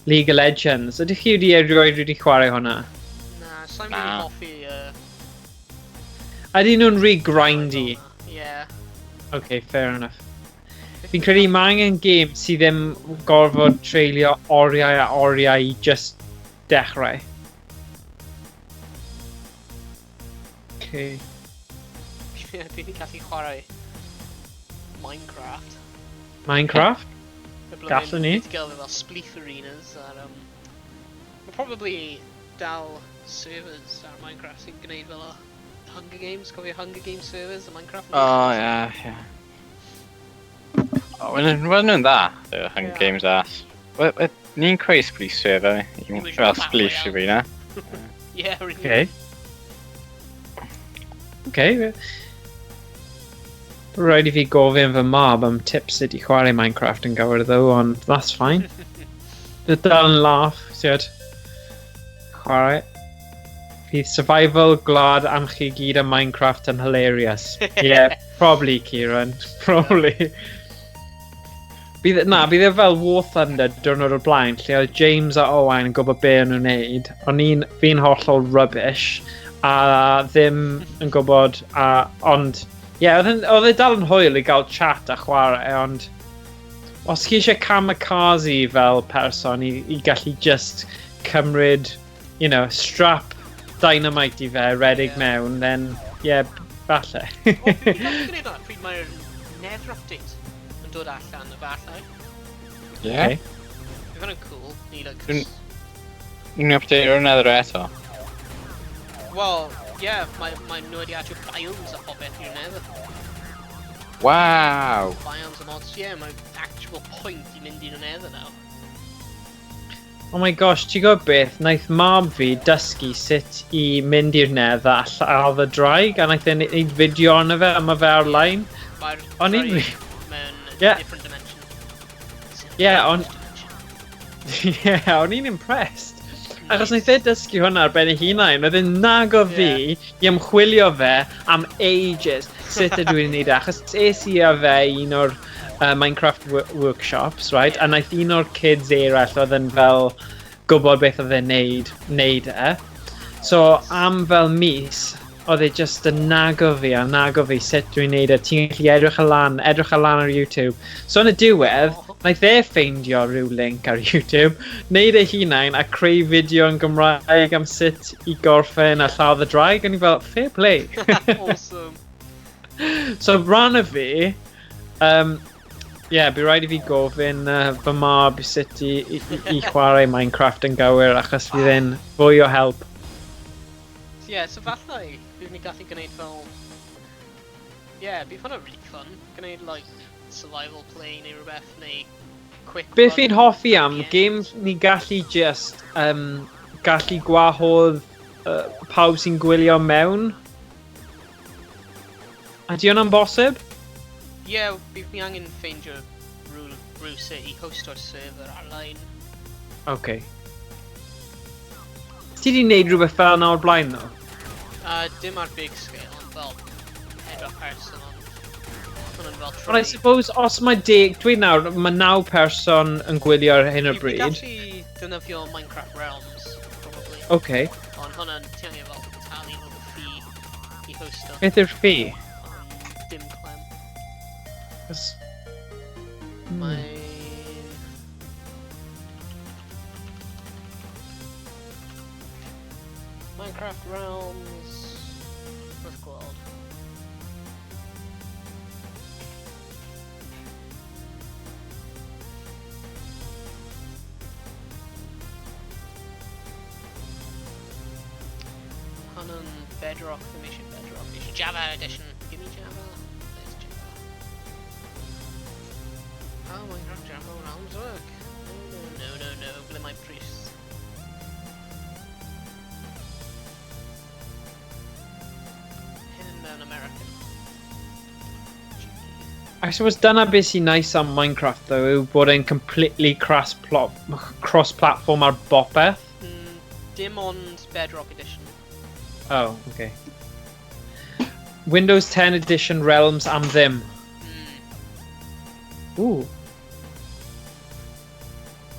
League of Legends. Ydych chi wedi erioed wedi chwarae hwnna? Na, sa'n Na. really hoffi. Ydyn nhw'n rhy grindy? Yeah. Okay, fair enough. Fi'n credu mae angen game sydd ddim gorfod treulio oriau a oriau i just dechrau. Okay. Fi wedi gallu chwarae Minecraft. Minecraft? Y blwyddyn Gallwn ni. Fi wedi gael fel spleef arenas ar... Mae probably dal servers ar Minecraft sy'n gwneud fel y Hunger Games, cofio Hunger Games servers y Minecraft? Oh, yeah. Oh, wel nhw'n dda, the Hunger Ie. Games ass. Wel, ni'n creu spleef server, Ni'n fel Battle spleef Royale. arena. Yeah, really. Okay. Okay. Rhaid i fi gofyn fy mab am tips sut i chwarae Minecraft yn gywir ddo, ond that's fine. Bydd dal yn laugh, siad. Chwarae. Fydd survival gwlad am chi gyd am Minecraft yn hilarious. Yeah, probably, Kieran. Probably. Bydd, na, bydd e fel War Thunder diwrnod o'r blaen, lle oedd James a Owain yn gwybod be o'n nhw'n neud. O'n i'n, fi'n hollol rubbish, a ddim yn gwybod, a, ond, ie, yeah, oedd e dal yn hwyl i gael chat a chwarae, ond os chi eisiau kamikaze fel person i gallu just cymryd, strap dynamite i fe, redig Ie. mewn, then, yeah, falle. O, fi wedi gallu gwneud hwnna pryd mae'r Nether update yn dod allan y falle. Yeah. Okay. Bydd hwnna'n cool. Ni, like, Ni'n update o'r nether eto. Well, yeah, mae nhw wedi adio biomes a popeth i'r Nether. Wow! Biomes a mods, yeah, mae actual point i mynd i'r Nether now. Oh my gosh, ti'n gwybod beth? Naeth mab fi dysgu sut i mynd i'r Nether a lladd y draig, a naeth e wneud fideo arno fe, a mae fe ar-lein. Mae'r O'n i'n draig mewn Yeah. different dimension. It's in a Yeah, different dimension. Yeah, o'n i'n impressed. Achos naeth e dysgu hwnna ar ben ei hunain, oedd e'n nago fi i ymchwilio fe am ages sut ydw i'n neud e. Achos es i â fe i un o'r Minecraft workshops, right? A naeth un o'r kids eraill oedd yn fel gwybod beth oedd e'n neud e. So am fel mis, oedd e just yn nago fi a nago fi sut dwi'n neud e. Ti'n gallu edrych y lan ar YouTube. So yn y diwedd, naeth e ffeindio rhyw link ar YouTube, neud ei hunain a creu fideo yn Gymraeg am sut i gorffen a lladd y draig. O'n i fel, fair play. Awesome. So rhan o fi, yeah, by rhaid i fi gofyn fy mab sut i chwarae Minecraft yn gywir, achos fydd e'n fwy o help. So, yeah, so falle bydd ni gallu gwneud fel... Yeah, bydd hwnna really fun. Gwneud, like, survival play neu rhywbeth, neu quick Beth run fi'n hoffi am at the game end. ni gallu just gallu gwahodd pawb sy'n gwylio mewn. Ydy hwnna'n bosib? Yeah, bydd ni angen ffeindio rhyw sut i host o'r server ar-lein. Okay. Ti di wneud rhywbeth fel yna o'r blaen, ddo? Dim ar big scale, ond fel pedwar person, ond hwnna'n fel But I suppose os mae 10, dweud nawr, mae 9 person yn gwylio ar hyn o Fi bryd. gallu defnyddio Minecraft Realms, probably. Okay. Ond hwnna'n ti angen fel talu nhw fee i hosto. Beth yw'r fee? Ond dim clem. Mae'n... Minecraft Realms... Wrth gweld. Hwnnw'n Bedrock, ddim eisiau Bedrock, eisiau Java Edition. Give me Java. There's Java. Oh, Minecraft Java Realms work. No, no, no, no, ble mae pris? Hyn mewn American. I suppose dyna beth sy'n nice am Minecraft, though, yw bod e'n completely cross-platform ar bopeth. Dim ond Bedrock Edition. Oh, okay. Windows 10 Edition Realms am ddim. Ooh.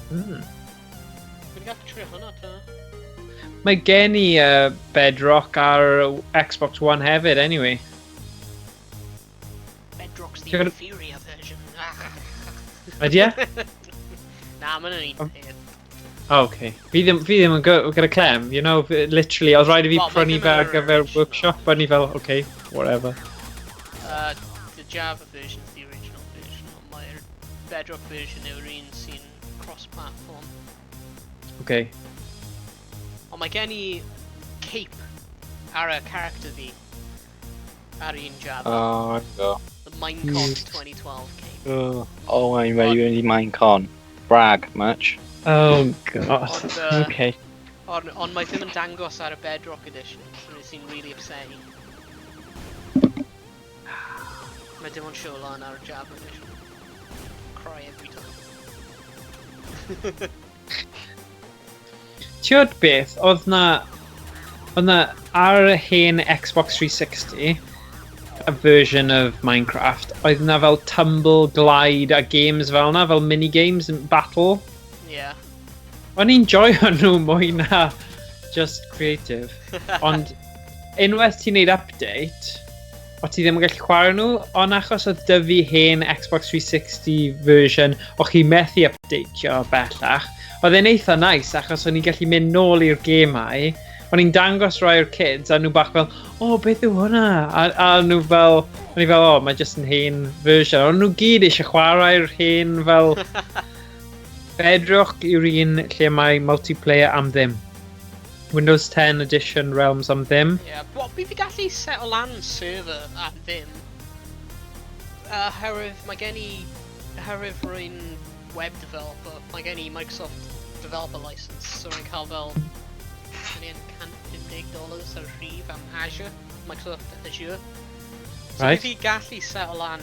Dwi'n gallu trio hwnna ta. Mae gen i Bedrock ar Xbox One hefyd, anyway. Bedrock's the inferior version. Ydy e? Na, mae'n un peth. Oh, okay. Fi ddim yn gyda clem, you know, literally, oedd rhaid i fi prynu fe ar gyfer workshop, a ni fel, okay, whatever. The Java version is the original version, ond mae'r Bedrock version yw'r un sy'n cross-platform. Okay. Ond mae gen i cape ar y character fi ar un Java. Oh, go. The Minecon 2012 cape. Oh, I'm ready to Minecon. Brag much. Oh god. Ond, okay. Ond mae ddim yn dangos ar y Bedrock Edition, so sy'n really upsetting. Mae dim ond show lan ar y Java Edition. Cry every time. Ti'n beth, oedd na ar y hen Xbox 360, a version of Minecraft, oedd na fel Tumble, Glide a games fel na, fel mini-games and battle. Yeah. O'n i'n joio nhw mwy na just creative. Ond unwaith ti'n neud update, o ti ddim yn gallu chwarae nhw, ond achos oedd dy fi hen Xbox 360 version, o'ch chi methu updateio bellach, oedd e'n eitha nice achos o'n i'n gallu mynd nôl i'r gemau, o'n i'n dangos rai o'r kids, a nhw bach fel, oh, beth yw hwnna? A nhw fel, o'n i fel, oh, mae just yn hen version. Ond nhw gyd eisiau chwarae'r hen fel... Bedrock yw'r un lle mae multiplayer am ddim. Windows 10 Edition Realms am ddim. Yeah, well, fi gallu set o lan server am ddim. Oherwydd mae gen i... Oherwydd rwy'n web developer, mae gen i Microsoft Developer License, so rwy'n cael fel $150 ar rhif am Azure, Microsoft Azure. So right. Fi gallu set o lan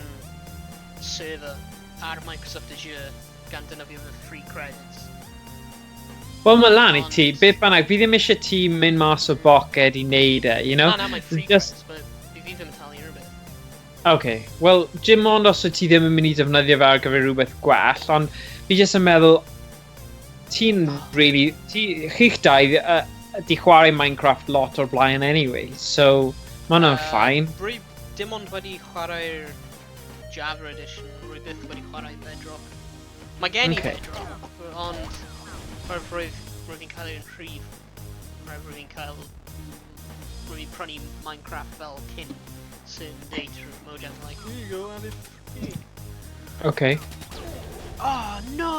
server ar Microsoft Azure gan dyna fi efo free credits. Wel, mae lan i ti, beth bynnag, fi ddim eisiau ti mynd mas o boced i wneud e, you know? Na, mae free credits, but fi ddim yn talu rhywbeth. Okay, wel, dim ond os wyt ti ddim yn mynd i defnyddio fe ar gyfer rhywbeth gwell, ond fi jyst yn meddwl, ti'n really, chi'ch dau, di chwarae Minecraft lot o'r blaen anyway, so mae hwnna'n fine. Rwy dim ond wedi chwarae'r Java Edition, rwy byth wedi chwarae Bedrock. Mae gen i Bedrock, ond rwyf fi'n cael ein rhif, rwyf fi'n prynu Minecraft fel cyn certain date trwy Mojang, like, here you go, have it free. Okay. Oh no!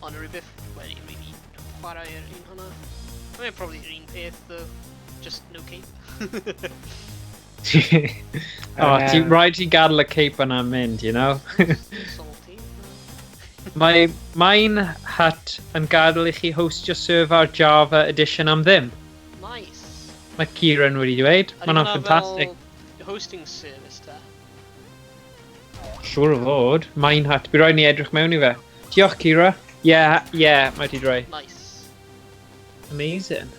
Ond rwy byth wedi really chwarae'r un hwnna. Mae'n probably yr un peth, though. Just no cape. Oh, ti rhaid ti gadael y cape yna mynd, you know? Salty. Mae Minehut yn gadael i chi hostio server Java Edition am ddim. Nice. Mae Kieran wedi dweud. Mae hwnna'n ffantastig. Hosting service ta? Siŵr o fod. Minehut. Bydd rhaid ni edrych mewn i fe. Diolch, Kira. Yeah, yeah, mae di droi. Nice. Amazing.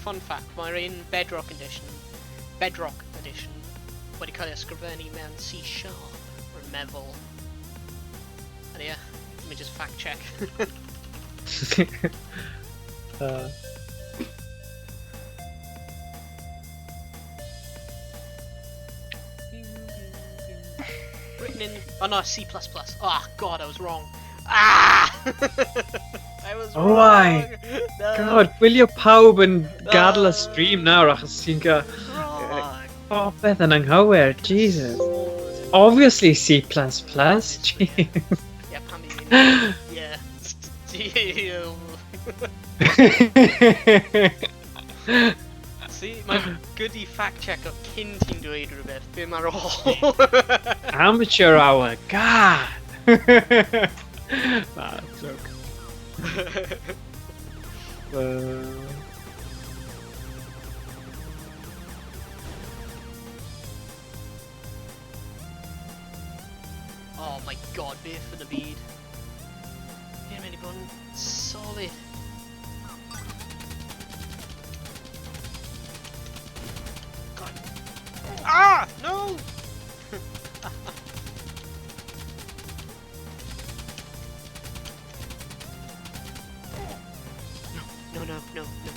Fun fact, mae'r un Bedrock Edition wedi cael ei ysgrifennu mewn C#, rwy'n meddwl. And yeah, let me just fact check. Written in... Oh no, C++. Oh god, I was wrong. Ah! I was wrong! Oh no. God, gwylio pawb yn gadael y stream nawr achos ti'n cael... Popeth yn anghywir, Jesus. Obviously C++, jeez. Yeah, pam i fi'n... Yeah. See, mae'n good i fact check o cyn ti'n dweud rhywbeth, ddim ar ôl. Amateur hour, god! Nah, joke. Oh my God, beth yn y byd? Fi'n mynd i bod yn solid. God. Ah! No! No, no, no, no.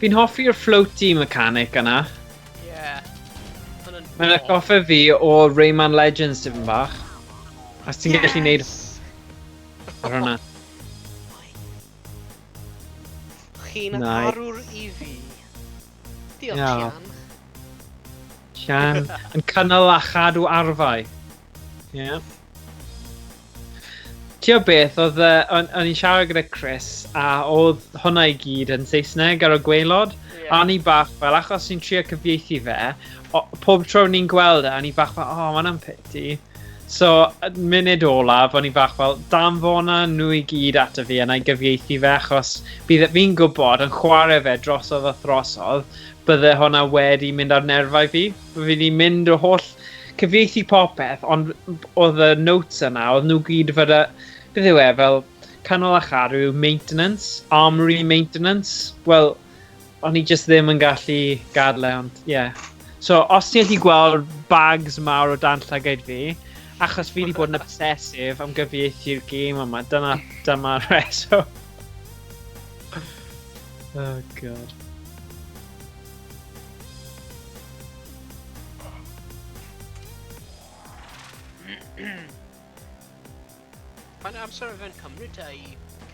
Fi'n hoffi'r floaty mechanic yna. Yeah. Hwnna'n. Mae'n atgoffa fi o Rayman Legends tipyn bach. A ti'n gallu neud ar hwnna. Chi'n Nice. arwr i fi. Diolch, Ie. Sian. Sian yn cynnal a chadw arfau. Ie. Yeah. Ti'n gwybod beth, oedd, o'n i'n siarad gyda Chris, a oedd hwnna i gyd yn Saesneg ar y gwaelod. Ie. A o'n i bach fel, achos ni'n trio cyfieithu fe, pob tro ni'n gweld e, o'n i bach fel, "Oh, ma' hwnna'n pity." So, y munud olaf, o'n i bach fel, "Danfona nhw i gyd ato fi, a na i gyfieithu fe," achos bydd fi'n gwybod yn chwarae fe drosodd a throsodd, bydde hwnna wedi mynd ar nerfau fi. Fi wedi mynd o holl cyfieithu popeth, ond oedd y notes yna, oedd nhw gyd fod y, beth yw e, fel cynnal a chadw, maintenance, armory maintenance. Wel, o'n i just ddim yn gallu gadle, ond ie. Yeah. So, os ti'n gallu gweld bags mawr o dan llygaid fi, achos fi wedi bod yn obsessive am gyfieithu'r gêm yma, dyma'r reswm. Oh God. Faint o amser oedd e'n cymryd ta i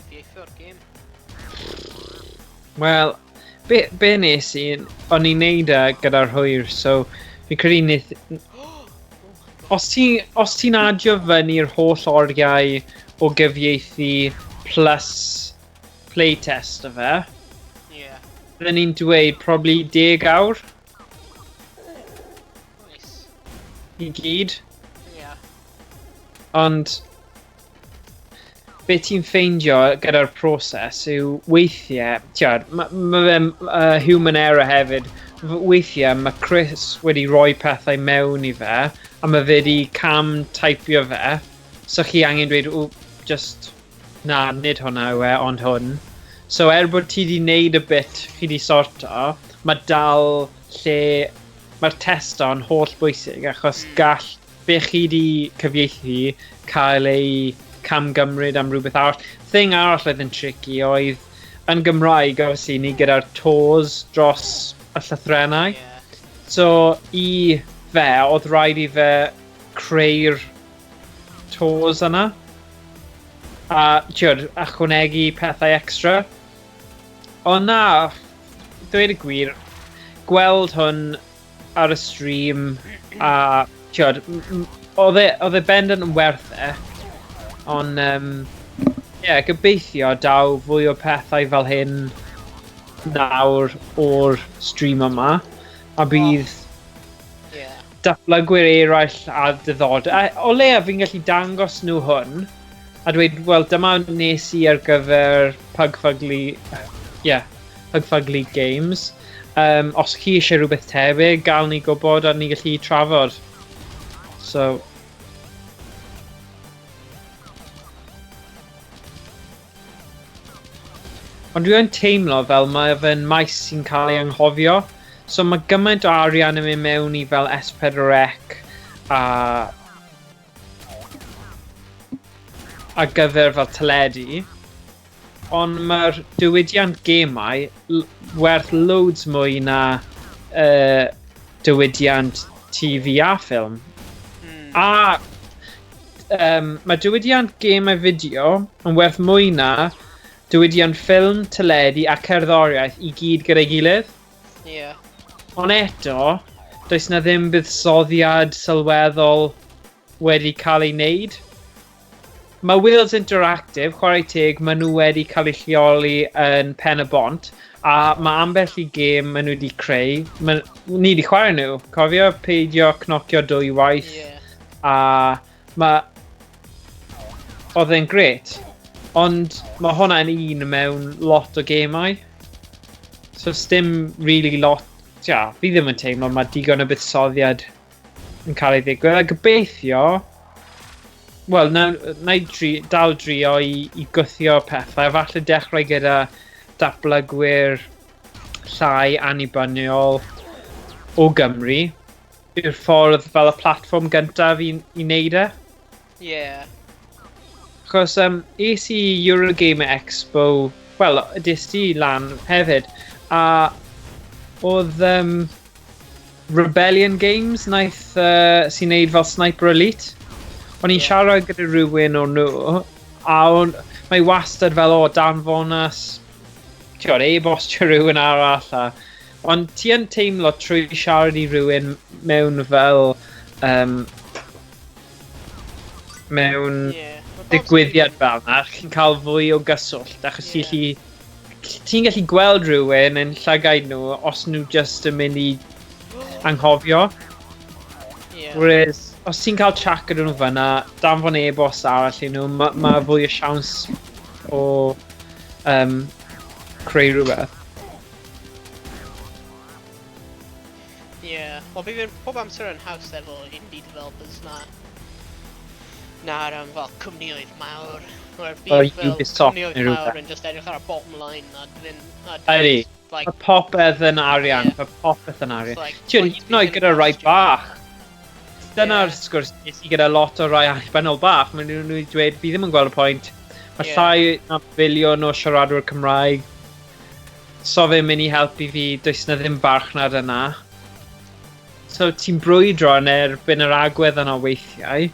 cyfieithu'r gêm? Wel, be nes i, o'n i'n neud e gyda'r hwyr, so fi'n credu wnaeth. Oh my God. Os ti'n adio fyny'r holl oriau o gyfieithu plus playtest o fe, bydden ni'n dweud probably 10 awr i gyd. Ond be ti'n ffeindio gyda'r proses yw weithiau, tiad, mae ma fe'n human error hefyd. Weithiau mae Chris wedi rhoi pethau mewn i fe, a mae fe wedi cam taipio fe. So chi angen dweud, "O, just, na, nid hwnna yw e, ond hwn." So er bod ti wedi wneud y bit chi wedi sorto, mae dal lle, mae'r testo'n holl bwysig, achos gall be chi wedi cyfieithu cael ei camgymryd am rhywbeth arall. Thing arall oedd yn tricky oedd yn Gymraeg, obviously, ni gyda'r tos dros y llythrennau. So, i fe, oedd rhaid i fe creu'r tos yna. A, ti'od, ychwanegu pethau extra. Ond na, dweud y gwir, gweld hwn ar y stream a, ti'od, oedd e bendant yn werth e. Ond, yeah, gobeithio daw fwy o pethau fel hyn nawr o'r stream yma. A bydd datblygwyr eraill a diddordeb. A o leia fi'n gallu dangos nhw hwn a dweud, "Wel, dyma nes i ar gyfer Pugfugly, yeah, Pugfugly Games. Os chi eisiau rhywbeth tebyg, gael ni gwybod a ni gallu trafod." So, ond dwi yn teimlo fel mae fe'n maes sy'n cael ei anghofio. So mae gymaint o arian yn mynd mewn i fel S4C a ar gyfer fel teledu. Ond mae'r diwydiant gemau werth loads mwy na diwydiant TV a ffilm. A mae diwydiant gemau fideo yn werth mwy na diwydiant ffilm, teledu a cerddoriaeth i gyd gyda'i gilydd. Ond eto, does na ddim buddsoddiad sylweddol wedi cael ei wneud. Mae Wales Interactive, chwarae teg, maen nhw wedi cael eu lleoli yn Pen y Bont, a mae ambell i gêm maen nhw wedi creu. Ni wedi chwarae nhw, cofio peidio cnocio dwy waith, a mae... Oedd e'n gret. Ond mae hwnna'n un mewn lot o gemau. So sdim really lot... Tia, fi ddim yn teimlo mae digon o buddsoddiad yn cael ei ddigwydd. A gobeithio... Wel, na, na i dri, dal drio i, i gwthio pethau. Falle dechrau gyda datblygwyr llai annibyniol o Gymru yw'r ffordd fel y platfform gyntaf i, i wneud e. Yeah. Achos es i Eurogamer Expo, wel, des ti lan hefyd, a oedd Rebellion Games naeth, sy'n neud fel Sniper Elite. O'n i'n siarad gyda rhywun o'n nhw, a on, mae wastad fel, o, danfonas, ti'n gwybod, e-bostio rhywun arall. A, ond ti yn teimlo trwy siarad i rhywun mewn fel, mewn digwyddiad fel yna, chi'n cael fwy o gyswllt, achos yeah. Ti'n gallu gweld rhywun yn llygaid nhw os nhw just yn mynd i anghofio. Yeah. Whereas, os ti'n cael chat gyda nhw fyna, danfon e-bost arall i nhw, mae ma fwy o siawns o creu rhywbeth. Yeah, wel fi pob amser yn haws efo indie developers na na'r fel cwmnioedd mawr. Mae'r Fel byd fel Ubisoft cwmnioedd neu rhywbeth. mawr yn just edrych ar y bottom line a ddim... A Ydy. Like, Mae popeth yn arian, Yeah. mae popeth yn arian. It's like, Ti'n point hyd yn oed fi gyda ddim rai yn bach. Dyna'r Ie. sgwrs nes i gyda lot o rai annibynnol bach. Maen nhw'n nhw dweud, fi ddim yn gweld y pwynt. Mae Ie. llai na biliwn o siaradwyr Cymraeg. So fe'n mynd i helpu fi, does na ddim farchnad yna. So ti'n brwydro yn erbyn yr agwedd yna weithiau.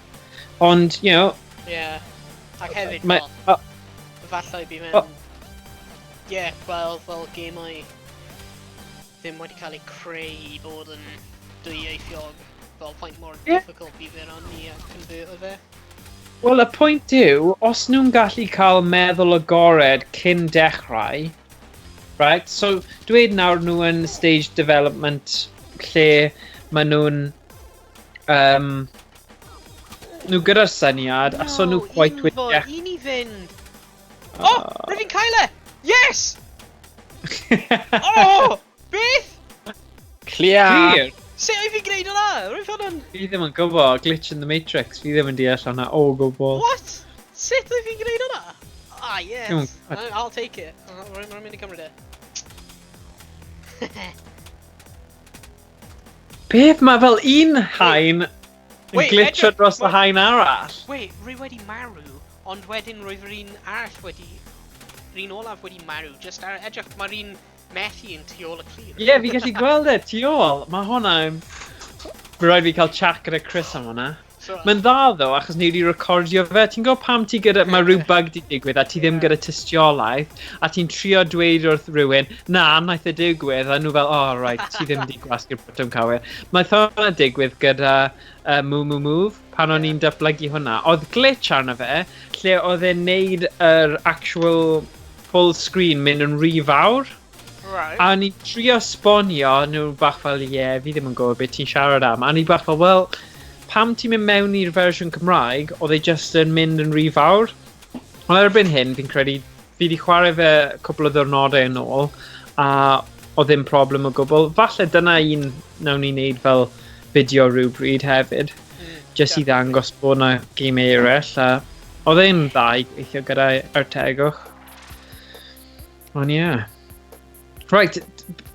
Ond, you know, Yeah. Ac hefyd, mae... fel, falle bydd O. fe'n... Ie, wel, fel gemau ddim wedi cael eu creu i bod yn dwyieithiog, fel faint mor Ie. difficult bydd fe'n arni a converto fe. Wel, y pwynt yw, os nhw'n gallu cael meddwl agored cyn dechrau, right? So, dweud nawr nhw yn stage development lle maen nhw'n... nhw gyda'r syniad, a so nhw quite wedi dechrau. Un i fynd! Oh! Rwyf fi'n cael e! Yes! Oh! Beth? Clear! Clear! Sut oedd fi'n gwneud hwnna? Rwy'n fod yn... Fi ddim yn gwybod, glitch in the Matrix, fi ddim yn deall hwnna o gwbl. What? Sut oedd fi'n gwneud hwnna? Ah, yes. Dwi'm yn gwbod. I'll take it. Rwy'n mynd i cymryd e. Beth mae fel un haen yn Wait, glitcho edrych, dros y haen arall? Wait, rwy wedi marw, ond wedyn roedd yr un arall wedi... Yr un olaf wedi marw, just ar... Edrych, mae'r un methu yn tu ôl y clir. Ie, yeah, fi gallu gweld e, tu ôl. Mae hwnna'n... Mae rhaid fi cael chat gyda Chris am hwnna. So, Mae'n dda ddo, achos ni wedi recordio fe. Ti'n gwybod pam ti gyda... Mae rhyw bug di digwydd a ti ddim Ie. gyda tystiolaeth a ti'n trio dweud wrth rhywun, na, wnaeth e digwydd, a nhw fel, oh, right, ti ddim di gwasgu'r botwm cywir. Mae hwnna digwydd gyda Moo Moo Move, pan o'n i'n datblygu hwnna. Oedd glitch arno fe, lle oedd e'n neud yr actual full screen mynd yn rhy fawr. Right. A o'n i'n trio sbonio, nhw bach fel, ie, yeah, fi ddim yn gwybod beth ti'n siarad am. A o'n i bach fel, wel, pam ti'n mynd mewn i'r fersiwn Cymraeg, oedd e just yn mynd yn rhy fawr. Ond erbyn hyn, fi'n credu, fi wedi chwarae fe cwpl o ddiwrnodau yn ôl, a oedd ddim problem o gwbl. Falle dyna un nawn ni wneud fel fideo rhywbryd hefyd, just i ddangos bod yna gemau eraill. A oedd e'n dda i gweithio gyda Artegwch. Ond ie. Yeah. Right,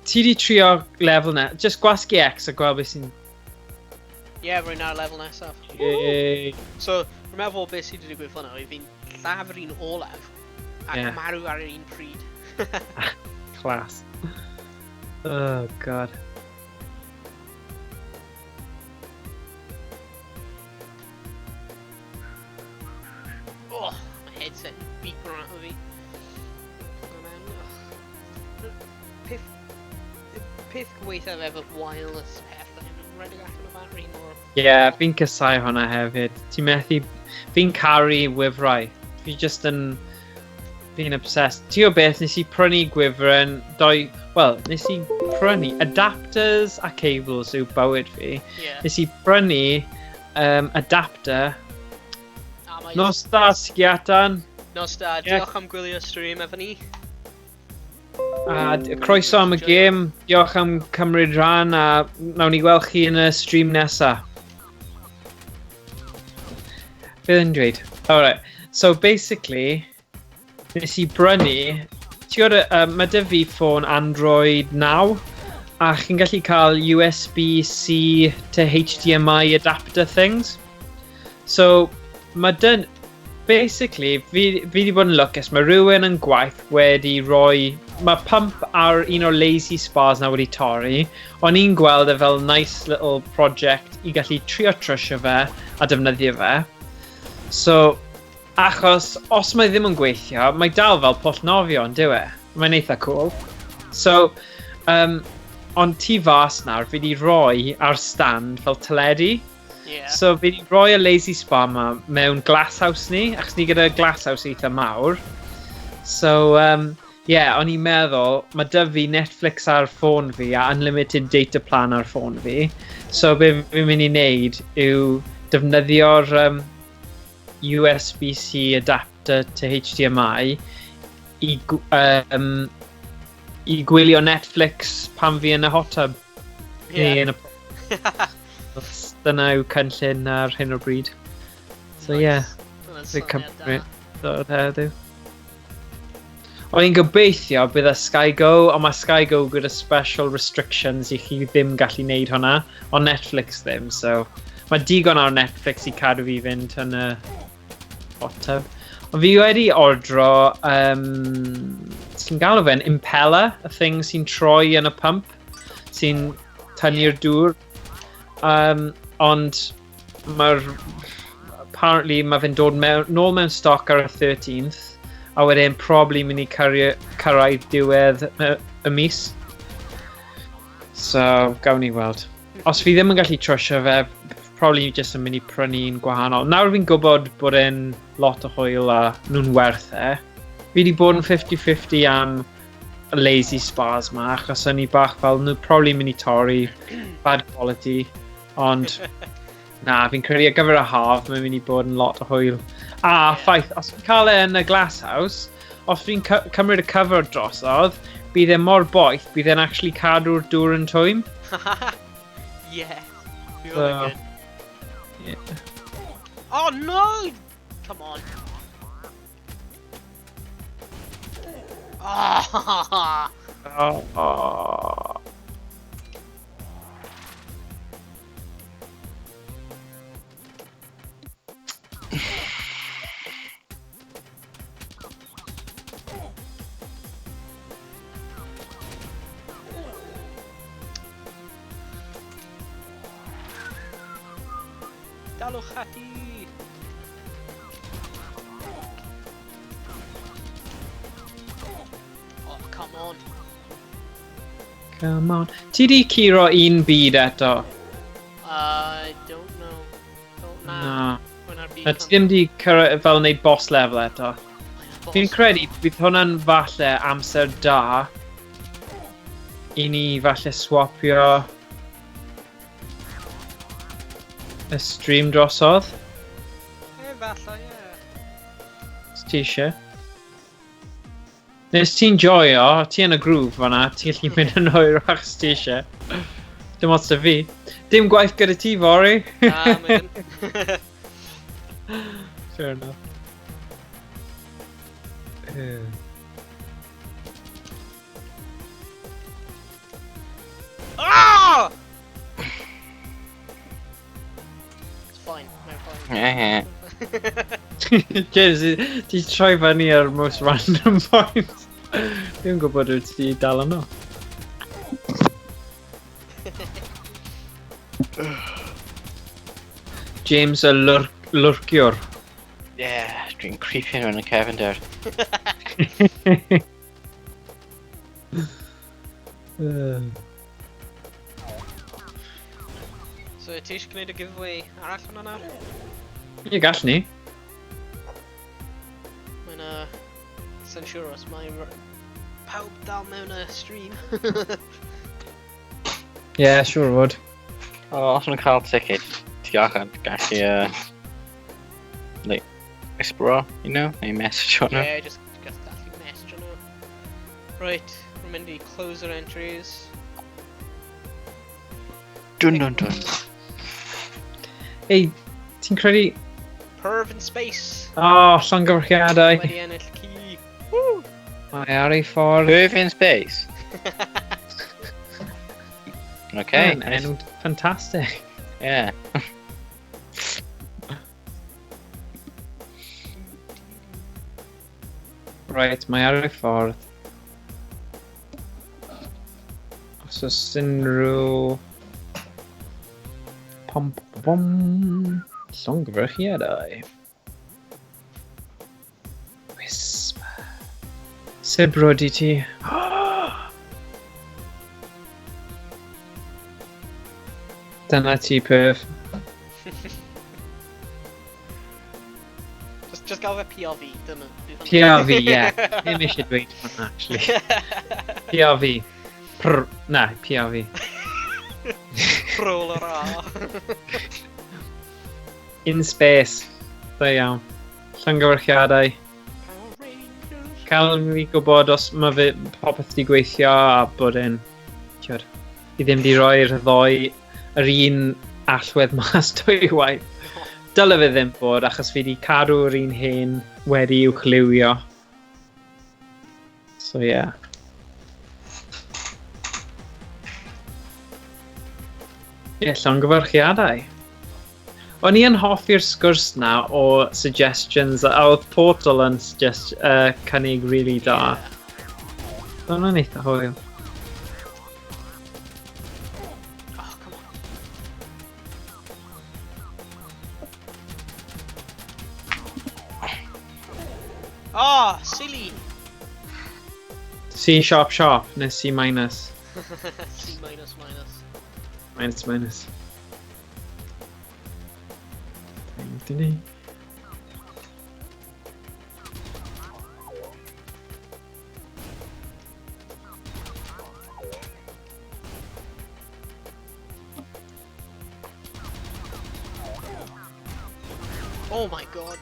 ti di trio lefel na. Just gwasgu X a gweld beth sy'n... Ie, rwy'n ar lefel nesaf. Yay. So, rwy'n meddwl beth sydd wedi digwydd fyna, oedd fi'n lladd yr un olaf ac Ie. marw ar yr un pryd. Class. Oh, God. Oh, my headset yn beeper out o fi. Oh, man. Ugh. Peth gwaethaf efo wireless pethau yn rhedeg allan o battery mor... Ie, yeah, fi'n casau hwnna hefyd. Ti'n methu... Fi'n caru wifrau. Fi just yn... Fi'n obsessed. Ti o beth, nes i prynu gwifren, doi... Wel, nes i prynu adapters a cables yw bywyd fi. Yeah. Nes i prynu adapter A mae... Nos da, Sgiatan. Nos da, diolch am gwylio stream efo ni. A croeso am y gêm, diolch am cymryd rhan a nawn ni gweld chi yn y stream nesa. Beth yn dweud? Alright, so basically, nes i brynu, ti'n gwybod, mae dy fi ffôn Android 9, a chi'n gallu cael USB-C to HDMI adapter things. So, mae dyn... Basically, fi wedi bod yn lwcus, mae rhywun yn gwaith wedi rhoi... Mae pump ar un o'r lazy spas na wedi torri, o'n i'n gweld e fel nice little project i gallu trio trwsio fe a defnyddio fe. So, achos os mae ddim yn gweithio, mae dal fel pwll nofio, yn dyw e? Mae'n eitha cool. So, ond tu fas nawr, fi wedi rhoi ar stand fel teledu. So fi wedi rhoi y lazy spa ma mewn glasshouse ni, achos ni gyda glasshouse eitha mawr. So, yeah, o'n i'n meddwl, mae dy fi Netflix ar ffôn fi a unlimited data plan ar ffôn fi. So be fi'n mynd i wneud yw defnyddio'r USB-C adapter to HDMI i gwylio Netflix pan fi yn y hot tub. Neu yn y Dyna yw cynllun ar hyn o bryd. So Nice. yeah. Dyna'n Fi'n syniad da. cymryd dod heddiw. O'n i'n gobeithio bydd y Sky Go, ond mae Sky Go gyda special restrictions i chi ddim gallu neud hwnna, ond Netflix ddim, so mae digon ar Netflix i cadw fi fynd yn y hot tub. Ond fi wedi ordro, sy'n galw fe'n impeller, y thing sy'n troi yn y pump, sy'n tynnu'r dŵr. Ond mae'r... Apparently mae fe'n dod nôl mewn stoc ar y 13th, a wedyn probably mynd i cyrraedd diwedd y mis. So, gawn ni weld. Os fi ddim yn gallu trwsio fe, probably just yn mynd i prynu un gwahanol. Nawr fi'n gwybod bod e'n lot o hwyl a nhw'n werth e. Fi wedi bod yn 50-50 am lazy spas ma, achos o'n i bach fel nhw probably mynd i torri, bad quality, ond na, fi'n credu ar gyfer y haf, mae'n mynd i bod yn lot o hwyl. A ffaith, os fi'n cael e yn y glass house, os fi'n cymryd y cover drosodd, bydd e mor boeth, bydd e'n actually cadw'r dŵr yn twym. Yeah. Bydd So, hwnna'n good. yeah. Oh no! Come on. Oh. Oh. Dalwch ati! Oh, come on. Come on. Ti di curo un byd eto? I don't know. Don't know. Na. When our byd Na, ti ddim di cyrra, fel wneud boss level eto. Mae'n Fi'n boss. credu bydd hwnna'n falle amser da i ni falle swapio y stream drosodd. Falle, ie. Os ti eisiau. Nes ti'n joio, ti yn y groove fan'na, ti'n gallu mynd yn hwyrach os ti eisiau. Dim ots da fi. Dim gwaith gyda ti fory. Na, mae ddim. Fair enough. Ah! It's fine, mae'n fine. James, ti'n troi fyny ar most random point. Dwi'n gwybod wyt ti dal yno. James y lurciwr. Yeah, dwi'n creeping yn y cefndir. So, ti eisiau gwneud y giveaway arall hwnna nawr? Ie, gall ni. Mae'n sa'n siŵr os mae pawb dal mewn y stream. Ie, yeah, siŵr fod. O, os ma'n cael ticket, ti allan gallu, like, whisperer, you know, neu message nhw. Yeah, just gallu message nhw. Right, rwy'n mynd i close our entries. Dun dun dun. Ei, ti'n credu... Perv in Space! O, oh, llongyfarchiadau. Wedi ennill ci. Woo! Mae ar ei ffordd. Perv in Space? Okay. Mae'n enw ffantastig. Yeah. Right, mae ar ei ffordd. Os oes unrhyw... Pom pom pom. Llongyfarchiadau. Whisper. Sibrwd i ti. Dyna ti, Perf. Just gael fe PRV, dyna. PRV, ie. Yeah. Ddim eisiau dweud hwnna, actually. PRV. Prr, na, PRV. Roll yr A. In space. Da iawn. Llongyfarchiadau. Cael fi gwybod os mae fe popeth di gweithio a bod e'n... Tiod, i ddim di roi'r ddoi yr un allwedd mas dwy waith. Dyle fe ddim bod, achos fi di cadw'r un hen wedi uwchlywio. So yeah. Ie, yeah, llongyfarchiadau. O'n i yn hoffi'r sgwrs na o suggestions, a oedd Portal yn cynnig really da. Yeah. Hwnna'n eitha hwyl. Oh, come on. Oh, silly! C sharp sharp, neu C minus. C minus minus. Minus minus. Ding, ding. Oh my god.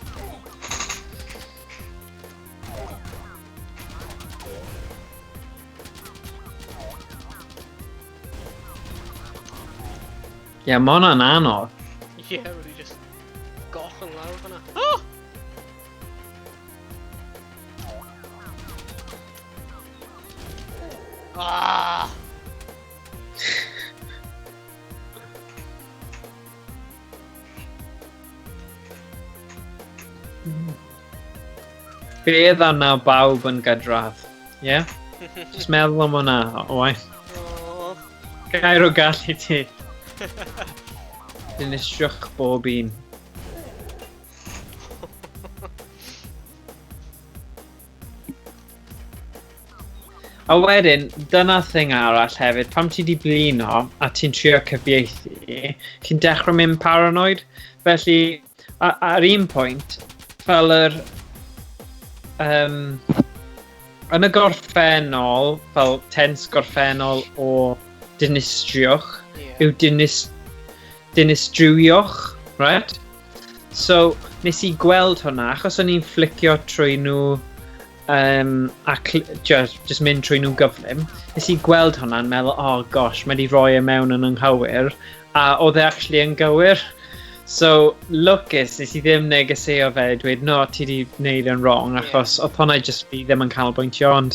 Yeah, mae hwnna'n anodd. Yeah, really just goch yn lawr fyna. Oh! Ah! Beth yna bawb yn gydradd, ie? Yeah? Just meddwl am hwnna, owain. Oh. Gair o gallu ti. Dinistriwch bob un. A wedyn, dyna thing arall hefyd, pam ti di blino a ti'n trio cyfieithu, ti'n dechrau mynd paranoid. Felly, ar un pwynt, fel yr... yn y gorffennol, fel tense gorffennol o dinistriwch, yeah. Yw dinistriwch, right? So, nes i gweld hwnna, achos o'n i'n flicio trwy nhw a just mynd trwy nhw gyflym, nes i gweld hwnna'n meddwl, oh gosh, mae di roi e mewn yn anghywir, a oedd e actually yn gywir. So, lwcus, nes i ddim negeseuo fe, dweud, no, ti di wneud yn wrong, achos oedd hwnna just fi ddim yn canolbwyntio, ond,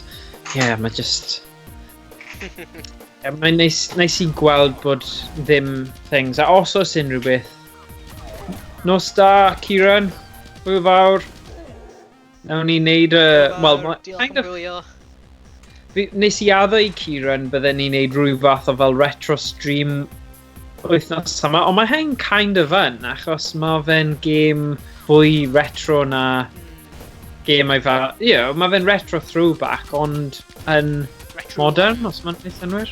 yeah, mae just... Yeah, mae'n neis i gweld bod ddim things, a os oes unrhyw beth. Nos da, Kieran, hwyl fawr. Nawn ni wneud y... Wel, diolch am gwylio. Nes i addo i Kieran bydden ni'n wneud rhyw fath o fel retro stream wythnos yma, ond mae hyn kind of yn, achos mae fe'n gêm fwy retro na gêm ei fel... You know, mae fe'n retro throwback, ond yn retro modern, os mae'n neud synnwyr.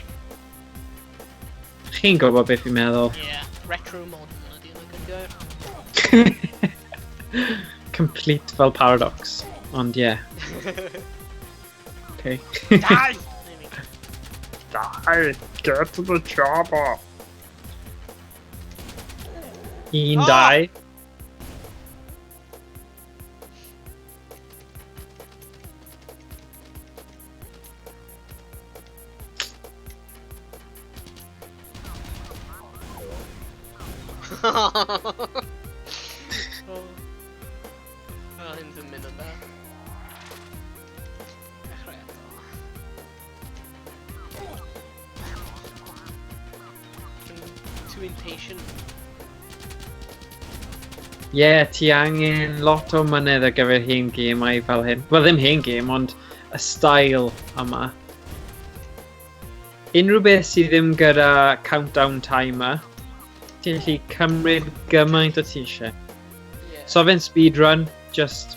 Chi'n gwybod beth fi'n meddwl. Yeah, retro modern ydy yna good gair. Complete fel paradox, ond yeah. Okay. Die! Die! Get to the chopper! 1, 2. Oh. Oh, hyn ddim mynd yn dda. Dechrau eto. I'm too impatient. Ie, yeah, ti angen lot o mynydd ar gyfer hen gemau fel hyn. Wel, ddim hen gêm, ond y style yma. Unrhyw beth sydd ddim gyda countdown timer, ti'n gallu cymryd gymaint o ti eisiau. Yeah. So fe'n speedrun, just...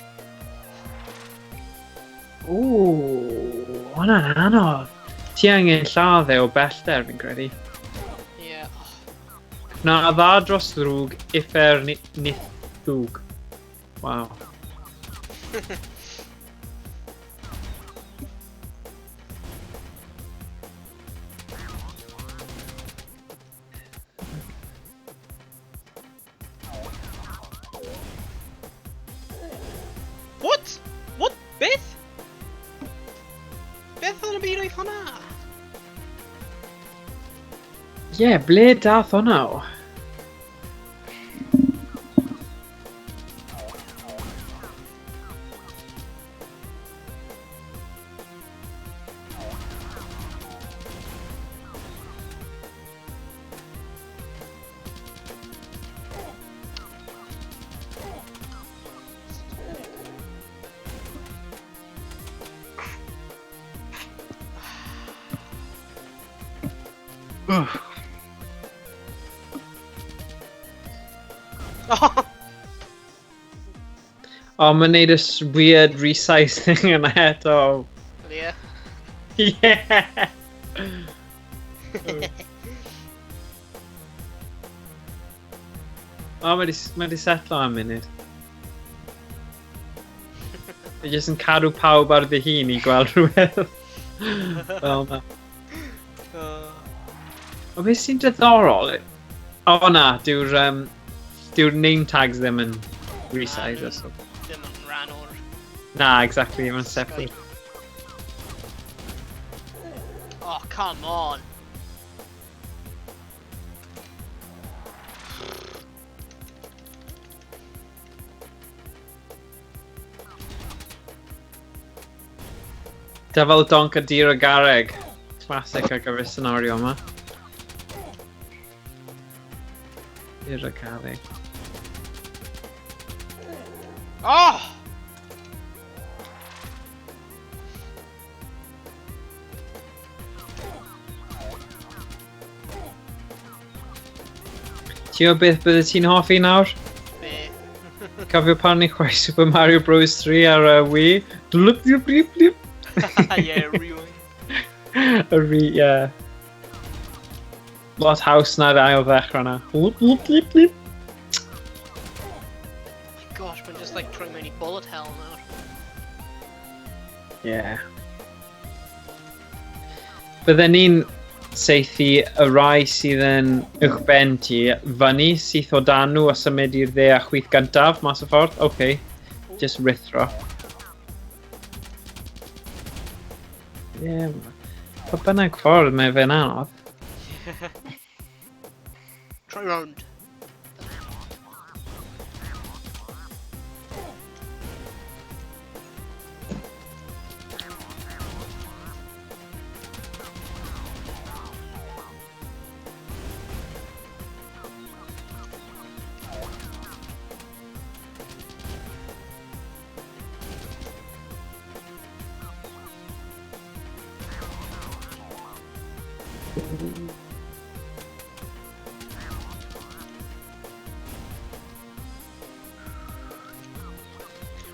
Ooh, hwnna'n anodd. Ti angen lladd e o bellter, fi'n credu. Yeah. Oh, Na, dda dros ddrwg, uffern nith ddwg. Wow. What? What? Beth? Beth oedd yn y byd oedd hwnna? Ie, yeah, ble dath hwnna o? Oh. O, mae'n neud y weird resize thing yna eto. Yeah. Yeah! O, mae di setlo am munud. Mae jyst yn cadw pawb ar ddihun i gweld rhywbeth. Fel na. O, beth sy'n diddorol? O na, dyw'r name tags ddim yn resize Na, or something. Ddim yn rhan o'r... Na, exactly, mae'n separate. Oh, come on! Dyfal donc a dir o garreg. Classic ar gyfer scenario yma. Dir o garreg. Oh! Ti'n gwybod beth bydde ti'n hoffi nawr? Be? Cofio pan ni chwarae Super Mario Bros 3 ar y Wii? Blip, blip, blip, blip. Yeah, rewind. Y yeah. Lot haws na'r ail ddechrau na. Blip, blip, blip, blip. Oh my gosh, mae'n just like troi mewn i bullet hell nawr. Yeah. Bydden ni'n saethu y rai sydd yn uwchben ti fyny, syth o dan nhw a symud i'r dde a chwith gyntaf mas o ffordd. OK, just rithro. Yeah, pa bynnag ffordd mae fe'n anodd. Troi round.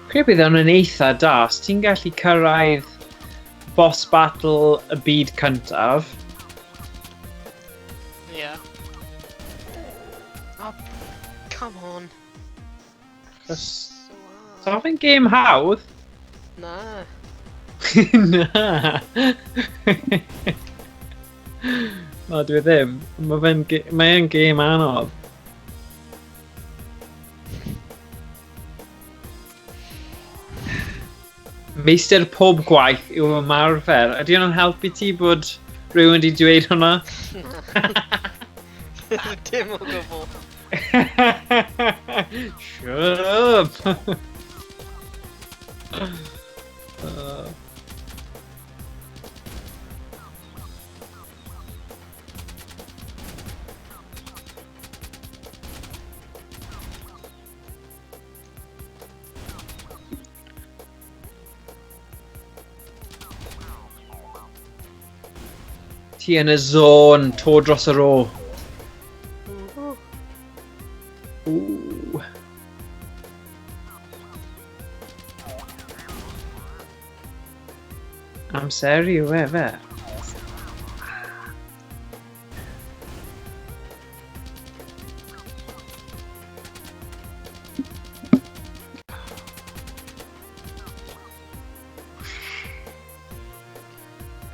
Credu bydd hwn yn eitha da, os ti'n gallu cyrraedd boss battle y byd cyntaf. Yeah. Oh, come on. Achos So hard. So fe'n game hawdd? Na. Na. Na, dwi ddim. Mae fe'n mae e'n game anodd. Meistr pob gwaith yw ymarfer. Ydy hwnna'n helpu ti bod rhywun wedi dweud hwnna? Dim o gwbl. Shut up! Ti yn y zone, to dros yr o. Ooh. Amser yw e, fe.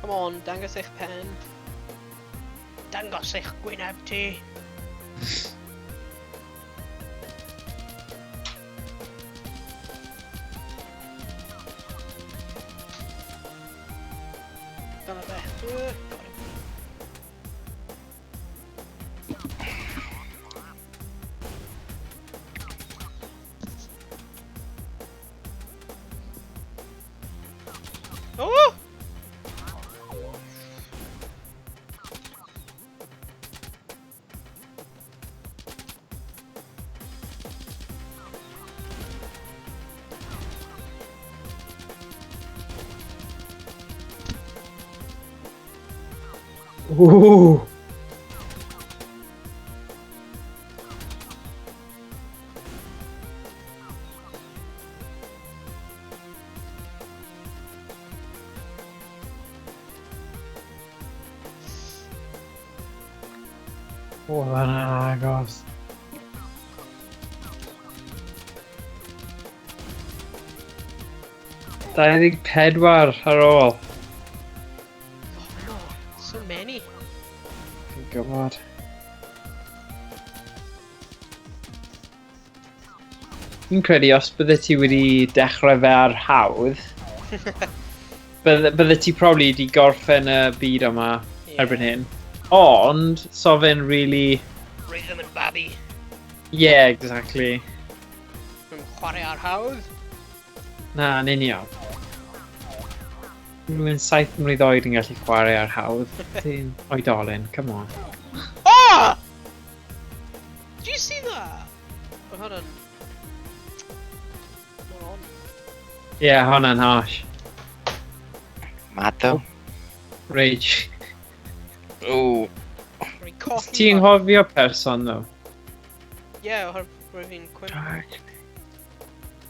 Come on, dangos eich pen. Dangos eich gwyneb ti. Dyna fe. Got him. Oh! Ooh. Oedd yn agos. 24 ar ôl. Oh no, so many. Fi'n gwybod. Fi'n credu os bydde ti wedi dechrau fe ar hawdd, bydde ti probably wedi gorffen y byd yma erbyn hyn. Ond, so fe'n really... Rhythm and babi. Yeah, exactly. Dwi'n chwarae ar hawdd. Na, yn union. Rwy'n 7 mlwydd oed yn gallu chwarae ar hawdd. Ti'n oedolyn, come on. Oh! Did you see that? Mae hwnna'n... Not on. Yeah, hwnna'n harsh. Mad though. Rage. Ooh. Rwy'n colli... Ti'n nghofio person, though? Yeah, oherwydd rwy'n fi'n cwympo.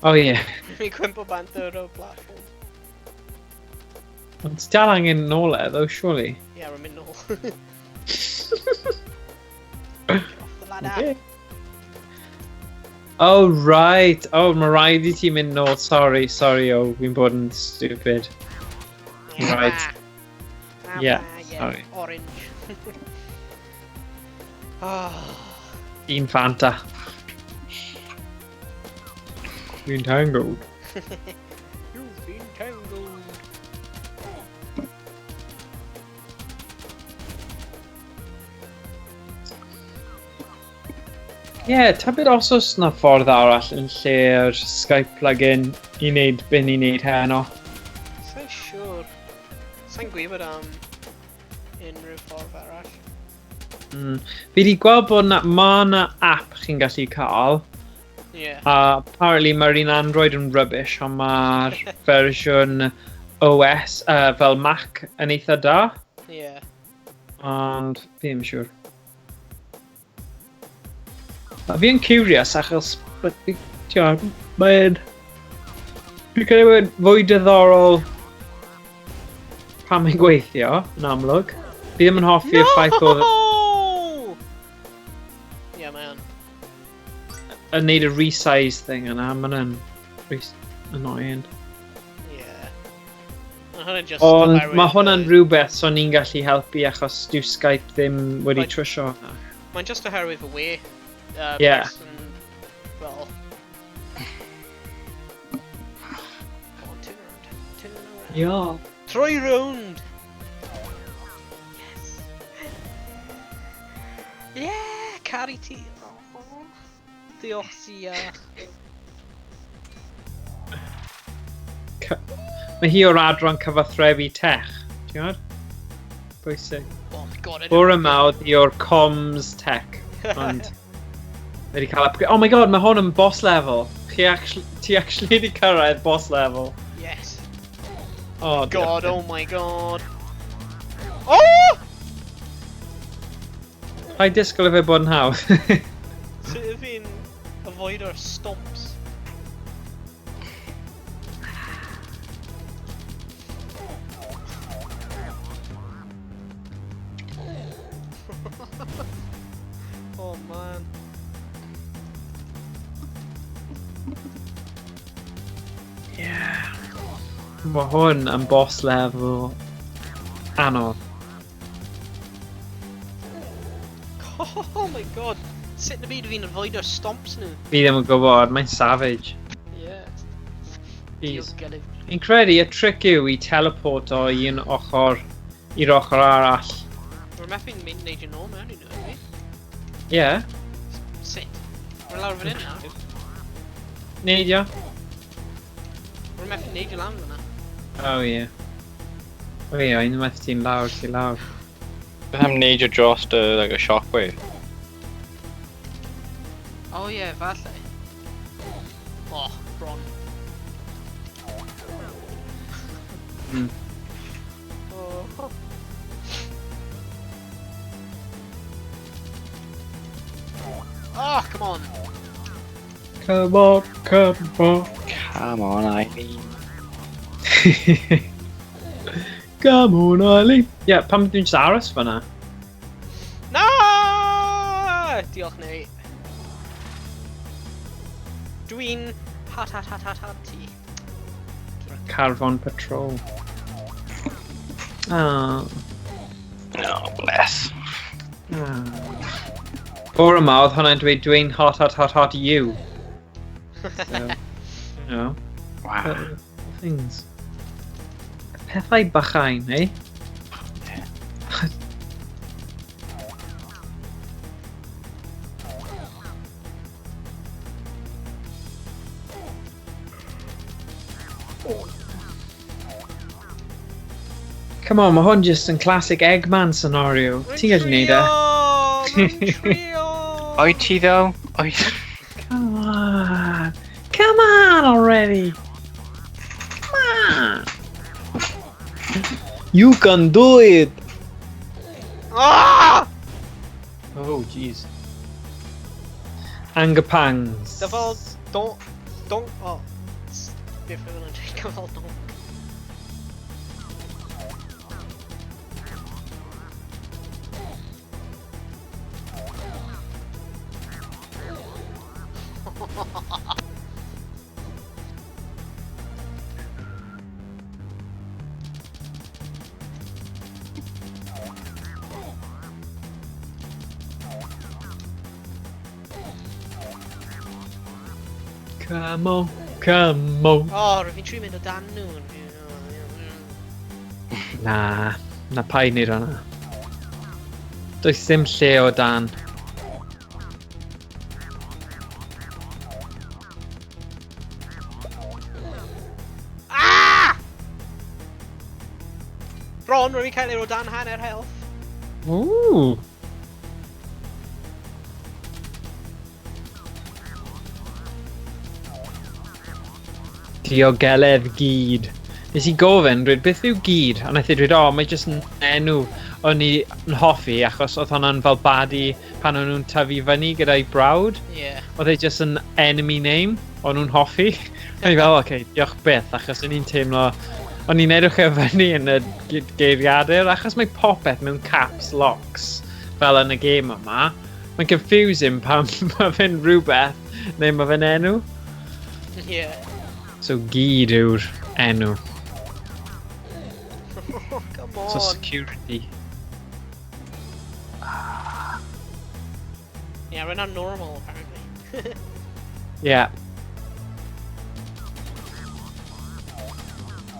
Oh, yeah. Rwy'n cwympo bant o'r platform. Ond ti dal angen nôl e, though, surely. Yeah, rwy'n mynd nôl. Get off the ladder. Okay. Oh, right. Oh, mae rhaid i ti mynd nôl. Sorry, sorry, oh, fi'n bod yn stupid. Right. Ah, Yeah, yeah, sorry. Orange. Ah, Un Fanta. Fi'n tangled. You've been tangled. Ie, yeah, tybed os oes na ffordd arall yn lle'r Skype plugin i wneud be ni'n wneud heno. Sa'n siŵr. Sa'n gwybod am unrhyw ffordd arall. Fi wedi gweld bod na, ma na app chi'n gallu cael. Yeah. A apparently mae'r un Android yn rubbish, ond mae'r fersiwn OS fel Mac yn eitha da. Yeah. Ond fi ddim yn siŵr. A fi yn curious achos, mae'n... Fi'n credu bod fwy diddorol pan mae'n gweithio, yn amlwg. Fi ddim yn hoffi'r ffaith o... No! Yeah, mae o'n. Yn neud y resize thing yna, ma' hwnna'n annoying. Yeah. Ma' hwnna'n just Ond oherwydd mae hwnna'n rhywbeth so ni'n gallu helpu achos dyw Skype ddim wedi trwsio hwnna. Mae'n just oherwydd y we. Yeah. Person, fel... Come on, turn around. Turn around. Yeah. Troi round! Yes! Yeah! Caru ti! Oh. Diolch, Sia. Mae hi o'r adran cyfathrebu tech. Ti'n gwybod? Bwysig. Oh my god, I Bore yma oedd hi o'r comms tech. Ond mae wedi cael upgrade. Oh my god, mae hwn yn boss level. Chi actually, ti actually wedi cyrraedd boss level. Yes. Oh, God, oh my god. Oh! Paid disgwyl i fe bod yn hawdd. Sut ydw fi'n avoid o'r stomps? Oh man. Yeah. Mae hwn yn boss level anodd. Oh my god. Sut yn y byd fi'n avoid o'r stomps nhw? Fi ddim yn gwybod, mae'n savage. Yeah. Jeez. Diolch. Fi'n credu y trick yw i teleport o un ochr i'r ochr arall. Rwy'n methu'n mynd neud yn ôl mewn i nhw, fi? Yeah. Sut? Rwy'n lawr fan hyn nawr. Neidio. Rwy'n methu neidio lan fyna. Oh yeah. Oh yeah, unwaith ti'n lawr, ti'n lawr. Beth am neidio dros y, like, a shockwave? Oh yeah, falle. Oh, bron. Oh. Oh, come on. Come on, come on. Come on, Eileen. Come on, Eileen. Yeah, pam dwi'n just aros fyna? Na! Diolch, Neu. Dwi'n hat hat hat hat hat ti. Carfon Patrol. Oh. Oh, bless. Oh. Bore yma, oedd hwnna'n dweud dwi'n hot hot hot hot you. So, you know, Wow. things. Pethau bychain, eh? Yeah. Come on, mae hwn just yn classic Eggman scenario. Ti'n gallu neud e? Rwy'n trio! Oed ti ddo? Oed... Come on! Come on already! Come on! You can do it! Ah! Oh, jeez. Anger pangs. Dyfal don... Don... Oh. Beth yw'n dweud gyfal don? Come on, come on. Oh, rwy'n fi'n trio mynd o dan nhw. Na, na paid wneud hwnna. Does dim lle o dan. Ah! Bron, rwy'n cael ei o dan hanner health. Ooh. Diogeledd gyd. Nes i gofyn, dweud, beth yw gyd? A naeth i dweud, o, mae jyst yn enw o'n i yn hoffi, achos oedd hwnna'n fel baddie pan o'n nhw'n tyfu fyny gyda'i brawd. Yeah. Oedd e jyst yn enemy name, o'n nhw'n hoffi. O'n i fel, oce, okay, diolch byth, achos o'n i'n teimlo... O'n i'n edrych e fyny yn y geiriadur, achos mae popeth mewn caps locks, fel yn y gêm yma. Mae'n confusing pan mae fe'n rhywbeth, neu mae fe'n enw. Yeah. So gyd yw'r enw. Come on. So security. Yeah, we're not normal apparently. Yeah.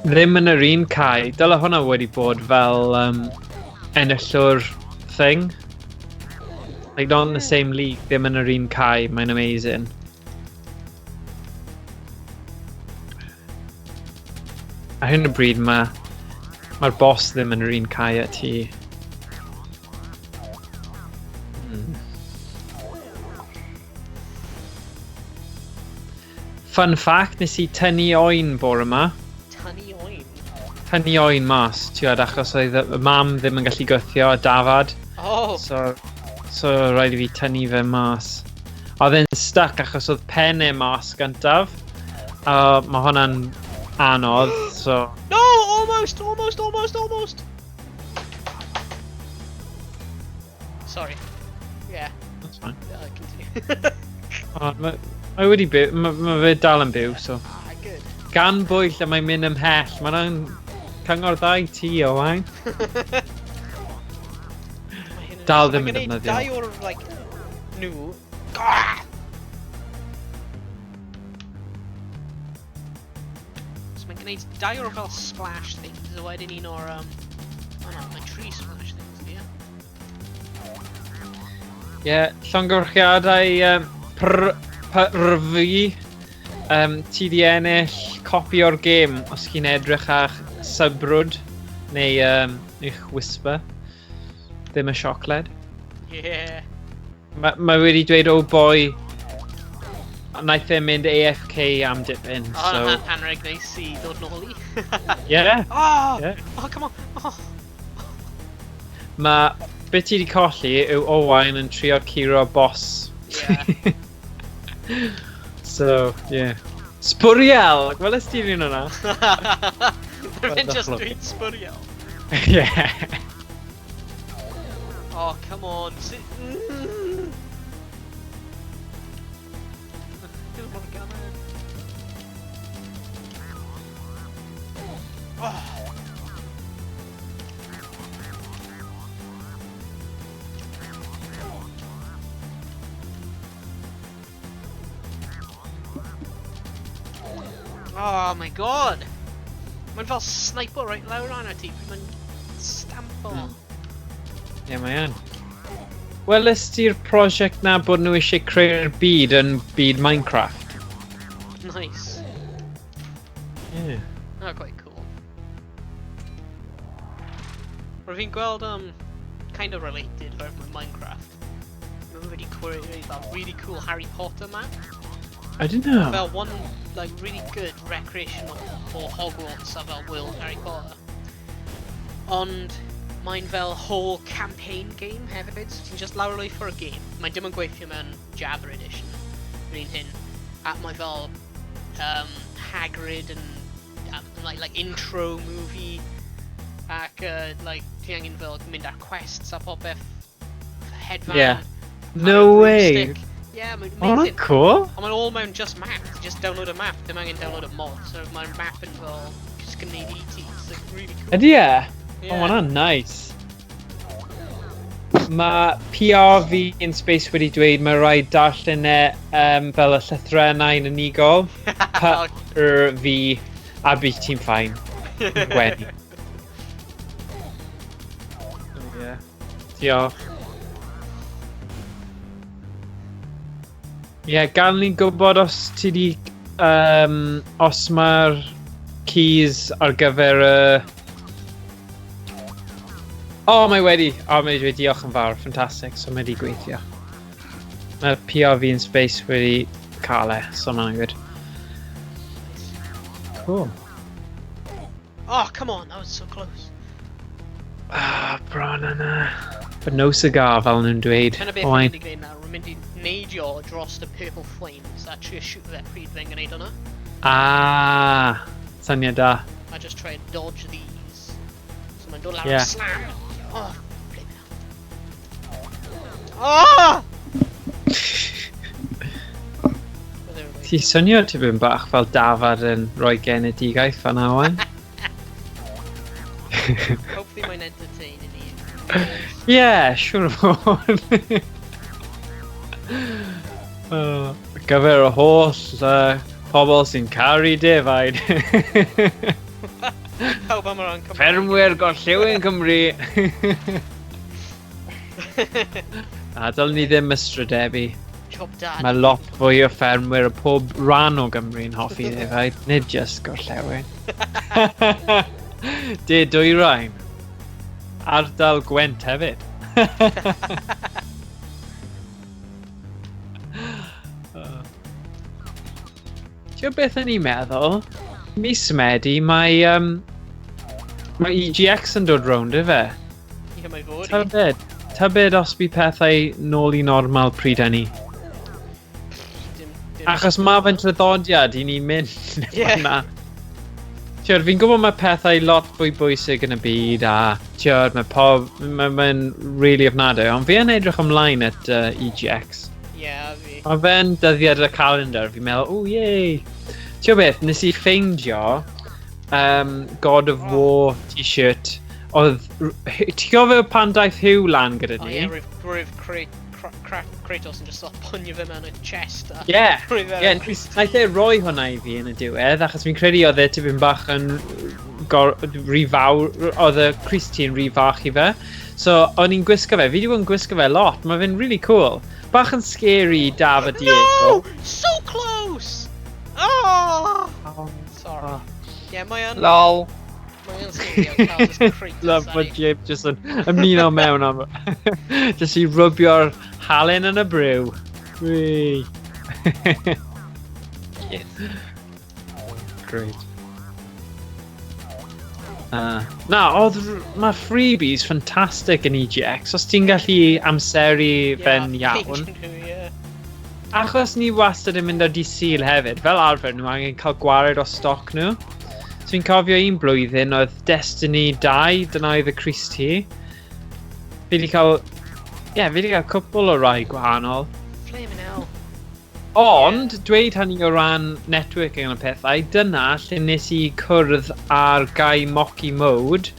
Ddim yn yr un cae. Dyle hwnna wedi bod fel enillwr thing. Like, not in the same league, ddim yn yr un cae, mae'n amazing. Ar hyn o bryd mae'r boss ddim yn yr un cae a ti. Fun fact, nes i tynnu oen bore yma. Tynnu oen? Tynnu oen mas, ti'n gwybod, achos oedd y mam ddim yn gallu gwthio y dafad. Oh! So rhaid i fi tynnu fe mas. Oedd e'n stuck achos oedd pen e mas gyntaf. A mae hwnna'n anodd, so... No! Almost! Almost! Almost! Almost! Sorry. Yeah. That's fine. Continue. Oh, mae wedi byw, mae fe dal yn byw, so... Ah, good. Gan bwyll a mae'n mynd ymhell, mae hwnna'n cyngor dda i ti, Owain. Dal ddim yn defnyddio. Dau o'r, like, nhw. Ah! So mae'n gwneud dau o'r fel splash things, a wedyn un o'r, oh no, mae tri splash things, yeah. Yeah, llongyfarchiadau prf. Ti di ennill copi o'r gêm os chi'n edrych ar sybrwd neu eich whisper. Ddim y siocled. Yeah. Mae wedi dweud, oh boy, wnaeth e mynd AFK am dipyn. Oh, so... Anreg neis i ddod nôl i. Yeah. Oh, yeah. Oh, come on. Oh. Mae, beth ti wedi colli yw Owain yn trio curo boss. Yeah. So, yeah. Sbwriel! Gwelais ti un o'na? Rwy'n just dweud sbwriel. Yeah. Oh, come on. Oh. Oh my god! Mae'n fel sniper right lawr arno ti, mae'n stampo. Ie, mae yn. Welys ti'r prosiect na bod nhw eisiau creu'r byd yn byd Minecraft? Nice. Yeah. Oh, quite cool. Rwy'n fi'n gweld, kind of related o'r Minecraft. Rwy'n wedi creu fel really cool Harry Potter map. I don't know. Fel one, like, really good recreational o Hogwarts a fel World Harry Potter. Ond mae'n fel whole campaign game hefyd, so ti'n just lawrlwytho o'r game. Mae'n dim yn gweithio mewn Java Edition, yr un hyn. A mae fel Hagrid and like intro movie ac like ti angen fel mynd ar quests a popeth hedfan. Yeah. No way! Stick. Yeah, mae'n Oh, amazing. cool. Ond mae'n all mewn just map. Ti just download a map, ddim angen download a mod. So mae'r map yn fel just gwneud i ti. It's like really cool. Ydy e? Yeah. Oh, ma' hwnna'n nice. Mae PRV in Space wedi dweud mae rhaid darllen e fel y llythrennau yn unigol. P, R, V, a bydd ti'n fine. Gwen. Yeah. Diolch. Ie, yeah, gan ni'n gwybod os ti di... os mae'r keys ar gyfer y... Oh, mae wedi! Oh, mae wedi diolch yn fawr. Fantastic. So mae wedi gweithio. Mae PRV in Space wedi cael e, so mae'n good. Cool. Oh, come on, that was so close. Ah, bron yna. But no cigar, fel nhw'n dweud. Dyna beth Owain. rwy'n mynd i gwneud nawr, rwy'n mynd i neidio dros y purple flames a trio shoot fe pryd fe'n gwneud hwnna. Ah, syniad da. A just try and dodge these. So mae'n dod lawr Yeah. slam. Oh, flip it. Oh! Ti swnio tipyn bach fel dafad yn rhoi genedigaeth fan Owain. Hopefully mae'n entertaining i. Yeah, siŵr o fod. Gyfer y holl pobl sy'n caru defaid. Pawb am yr an Cymraeg. Ffermwyr Gorllewin Cymru. Na, dylwn ni ddim ystrydebau. Job da. Mae lot fwy o ffermwyr o pob rhan o Gymru yn hoffi ddefaid, nid just gorllewin. De dwyrain. Ardal Gwent hefyd. Ti'n beth o'n i'n meddwl? Mis Medi, mae, mae EGX yn dod rownd, ife? Ie, mae fod i. Tybed. Tybed os bydd pethau nôl i normal pryd hynny. Achos mae fe'n traddodiad i ni mynd yeah. Tiwr, fi'n gwybod mae pethau lot fwy bwysig yn y byd a tiwr, mae pob, mae'n really ofnadwy, ond fi yn edrych ymlaen at EGX. Ie, yeah, fi. Mae fe'n dyddiad y calendar, fi'n meddwl, oh yay! Tiwr beth, nes i ffeindio God of War t-shirt. Oedd, ti'n gofio pan daeth Hugh lan gyda ni? Oh ie, rwyf Kratos yn just sort of punio fe mewn y chest. Ie, ie, naeth e roi hwnna i fi yn y diwedd, achos fi'n credu oedd e tipyn bach yn rhy fawr, oedd y crys T yn rhy fach i fe. So, o'n i'n gwisgo fe, fi wedi bod yn gwisgo fe lot, mae fe'n really cool. Bach yn scary i Daf a Diego. No! So close! Oh! Sorry. Yeah, mae yn... LOL. Mae yn scary o cael just Kratos. Love bod James just yn ymuno mewn am... Just i rwbio'r halen yn y brew. Wee. Yes. Great. Na, oedd mae freebies ffantastig yn EGX, os ti'n gallu amseru fe'n iawn. Yeah. Achos ni wastad yn mynd ar dydd Sul hefyd, fel arfer nhw angen cael gwared o stoc nhw. So fi'n cofio un blwyddyn oedd Destiny 2, dyna oedd y crys T. Fi wedi cael, ie, yeah, fi wedi cael cwpl o rai gwahanol. Flaming hell. Ond, dweud hynny o ran networking a pethau, dyna lle nes i cwrdd â'r guy Mocky Mode,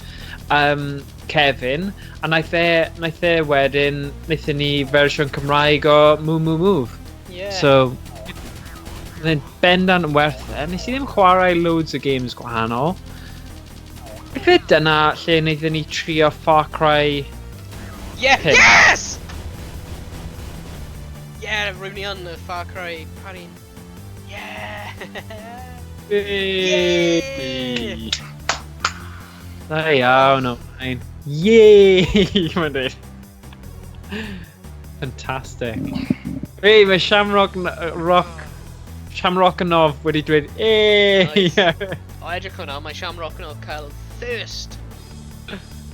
Kevin, a naeth e wedyn, naethon ni fersiwn Cymraeg o Moo Moo Move. Yeah. So, oedd bendant yn werth e. Nes i ddim chwarae loads o games gwahanol. Beth dyna lle wnaethon ni trio Far Cry... Yeah! Pump. Yes! Yeah, rwy'n ni yn y Far Cry Parin. Yeah! Yay! Da iawn, Owain. Yay! Mae'n dweud. Fantastic. Hey, mae Shamrock Shamrockanov wedi dweud Yay! Nice. O, edrych hwnna, mae Shamrock yn cael first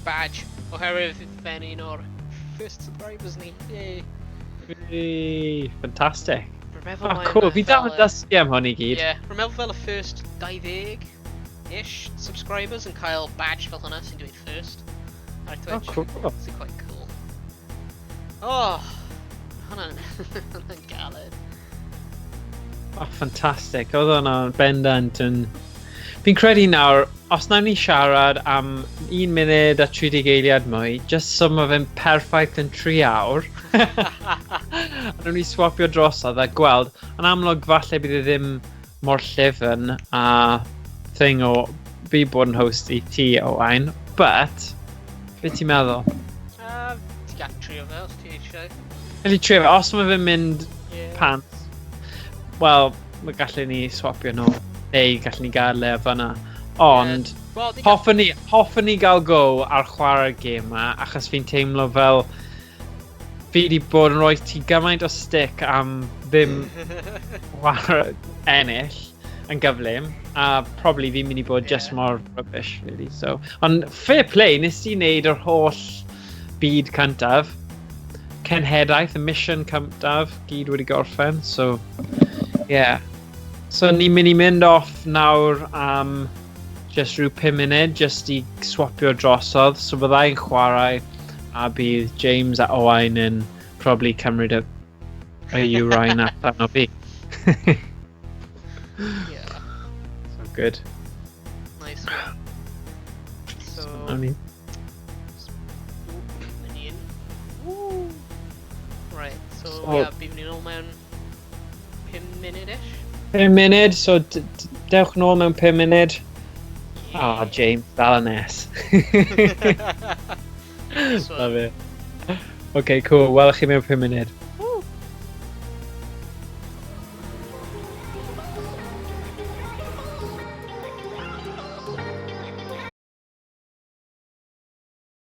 badge oherwydd fe'n un o'r first subscribers ni. Yay! Yay! Fantastic. Rwy'n meddwl Oh, mae'n cool. Fi dal fel yn dysgu am hwn i gyd. Ie, rwy'n meddwl fel y first 20-ish subscribers yn cael badge fel hwnna sy'n dweud first ar Oh, Twitch. cool. Sy'n quite cool. Oh, hwnna'n hwnna'n galed. Oh, fantastic. Oedd hwnna'n bendant yn... Fi'n credu nawr, os nawn ni siarad am 1 munud a 30 eiliad mwy, just so mae fe'n perffaith yn 3 awr. A nawn ni swapio drosodd a gweld, yn amlwg falle bydd e ddim mor llyfn a thing o fi bod yn host i ti, Owain, but, beth ti'n meddwl? Ti'n gallu trio fe os ti eisiau. Felly trio fe, os mae fe'n mynd Yeah. pants, wel, mae gallu ni swapio nhw, neu gallu ni gael e fan'na. Ond, Wel, ni hoffwn ni gael go ar chwarae'r gêm ma, achos fi'n teimlo fel fi wedi bod yn rhoi ti gymaint o stick am ddim chwarae ennill yn gyflym, a probably fi'n mynd i bod just Ie. mor rubbish, really. So, ond fair play, nes i wneud yr holl byd cyntaf, cenhedaeth, y mission cyntaf, gyd wedi gorffen, so, yeah. So ni'n mynd i mynd off nawr am just rhyw 5 munud, just i swapio drosodd. So byddai'n chwarae a bydd James a Owain yn probably cymryd y Urain allan o fi. Yeah, So good. nice one. So, Nawn ni. mynd i un. Woo! Right, so, So- yeah, bydd ni'n ôl mewn 5 munud-ish. 5 munud, so dewch nôl mewn 5 munud. Ah, oh, James, dal yn es. Nice one. Love it. OK, cool. Welch chi mewn 5 munud.